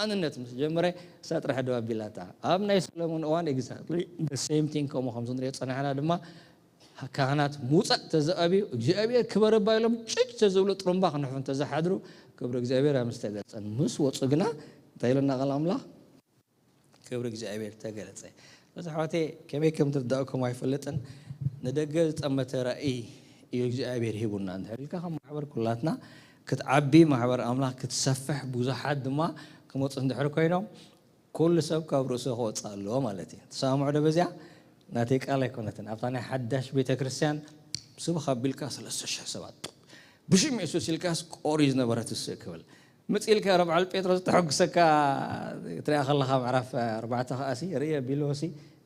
ኣንነት ምስ ጀመረ እሳ ጥራሕ ደው ኣቢላታ። ኣብ ናይ ሰሎሞን እዋን exactly the same thing ከምኡ ከም ዝንሪኦ ጸናሕና ድማ ካህናት ምውጻእ ተዘኣብዩ እግዚኣብሔር ክበረባ ኢሎም ጭጭ ተዝብሉ ጥሩምባ ክንሕፉ እንተዝሓድሩ ክብሪ እግዚኣብሔር ኣብ ምስተገለጸን ምስ ወጹ ግና እንታይ ኢለና ቃል ኣምላኽ ክብሪ እግዚኣብሔር ተገለጸ። በዚ ኣሕዋተይ ከመይ ከም ትርዳእኩም ኣይፈልጥን። ንደገ ዝጠመተ ራእይ እዩ እግዚኣብሔር ሂቡና። እንድሕር ኢልካ ከም ማሕበር ኩላትና ክትዓቢ ማሕበር ኣምላኽ ክትሰፍሕ ብዙሓት ድማ ክመፁ እንድሕር ኮይኖም ኩሉ ሰብ ካብ ርእሱ ክወፅእ ኣለዎ ማለት እዩ። ትሰማምዑ ዶ በዚኣ? ናተይ ቃል ኣይኮነትን። ኣብታ ናይ ሓዳሽ ቤተ ክርስቲያን ስብኽ ኣቢልካ ሰለስተ ሽሕ ሰባት ብሽም የሱስ ኢልካስ ቆሪ ዝነበረት እሱ ክብል ምፅ ኢልካ ረ በዓል ጴጥሮስ ተሐጉሰካ ትሪኣ ከለኻ ምዕራፍ ኣርባዕተ ከኣሲ ርእየ ቢልዎሲ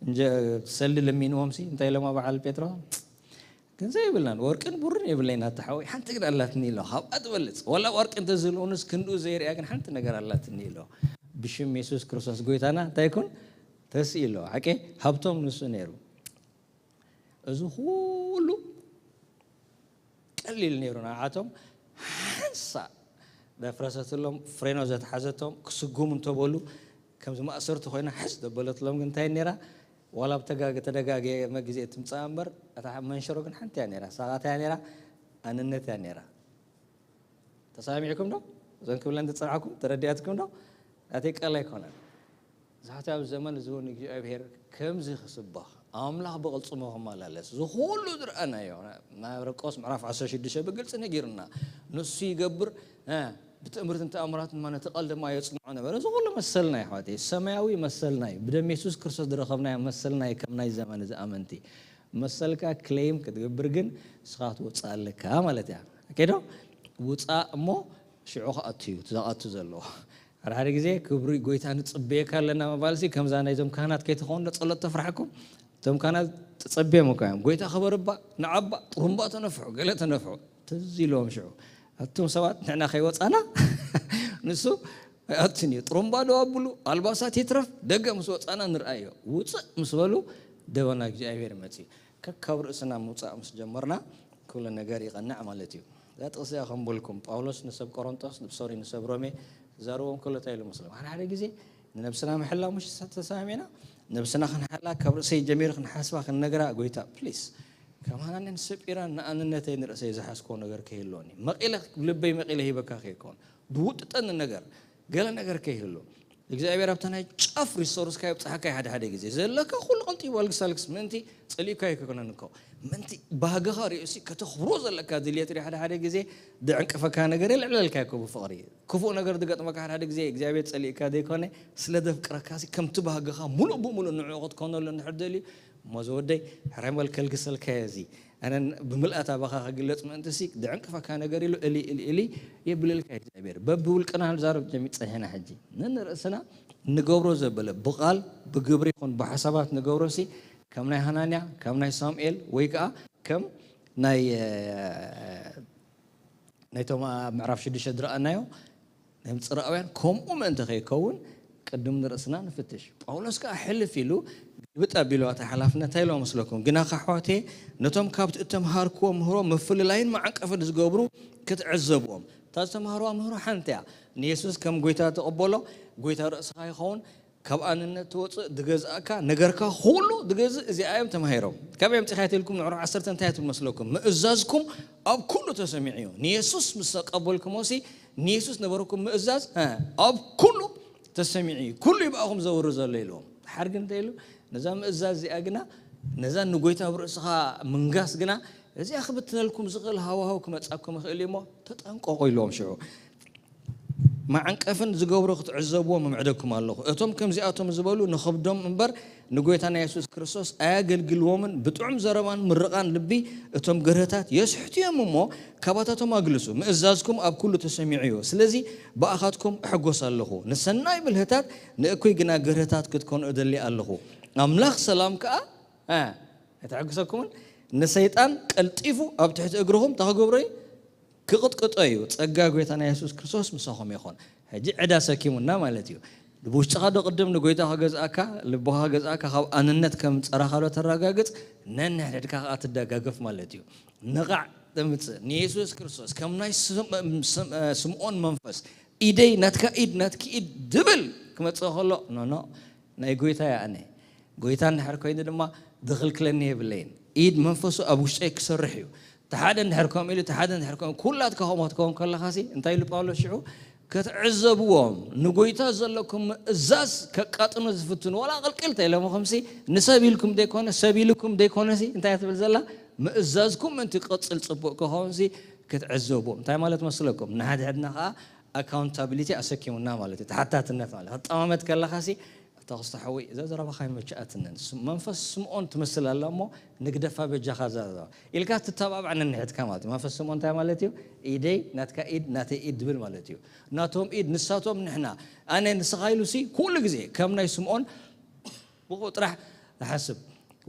እንጀ ሰሊ ለሚንዎምሲ እንታይ ኢሎማ በዓል ጴጥሮስ ገንዘብ የብልናን ወርቅን ብሩን የብለይና ተሓወይ ሓንቲ ግን ኣላትኒ ኢሎ ካብኣ ትበልፅ ወላ ወርቂ እንተዝህልውንስ ክንድኡ ዘይርያ ግን ሓንቲ ነገር ኣላትኒ ኢሎ ብሽም የሱስ ክርስቶስ ጎይታና እንታይ ይኩን ተስኢሎ ሓቂ ሃብቶም ንሱ ነይሩ እዚ ኩሉ ቀሊል ነይሩ ንዓቶም ሓንሳ ዘፍረሰትሎም ፍሬኖ ዘትሓዘቶም ክስጉሙ እንተበሉ ከምዚ ማእሰርቲ ኮይና ሕስ ዘበለትሎም ግን እንታይ ነራ ዋላ ብተጋገ ተደጋገመ ግዜ ትምፃእ እምበር እታ መንሸሮ ግን ሓንቲ እያ ነራ ሳቓታ እያ ነራ ኣንነት እያ ነራ ተሳሚዕኩም ዶ እዞን ክብለን ዝፀናዕኩም ተረዲኣትኩም ዶ ናተይ ቃል ኣይኮነን ብዛዕባ ኣብዚ ዘመን እዚ እውን እግዚኣብሔር ከምዚ ክስበኽ፣ ኣምላኽ ብቕልጽሞ ክመላለስ፣ እዚ ኩሉ ዝረኣናዮ፣ ማርቆስ ምዕራፍ ዓሰርተ ሽዱሽተ ብግልጺ ነጊርና። ንሱ ይገብር፣ እ፣ ብትእምርትን ተኣምራትን ድማ ነቲ ቃል ድማ የጽንዖ ነበረ። እዚ ኩሉ መሰልና እዩ፣ ኣሕዋተይ። ሰማያዊ መሰልና እዩ። ብደም የሱስ ክርስቶስ ዝረኸብናዮ መሰልና እዩ፣ ከም ናይ ዘመን እዚ ኣመንቲ። መሰልካ ክሌም ክትገብር ግን ንስኻ ክትወጽእ ኣለካ ማለት እያ። ኦኬ ዶ? ውጻእ እሞ ሽዑ ክኣቱ እዩ፣ እቲ ዝኣቱ ዘለዎ። ሓደ ሓደ ግዜ ክብሪ ጎይታ ንጽበየካ ኣለና ምባልሲ ከምዛ ናይዞም ካህናት ከይትኸውን ዶ ጸሎት ተፍርሓኩም? እቶም ካህናት ተጸብዮም እኮ እዮም። ጎይታ ክበርባ፣ ንዓባ፣ ጥሩምባ ተነፍሑ፣ ገለ ተነፍሑ። ትዝ ኢልዎም ሽዑ። ኣቱም ሰባት ንሕና ከይወጻና ንሱ ኣይኣቱን እዩ። ጥሩምባ ደው ኣብሉ፣ ኣልባሳት ይትረፍ፣ ደገ ምስ ወጻና ንርኣዮ። ውጽእ ምስ በሉ ደበና እግዚኣብሔር ይመጽእ እዩ። ከካብ ርእስና ምውጻእ ምስ ጀመርና ኩሉ ነገር ይቐንዕ ማለት እዩ። እዛ ጥቕሲ እያ ከም በልኩም፣ ጳውሎስ ንሰብ ቆሮንጦስ፣ ሶሪ፣ ንሰብ ሮሜ ዝዛረቦም ከሎ እንታይ ኢሉ መስሎም? ሓደ ሓደ ግዜ ንነብስና ምሕላ ምሽ ተሰማሚዕና፣ ነብስና ክንሓላ ካብ ርእሰይ ጀሚሩ ክንሓስባ ክንነግራ፣ ጎይታ ፕሊስ፣ ከማናንን ሰጲራን ንኣንነተይ ንርእሰይ ዝሓዝኮ ነገር ከይህልወኒ። መቒለ፣ ልበይ መቒለ ሂበካ ከይኮን፣ ብውጥጠኒ ነገር፣ ገለ ነገር ከይህሉ። እግዚኣብሔር ኣብታ ናይ ጫፍ ሪሶርስካ የብጽሓካ ሓደ ሓደ ግዜ። ዘለካ ኩሉ ቀንጢቡ ኣልግስ ኣልግስ ምእንቲ ጸሊእካ ኣይኮነን እኮ። ምእንቲ ባህግኻ ርእሲ ከተኽብሮ ዘለካ ድልየት ርኢ ሓደ ሓደ ግዜ ድዕንቅፈካ ነገር የልዕለልካ እኮ ብፍቕሪ። ክፉእ ነገር ዝገጥመካ ሓደ ሓደ ግዜ እግዚኣብሔር ጸሊእካ ዘይኮነ ስለ ዘፍቅረካ ሲ ከምቲ ባህግኻ ሙሉእ ብሙሉእ ንዕኡ ክትኮነሉ እንድሕር ደልዩ እሞ ዝወደይ ሕራይ በል ከልግሰልካ እየ እዚ ኣነ ብምልኣት ኣባኻ ክግለጽ ምእንቲ ሲ ድዕንቅፈካ ነገር ኢሉ እሊ እሊ እሊ የብልልካ እግዚኣብሔር። በብውልቅና ንዛረብ ጀሚር ጸኒሕና ሕጂ። ነንርእስና ንገብሮ ዘበለ ብቓል ብግብሪ ይኹን ብሓሳባት ንገብሮ ሲ ከም ናይ ሃናንያ፣ ከም ናይ ሳሙኤል ወይ ከኣ ከም ናይ፣ እ፣ ናይቶም ኣብ ምዕራፍ ሽዱሽተ ዝረኣናዮ ናይ ምጽራውያን ከምኡ ምእንቲ ከይከውን ቅድም ንርእስና ንፍትሽ። ጳውሎስ ከኣ ሕልፍ ኢሉ ግልብጥ ኣቢሉ እታ ሓላፍነት እንታይ ኢልዋ መስለኩም? ግናኸ ኣሕዋተየ ነቶም ካብቲ እተምሃርክዎ ምህሮ ምፍልላይን መዓንቀፍን ዝገብሩ ክትዕዘብዎም። እታ ዝተምሃርዋ ምህሮ ሓንቲ እያ። ንየሱስ ከም ጎይታ ተቐበሎ፣ ጎይታ ርእስኻ ይኸውን፣ ካብ ኣንነት ትወፅእ፣ ዝገዝኣካ ነገርካ ኩሉ ዝገዝእ እዚኣ እዮም ተማሂሮም። ካብ ኣምፂኻ ትልኩም ንዕሮ ዓሰርተ እንታይ ትብል መስለኩም? ምእዛዝኩም ኣብ ኩሉ ተሰሚዑ እዩ። ንየሱስ ምስ ተቐበልኩሞ ሲ ንየሱስ ነበርኩም ምእዛዝ፣ እ፣ ኣብ ኩሉ ተሰሚዑ እዩ። ኩሉ እዩ ብኣኹም ዘውሪ ዘሎ ኢልዎም። ድሓር ግን እንታይ ኢሉ? ነዛ ምእዛዝ እዚኣ ግና፣ ነዛ ንጎይታ ኣብ ርእስኻ ምንጋስ ግና፣ እዚኣ ክብትነልኩም ዝኽእል ሃዋህው ክመጻኩም ይኽእል እዩ እሞ ተጠንቀቑ ኢልዎም ሽዑ። መዓንቀፍን ዝገብሮ ክትዕዘብዎም እምዕደኩም ኣለኹ። እቶም ከምዚኣቶም ዝበሉ ንኸብዶም እምበር ንጎይታና የሱስ ክርስቶስ ኣያገልግልዎምን ብጥዑም ዘረባን ምርቓን ልቢ እቶም ገርህታት የስሕቱ እዮም እሞ ካባታቶም ኣግልሱ። ምእዛዝኩም ኣብ ኩሉ ተሰሚዑ እዩ። ስለዚ ብኣኻትኩም እሕጎስ ኣለኹ። ንሰናይ ብልህታት ንእኩይ ግና ገርህታት ክትኮኑ እደሊ ኣለኹ። ኣምላኽ ሰላም ከኣ፣ እ፣ ኣይተሐግሰኩምን? ንሰይጣን ቀልጢፉ ኣብ ትሕቲ እግርኹም እንታይ ክገብሮ እዩ? ክቕጥቅጦ እዩ። ጸጋ ጎይታና የሱስ ክርስቶስ ምሳኹም ይኹን። ሕጂ ዕዳ ሰኪሙና ማለት እዩ። ብውሽጥኻ ዶ ቅድም ንጎይታ ከገዝኣካ፣ ልብኻ ከገዝኣካ፣ ካብ ኣንነት ከም ጸራኻ ዶ ተረጋግጽ፣ ነንሕድሕድካ ከኣ ትደጋገፍ ማለት እዩ። ንቓዕ ተምጽእ። ንየሱስ ክርስቶስ ከም ናይ ስም-፣ ስም-፣ ስምዖን መንፈስ፣ "ኢደይ ናትካ ኢድ፣ ናትኪ ኢድ" ድብል ክመጽእ ከሎ፣ "ኖ፣ ኖ፣ ናይ ጎይታ እየ ኣነ። ጎይታ እንድሕር ኮይኑ ድማ ዝኽልክለኒ የብለይን። ኢድ መንፈሱ ኣብ ውሽጠይ ክሰርሕ እዩ።" ተሓደ እንድሕር ከምኡ ኢሉ፣ ተሓደ እንድሕር ከምኡ፣ ኩላትካ ከምኡ ክትከውን ከለኻ ሲ፣ እንታይ ኢሉ ጳውሎስ ሽዑ? "ክትዕዘብዎም፣ ንጎይታ ዘለኩም ምእዛዝ ከቃጥኑ ዝፍትኑ፣ ዋላ ቅልቅል ተኢሎምኹም ሲ፣ ንሰብ ኢልኩም ዘይኮነ፣ ሰብ ኢልኩም ዘይኮነ ሲ፣ እንታይ ትብል ዘላ? ምእዛዝኩም ምእንቲ ክቕጽል ጽቡቕ ክኸውን ሲ፣ ክትዕዘብዎም።" እንታይ ማለት መስለኩም? ንሓድሕድና ኸኣ ኣካውንታቢሊቲ ኣሰኪሙና ማለት እዩ። ተሓታትነት ማለት። ክትጠማመት ከለኻ ሲ፣ ኣታ ክስተ ሓወይ፣ እዛ ዘረባኻ ኣይመችኣትንን። ስ-፣ መንፈስ ስምዖን ትመስል ኣላ እሞ ንግደፋ በጃኻ እዛ ዘረባ ኢልካ ትተባባዕ ነንሕድካ ማለት እዩ። መንፈስ ስምዖን እንታይ ማለት እዩ? ኢደይ ናትካ ኢድ፣ ናተይ ኢድ ድብል ማለት እዩ። ናቶም ኢድ፣ ንሳቶም ንሕና። ኣነ ንስኻ ኢሉ ሲ፣ ኩሉ ግዜ ከም ናይ ስምዖን ብኡ ጥራሕ ዝሓስብ።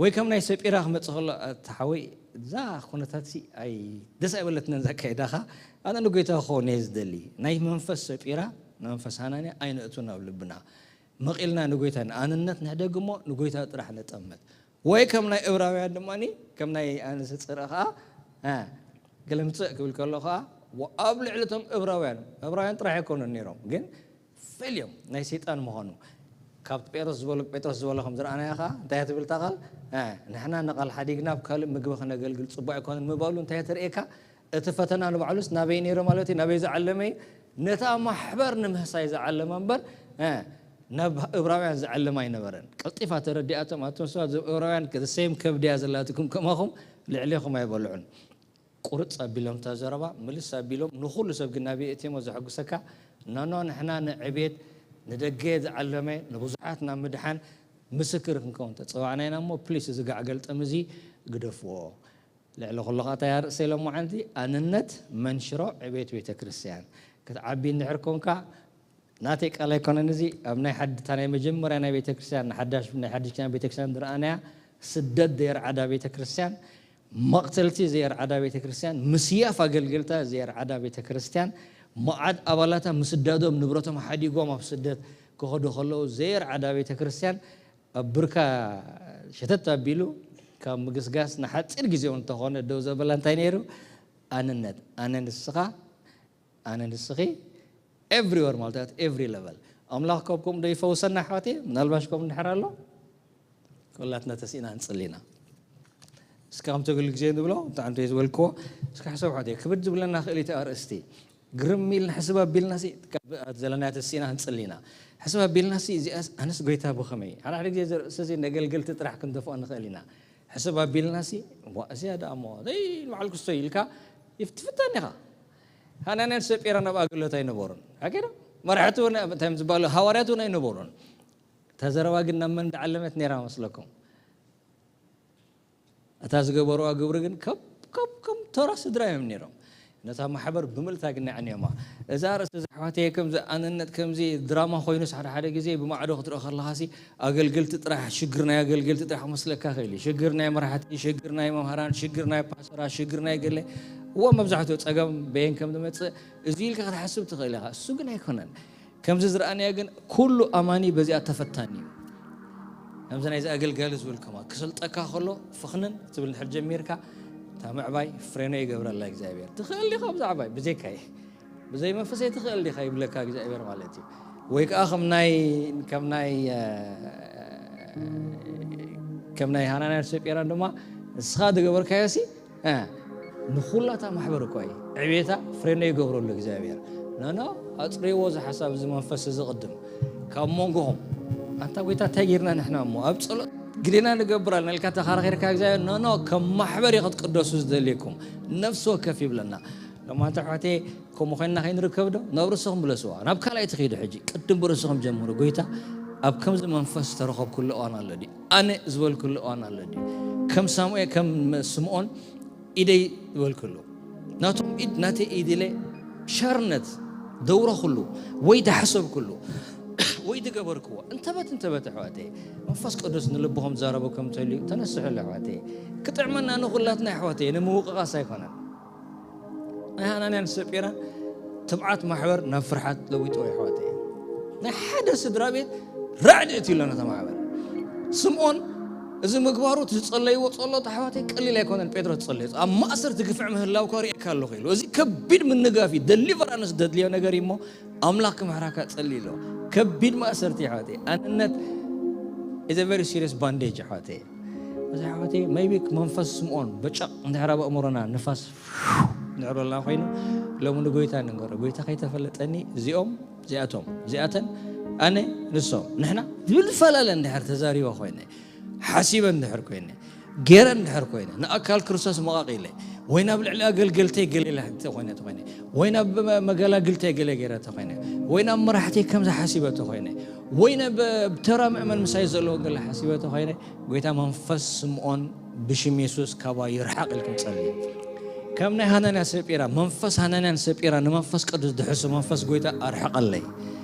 ወይ ከም ናይ ሰጲራ ክመጽእ ከሎ፣ "ኣታ ሓወይ፣ እዛ ኩነታት ሲ፣ ኣይ፣ ደስ ኣይበለትንን እዛ ኣካይዳኻ። ኣነ ንጎይታ ክኸውን እየ ዝደሊ።" ናይ መንፈስ ሰጲራ፣ መንፈስ ሃናንያ ኣይነእቱ ናብ ልብና። መቒልና ንጎይታ ንኣንነት ንሕደግ እሞ ንጎይታ ጥራሕ ንጠምት። ወይ ከም ናይ እብራውያን ድማ፣ ከም ናይ ኣንስ ጽረ ኸኣ፣ እ፣ ግልምጽእ ክብል ከሎ ኸኣ፣ ወ-፣ ኣብ ልዕሊ እቶም እብራውያን፣ እብራውያን ጥራሕ ኣይኮኑን ነይሮም፣ ግን ፈልዮም ናይ ሰይጣን ምዃኑ። ካብ ጴጥሮስ ዝበሎ፣ ጴጥሮስ ዝበሎ ከም ዝረኣናዮ ኸኣ፣ እንታይ እያ ትብል እታ ቃል? እ፣ ንሕና ንቓል ሓዲግና ኣብ ካልእ ምግቢ ክነገልግል ጽቡቕ ኣይኮነን ምባሉ እንታይ እያ ተርእየካ? እቲ ፈተና ንባዕሉስ ናበይ ነይሩ ማለት እዩ? ናበይ ዝዓለመ እዩ? ነታ ማሕበር ንምህሳይ ዝዓለመ እምበር፣ እ፣ ናብ እብራውያን ዝዓልም ኣይነበረን። ቀልጢፋ ተረዲኣቶም፣ ኣቶም ሰባት፣ እዞም እብራውያን the same ከብዲ እያ ዘላትኩም፣ ከማኹም ልዕሌኹም ኣይበልዑን። ቁርፅ ኣቢሎም እታ ዘረባ ምልስ ኣቢሎም፣ ንኹሉ ሰብ ግን ናብ የእትሞ ዘሐጉሰካ፣ ኖኖ፣ ንሕና ንዕቤት፣ ንደገ ዝዓለመ፣ ንብዙሓት ናብ ምድሓን ምስክር ክንከውን ተፀዋዕና ኢና እሞ፣ ፕሊስ፣ እዚ ጋዕ ገልጠም እዚ ግደፍዎ። ልዕሊ ኩሉ ኸዓ እንታይ ኣርእሰ ኢሎም መዓንቲ? ኣንነት መንሽሮ ዕቤት ቤተ ክርስቲያን። ክትዓቢ እንድሕር ኮንካ፣ ናተይ ቃል ኣይኮነን እዚ፣ ኣብ ናይ ሓድ-፣ እታ ናይ መጀመርያ ናይ ቤተ ክርስቲያን፣ ንሓዳሽ፣ ናይ ሓድሽ ኪዳን ቤተ ክርስቲያን ዝረኣናያ፣ ስደት ዘየርዓዳ ቤተ ክርስቲያን፣ መቕተልቲ ዘየርዓዳ ቤተ ክርስቲያን፣ ምስያፍ ኣገልገልታ ዘየርዓዳ ቤተ ክርስቲያን፣ መዓት ኣባላታ ምስዳዶም፣ ንብረቶም ሓዲጎም ኣብ ስደት ክኸዱ ከለዉ ዘየርዓዳ ቤተ ክርስቲያን፣ ኣብ ብርካ ሸተት ኣቢሉ ካብ ምግስጋስ ንሓፂር ግዜ እውን እንተኾነ ደው ዘበላ እንታይ ነይሩ? ኣንነት። ኣነ ንስኻ፣ ኣነ ንስኺ፣ ኤቭሪወር ማለት፣ at every level። ኣምላኽ ካብ ከምኡ ዶ ይፈውሰና ኣሕዋተይ? ምናልባሽ ከምኡ እንድሕር ኣሎ፣ ኩላትና ተሲእና ንጽሊ ኢና። እስከ ከምቲ ኩሉ ግዜ ንብሎ፣ እንታይ እንተ ዝበልክዎ፣ እስከ ሕሰብ ኣሕዋተይ፣ ክብድ ዝብለና ክእል እዩ እቲ ኣርእስቲ። ግርም ኢልና ሕስብ ኣቢልናሲ፣ ካብ ዘለናዮ ተሲእና ክንጽሊ ኢና። ሕስብ ኣቢልናሲ፣ እዚኣስ ኣነስ ጎይታ ብኸመይ? ሓደ ሓደ ግዜ እዚ ርእሲ እዚ ነገልገልቲ ጥራሕ ክንደፍኦ ንኽእል ኢና። ሕስብ ኣቢልናሲ፣ ዋ፣ እዚኣ ደኣ እሞ፣ ደይ፣ በዓል ክስቶ ኢልካ ይፍ-፣ ትፍተን ኢኻ። ሃናንያን ሰጲራን ኣብ ኣገልግሎት ኣይነበሩን። ሓቂ ዶ? መራሕቲ እውን፣ እንታይ እዮም ዝበሃሉ? ሃዋርያት እውን ኣይነበሩን። እታ ዘረባ ግን ናብ መን ዝዓለመት ነይራ መስለኩም? እታ ዝገበርዋ ግብሪ ግን ከም፣ ከም፣ ከም ተራ ስድራ እዮም ነይሮም። ነታ ማሕበር ብምልታ ግን ኣዕንዮማ። እዛ ርእሲ እዛ ኣሕዋተይ ከምዚ ኣንነት ከምዚ ድራማ ኮይኑስ ሓደ ሓደ ግዜ ብማዕዶ ክትርኢ ከለኻሲ ኣገልገልቲ ጥራሕ፣ ሽግር ናይ ኣገልገልቲ ጥራሕ ክመስለካ ይኽእል እዩ። ሽግር ናይ መራሕቲ፣ ሽግር ናይ መምሃራን፣ ሽግር ናይ ፓስተራት፣ ሽግር ናይ ገለ። እዎ መብዛሕትኡ ጸገም በየን ከም ዝመጽእ እዚ ኢልካ ክትሓስብ ትኽእል ኢኻ። እሱ ግን ኣይኮነን። ከምዚ ዝረኣናዮ ግን ኩሉ ኣማኒ በዚኣ ተፈታኒ እዩ። ከምዚ ናይዚ ኣገልጋሊ ዝብልኩማ ክሰልጠካ ከሎ ፍኽንን ትብል እንድሕር ጀሚርካ፣ እታ ምዕባይ ፍሬኖ ይገብረላ እግዚኣብሔር። ትኽእል ዲኻ ኣብዛ ዕባይ? ብዘይካይ፣ ብዘይ መንፈሰይ ትኽእል ዲኻ ይብለካ እግዚኣብሔር ማለት እዩ። ወይ ከዓ ከም ናይ፣ ከም ናይ፣ እ፣ ከም ናይ ሃናንያን ሰጲራን ድማ ንስኻ ዝገበርካዮሲ፣ እ፣ ንኹላታ ማሕበር እኮ እዩ። ዕቤታ ፍሬኖ ይገብረሉ እግዚኣብሔር። ኖኖ፣ ኣጽርይዎ እዚ ሓሳብ፣ እዚ መንፈስ እዚ ቅድም ካብ መንጎኹም። ኣንታ ጎይታ፣ እንታይ ጌርና ንሕና እሞ? ኣብ ጸሎት ግዴና ንገብር ኣለና ኢልካ ተኸራኺርካ እግዚኣብሔር፣ ኖኖ፣ ከም ማሕበር እዩ ክትቅደሱ ዝደልየኩም። ነፍሲ ወከፍ ይብለና። ሎማንታ ኣሕዋተይ፣ ከምኡ ኮይንና ከይንርከብ ዶ? ናብ ርእስኹም ምለስዋ። ናብ ካልኣይቲ ኪዱ ሕጂ። ቅድም ብርእስኹም ጀምሩ። ጎይታ፣ ኣብ ከምዚ መንፈስ ዝተረኸብኩሉ እዋን ኣሎ ድዩ? ኣነ ዝበልኩሉ እዋን ኣሎ ድዩ? ከም ሳሙኤል፣ ከም ስምዖን ኢደይ ዝበልኩሉ። ናቶም ኢድ ናተይ ኢድ ኢለ ሻርነት ደውረኹሉ ወይ ዝሓሰብኩሉ ወይ ዝገበርክዎ። እንተበት፣ እንተበት ኣሕዋተይ። መንፈስ ቅዱስ ንልብኹም ዝዛረበኩም እንተልዩ፣ ተነስሑሉ ኣሕዋተይ። ክጥዕመና ንኹላትና ኣሕዋተይ፣ ንምውቕቓስ ኣይኮነን። ናይ ሃናንያን ሰጲራን ትብዓት ማሕበር ናብ ፍርሓት ለዊጥዎ ኣሕዋተይ። ናይ ሓደ ስድራ ቤት ራዕዲ እትዩ ኣሎ ነታ ማሕበር። ስምዖን እዚ ምግባሩ፣ እቲ ዝጸለይዎ ጸሎት ኣሕዋተይ ቀሊል ኣይኮነን። ጴጥሮስ ዝጸለዮ፣ ኣብ ማእሰርቲ ግፍዒ ምህላውካ ርእየካ ኣለኹ ኢሉ። እዚ ከቢድ ምንጋፍ እዩ። ደሊቨራንስ ዘድልዮ ነገር እዩ እሞ ኣምላኽ ክምሕራካ ጸሊ ኢሎ። ከቢድ ማእሰርቲ ኣሕዋተይ። ኣንነት is a very serious bondage ኣሕዋተይ። እዚ ኣሕዋተይ፣ maybe መንፈስ ስምዖን በጨቕ እንድሕር ኣብ ኣእምሮና ንፋስ ንዕረልና ኮይኑ፣ ሎሚ ንጎይታ ንንገሮ፣ ጎይታ ከይተፈለጠኒ እዚኦም፣ እዚኣቶም፣ እዚኣተን፣ ኣነ፣ ንሶም፣ ንሕና ዝብል ፈላለ እንድሕር ተዛሪበ ኮይነ፣ ሓሲበ እንድሕር ኮይነ፣ ገይረ እንድሕር ኮይነ፣ ንኣካል ክርስቶስ መቓቒለ፣ ወይ ናብ ልዕሊ ኣገልገልተይ ገለ ኢለ እንተኾይነ ተኾይነ፣ ወይ ናብ መ-፣ መገላግልተይ ገለ ገይረ ተኾይነ፣ ወይ ናብ መራሕተይ ከምዚ ሓሲበ ተኾይነ፣ ወይ ናብ ተራ ምእመን ምሳይ ዘለዎም ገለ ሓሲበ ተኾይነ፣ ጎይታ መንፈስ ስምዖን ብሽም የሱስ ካባ ይርሓቕ ኢልኩም ጸልዩ። ከም ናይ ሃናንያ ሰጲራ፣ መንፈስ ሃናንያን ሰጲራ ንመንፈስ ቅዱስ ድሕሱ፣ መንፈስ ጎይታ ኣርሕቐለይ።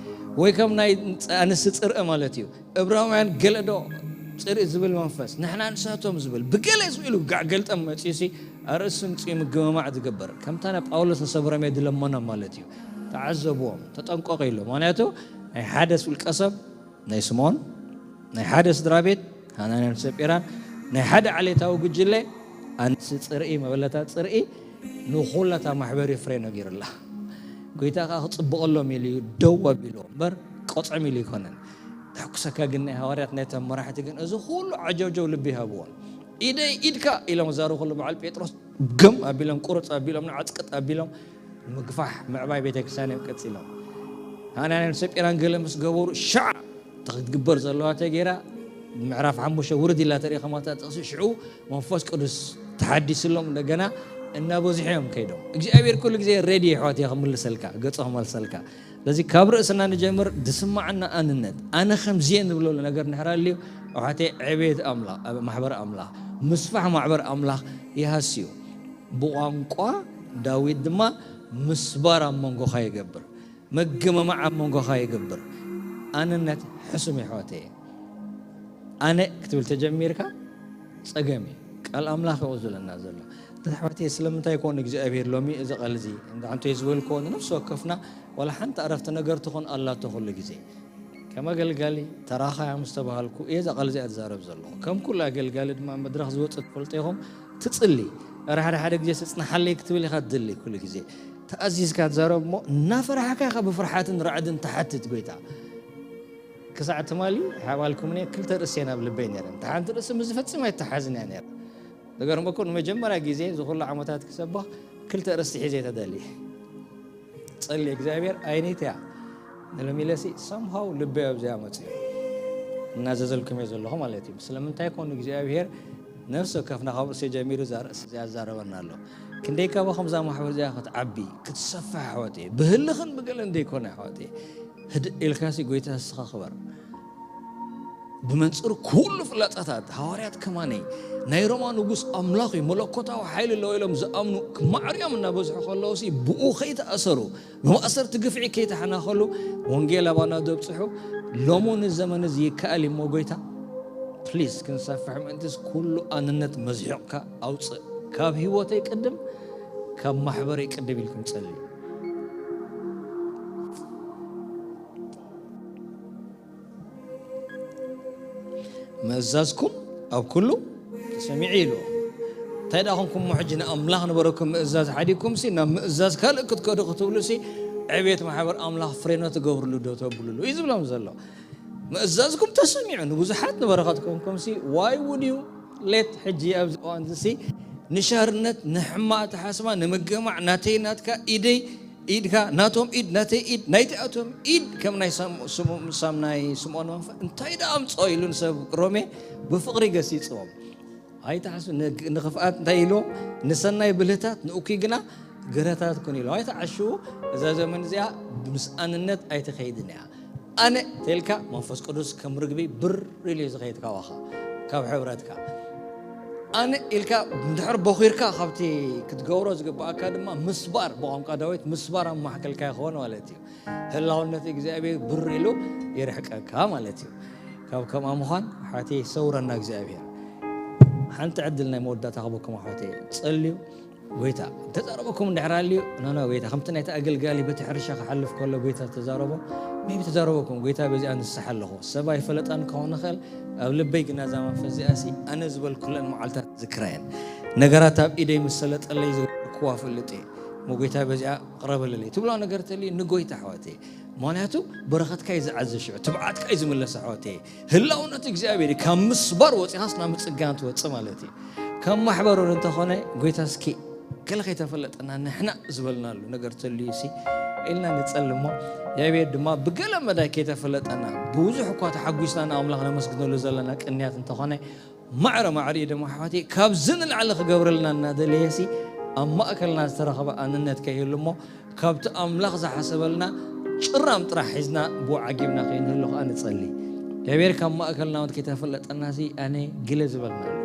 ወይ ከም ናይ ኣንስቲ ጽርኢ ማለት እዩ። እብራውያን ገለ ዶ ጽርኢ ዝብል መንፈስ፣ ንሕና ንሳቶም ዝብል፣ ብገለ ኢሉ ጋዕ ገልጠም መጺኡሲ፣ ኣርእስቲ ምጽኡ ምግምማዕ ዝገብር። ከምታ ናይ ጳውሎስ ንሰብ ሮሜ ዝለመኖም ማለት እዩ። ተዓዘብዎም፣ ተጠንቀቑ ኢሉ። ምኽንያቱ ናይ ሓደ ውልቀ ሰብ፣ ናይ ስምዖን፣ ናይ ሓደ ስድራ ቤት፣ ሃናንያን ሰጲራን፣ ናይ ሓደ ዓሌታዊ ጉጅለ፣ ኣንስቲ ጽርኢ፣ መበለታት ጽርኢ፣ ንኹላታ ማሕበር እዩ ፍሬ ነጊሩላ። ጎይታ ከኣ ክጽብቐሎም ኢሉ እዩ ደው ኣቢልዎ እምበር፣ ቆጽዕም ኢሉ ኣይኮነን። ተሕኩሰካ ግን ናይ ሃዋርያት፣ ናይቶም መራሕቲ ግን፣ እዚ ኩሉ ዓጀውጀው ልቢ ይሃብዎን። ኢደይ ኢድካ ኢሎም ዛሩ ኩሉ በዓል ጴጥሮስ ግም ኣቢሎም፣ ቁርጽ ኣቢሎም፣ ንዓጽቅጥ ኣቢሎም፣ ምግፋሕ ምዕባይ ቤተክርስትያን እዮም ቀጺሎም። ሃናንያን ሰጲራን ገለ ምስ ገበሩ፣ ሻዕ እቲ ክትግበር ዘለዋ ተገይራ ምዕራፍ ሓሙሽተ ውርድ ኢላ ተሪእኻ ማታ ጥቕሲ ሽዑ መንፈስ ቅዱስ ተሓዲስሎም እንደገና እናበዝሑ እዮም ከይዶም። እግዚኣብሔር ኩሉ ግዜ ሬዲ ኣሕዋት እየ ክምልሰልካ፣ ገጹ ክመልሰልካ። ስለዚ ካብ ርእስና ንጀምር። ዝስማዓና ኣንነት፣ ኣነ ከምዚ እየ ንብለሉ ነገር እንድሕር ኣልዩ ኣሕዋተይ፣ ዕቤት ኣምላኽ፣ ኣብ ማሕበር ኣምላኽ፣ ምስፋሕ ማሕበር ኣምላኽ ይሃስዩ። ብቋንቋ ዳዊት ድማ ምስባር ኣብ መንጎኻ ይገብር፣ ምግምማዕ ኣብ መንጎኻ ይገብር። ኣንነት ሕሱም የሕዋተይ። ኣነ ክትብል ተጀሚርካ ጸገም እዩ። ቃል ኣምላኽ እዩ ዝብለና ዘሎ። ኣሕዋተይ፣ ስለምንታይ ኮን እግዚኣብሔር ሎሚ እዚ ቃል እዚ እንተዓንቶ እዩ ዝበልክዎ፣ ንነፍሲ ወከፍና ዋላ ሓንቲ ዕረፍቲ ነገር ትኾን ኣላቶ ኩሉ ግዜ። ከም ኣገልጋሊ ተራኻ እያ ምስ ተባሃልኩ እየ እዛ ቃል እዚኣ ትዛረብ ዘለኹ። ከም ኩሉ ኣገልጋሊ ድማ መድረኽ ዝወጽእ ትፈልጡ ኢኹም። ትጽሊ፣ ኧረ ሓደ ሓደ ግዜ ስጽንሓለይ ክትብል ኢኻ ትድሊ። ኩሉ ግዜ ተኣዚዝካ ትዛረብ እሞ እናፈራሕካ ኢኻ ብፍርሓትን ራዕድን ትሓትት። ጎይታ ክሳዕ ትማሊ ሓባልኩም እኔ ክልተ ርእሲ ናብ ልበይ ነይረን። እታ ሓንቲ ርእሲ ምስ ዝፈጽም ኣይተሓዝን እያ ነይራ። ዝገርመኩም ንመጀመርያ ግዜ ዝኹሉ ዓመታት ክሰብኽ ክልተ ርእሲ ሒዘ ተደልየ። ጸሊ እግዚኣብሔር ኣይነይት እያ ንለሚለሲ ሰምሃው ልበይ ኣብዚኣ መጽዩ እናዘዘልኩም እየ ዘለኹ ማለት እዩ። ስለምንታይ ኮኑ እግዚኣብሔር ነፍሲ ወከፍና ካብ ርእሲ ጀሚሩ እዛ ርእሲ እዚኣ ዛረበና ኣሎ። ክንደይ ካባኹም እዛ ማሕበር እዚኣ ክትዓቢ ክትሰፍሕ ኣሕዋት እየ። ብህልኽን ብገለን ዘይኮነ ኣሕዋት እየ። ህድእ ኢልካሲ ጎይታ ንስኻ ክበር። ብመንጽር ኩሉ ፍላጻታት ሃዋርያት ከማነይ ናይ ሮማ ንጉስ ኣምላኽ እዩ፣ መለኮታዊ ሓይሊ ኣለዎ ኢሎም ዝኣምኑ ክማዕርዮም እናበዝሑ ከለውሲ ብኡ ከይተኣሰሩ ብማእሰርቲ ግፍዒ ከይተሓናኸሉ ወንጌል ኣባና ዘብጽሑ ሎሙ ንዘመን እዚ ይከኣል እሞ ጎይታ ፕሊዝ ክንሰፍሕ ምእንትስ ኩሉ ኣንነት መዝሒቕካ ኣውፅእ። ካብ ህይወተይ ቅድም ካብ ማሕበረይ ቅድም ኢልኩም ጸልዩ። ምእዛዝኩም ኣብ ኩሉ ተሰሚዑ ኢሉ። እንታይ ደኣ ኹንኩም እሞ ሕጂ ንኣምላኽ ንበረኩም ምእዛዝ ሓዲግኩም ሲ ናብ ምእዛዝ ካልእ ክትከዱ ክትብሉ ሲ ዕቤት ማሕበር ኣምላኽ ፍሬኖ ትገብርሉ ዶ ተብልሉ እዩ ዝብሎም ዘሎ። ምእዛዝኩም ተሰሚዑ ንብዙሓት ንበረኸት ኮንኩም ሲ why would you let ሕጂ ኣብዚ እዋን እዚ ሲ ንሻርነት ንሕማቕ ኣተሓስባ ንምግማዕ ናተይ ናትካ ኢደይ ኢድካ ናቶም ኢድ ናተይ ኢድ ናይቲኣቶም ኢድ ከም ናይ ሳም- ስሙ- ሳም ናይ ስምዖን መንፈ እንታይ ደኣ ኣምፅኦ ኢሉ ንሰብ ሮሜ ብፍቕሪ ገሲፅዎም። ኣይትሓሱ ንግ- ንኽፍኣት እንታይ ኢልዎም ንሰናይ ብልህታት ንእኩይ ግና ግረታት ኩን ኢልዎም። ኣይትዓሽዉ። እዛ ዘመን እዚኣ ብምስኣንነት ኣይትኸይድን እያ። ኣነ ተልካ መንፈስ ቅዱስ ከም ርግቢ ብር ኢሉ እዩ ዝኸይድ ካባኻ ካብ ሕብረትካ። ኣነ ኢልካ እንድሕር ቦኺርካ ካብቲ ክትገብሮ ዝግብኣካ ድማ ምስባር ብቋንቋ ዳዊት ምስባር ኣብ ማእከልካ ይኸውን ማለት እዩ። ህላውነት እግዚኣብሔር ብር ኢሉ ይርሕቀካ ማለት እዩ። ካብ ከምኣ ምዃን ሓቲ ሰውረና እግዚኣብሔር። ሓንቲ ዕድል ናይ መወዳእታ ክበኩም ኣሕዋተይ ጸልዩ። ጎይታ እንተዛረበኩም እንድሕር ኣልዩ ኖኖ ጎይታ ከምቲ ናይቲ ኣገልጋሊ በቲ ሕርሻ ክሓልፍ ከሎ ጎይታ ዝተዛረቦ ሜቢ ተዛረበኩም። ጎይታ በዚኣ ንስሓ ኣለኹ። ሰብ ኣይፈለጣን ክኸውን ይኽእል። ኣብ ልበይ ግና እዛ መንፈስ እዚኣ ሲ ኣነ ዝበልኩለን መዓልታት ዝክራየን ነገራት ኣብ ኢደይ ምስ ሰለጠለይ ዝገበርክዋ ፈልጥ እየ። እሞ ጎይታ በዚኣ ቅረበለለይ ትብሎ ነገር ተልዩ ንጎይታ ኣሕዋተይ። ምኽንያቱ በረኸትካ እዩ ዝዓዘ ሽዑ ትብዓትካ እዩ ዝምለስ ኣሕዋተይ። ህላውነት እግዚኣብሔር እዩ። ካብ ምስባር ወፂኻስ ናብ ምፅጋን ትወፅእ ማለት እዩ። ካብ ማሕበር እውን እንተኾነ ጎይታ እስኪ ገለ ከይተፈለጠና ንሕና ዝበልናሉ ነገር ተልዩ ሲ ኢልና ንፀሊ እሞ እግዚኣብሔር ድማ ብገለ መዳይ ከይተፈለጠና ብዙሕ እኳ ተሓጒስና ንኣምላኽ ነመስግነሉ ዘለና ቅንያት እንተኾነ ማዕረ ማዕሪኡ ድማ ኣሕዋተይ ካብዚ ንላዕሊ ክገብረልና እናደለየ ሲ ኣብ ማእከልና ዝተረኸበ ኣንነት ከይህሉ እሞ ካብቲ ኣምላኽ ዝሓሰበልና ጭራም ጥራሕ ሒዝና ብኡ ዓጊብና ከይንህሉ ከኣ ንጸሊ። እግዚኣብሔር ካብ ማእከልና እውን ከይተፈለጠና ሲ ኣነ ግለ ዝበልና ኣሎ።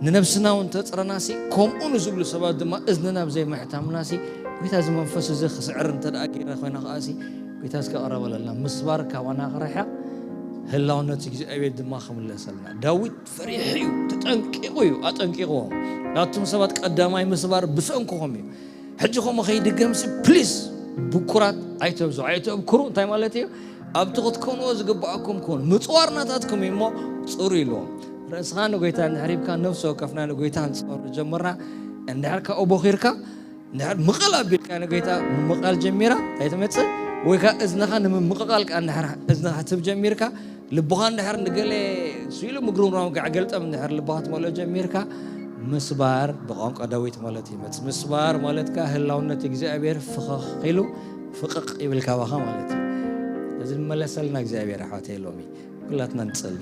ንነብስና እውን ተጽረና ሲ ከምኡ ንዝብሉ ሰባት ድማ እዝንና ብዘይምሕታምና ሲ ጎይታ እዚ መንፈስ እዚ ክስዕር እንተ ደኣ ገይርና ኮይና ከኣ ሲ ጎይታ እስከ ቀረበለልና ምስባር ካባና ክርሕቕ ህላውነት እግዚኣብሔር ድማ ክምለሰልና። ዳዊት ፈሪሑ እዩ፣ ተጠንቂቑ እዩ፣ ኣጠንቂቑዎም። ናቱም ሰባት ቀዳማይ ምስባር ብሰንኩኹም እዩ። ሕጂ ከምኡ ከይድገምሲ ፕሊስ ብኩራት ኣይተብዙ ኣይተብክሩ እንታይ ማለት እዩ? ኣብቲ ክትኮንዎ ዝግባኣኩም ኩን ምፅዋር ናታትኩም እዩ እሞ ፅሩ ኢልዎም። ርእስኻ ንጎይታ እንድሕር ሂብካ ነፍሲ ወከፍና ንጎይታ ንፅወር ጀመርና። እንድሕር ካብኡ ቦኺርካ እንድሕር ምቕል ኣቢልካ ንጎይታ ምምቓል ጀሚራ እንታይ ትመፅእ? ወይ ከዓ እዝንኻ ንምምቕቓል ከዓ እንድሕር እዝንኻ ትብ ጀሚርካ ልብኻ እንድሕር ንገለ ስኢሉ ምግርምራም ጋዕ ገልጠም እንድሕር ልብኻ ትመልኦ ጀሚርካ ምስባር ብቋንቋ ዳዊት ማለት እዩ። መጽ- ምስባር ማለት ከዓ ህላውነት እግዚኣብሔር ፍኸኽ ኢሉ ፍቕቕ ይብል ካባኻ ማለት እዩ። እዚ ንመለሰልና እግዚኣብሔር ኣሕዋተይ ሎሚ ኩላትና ንጸሊ።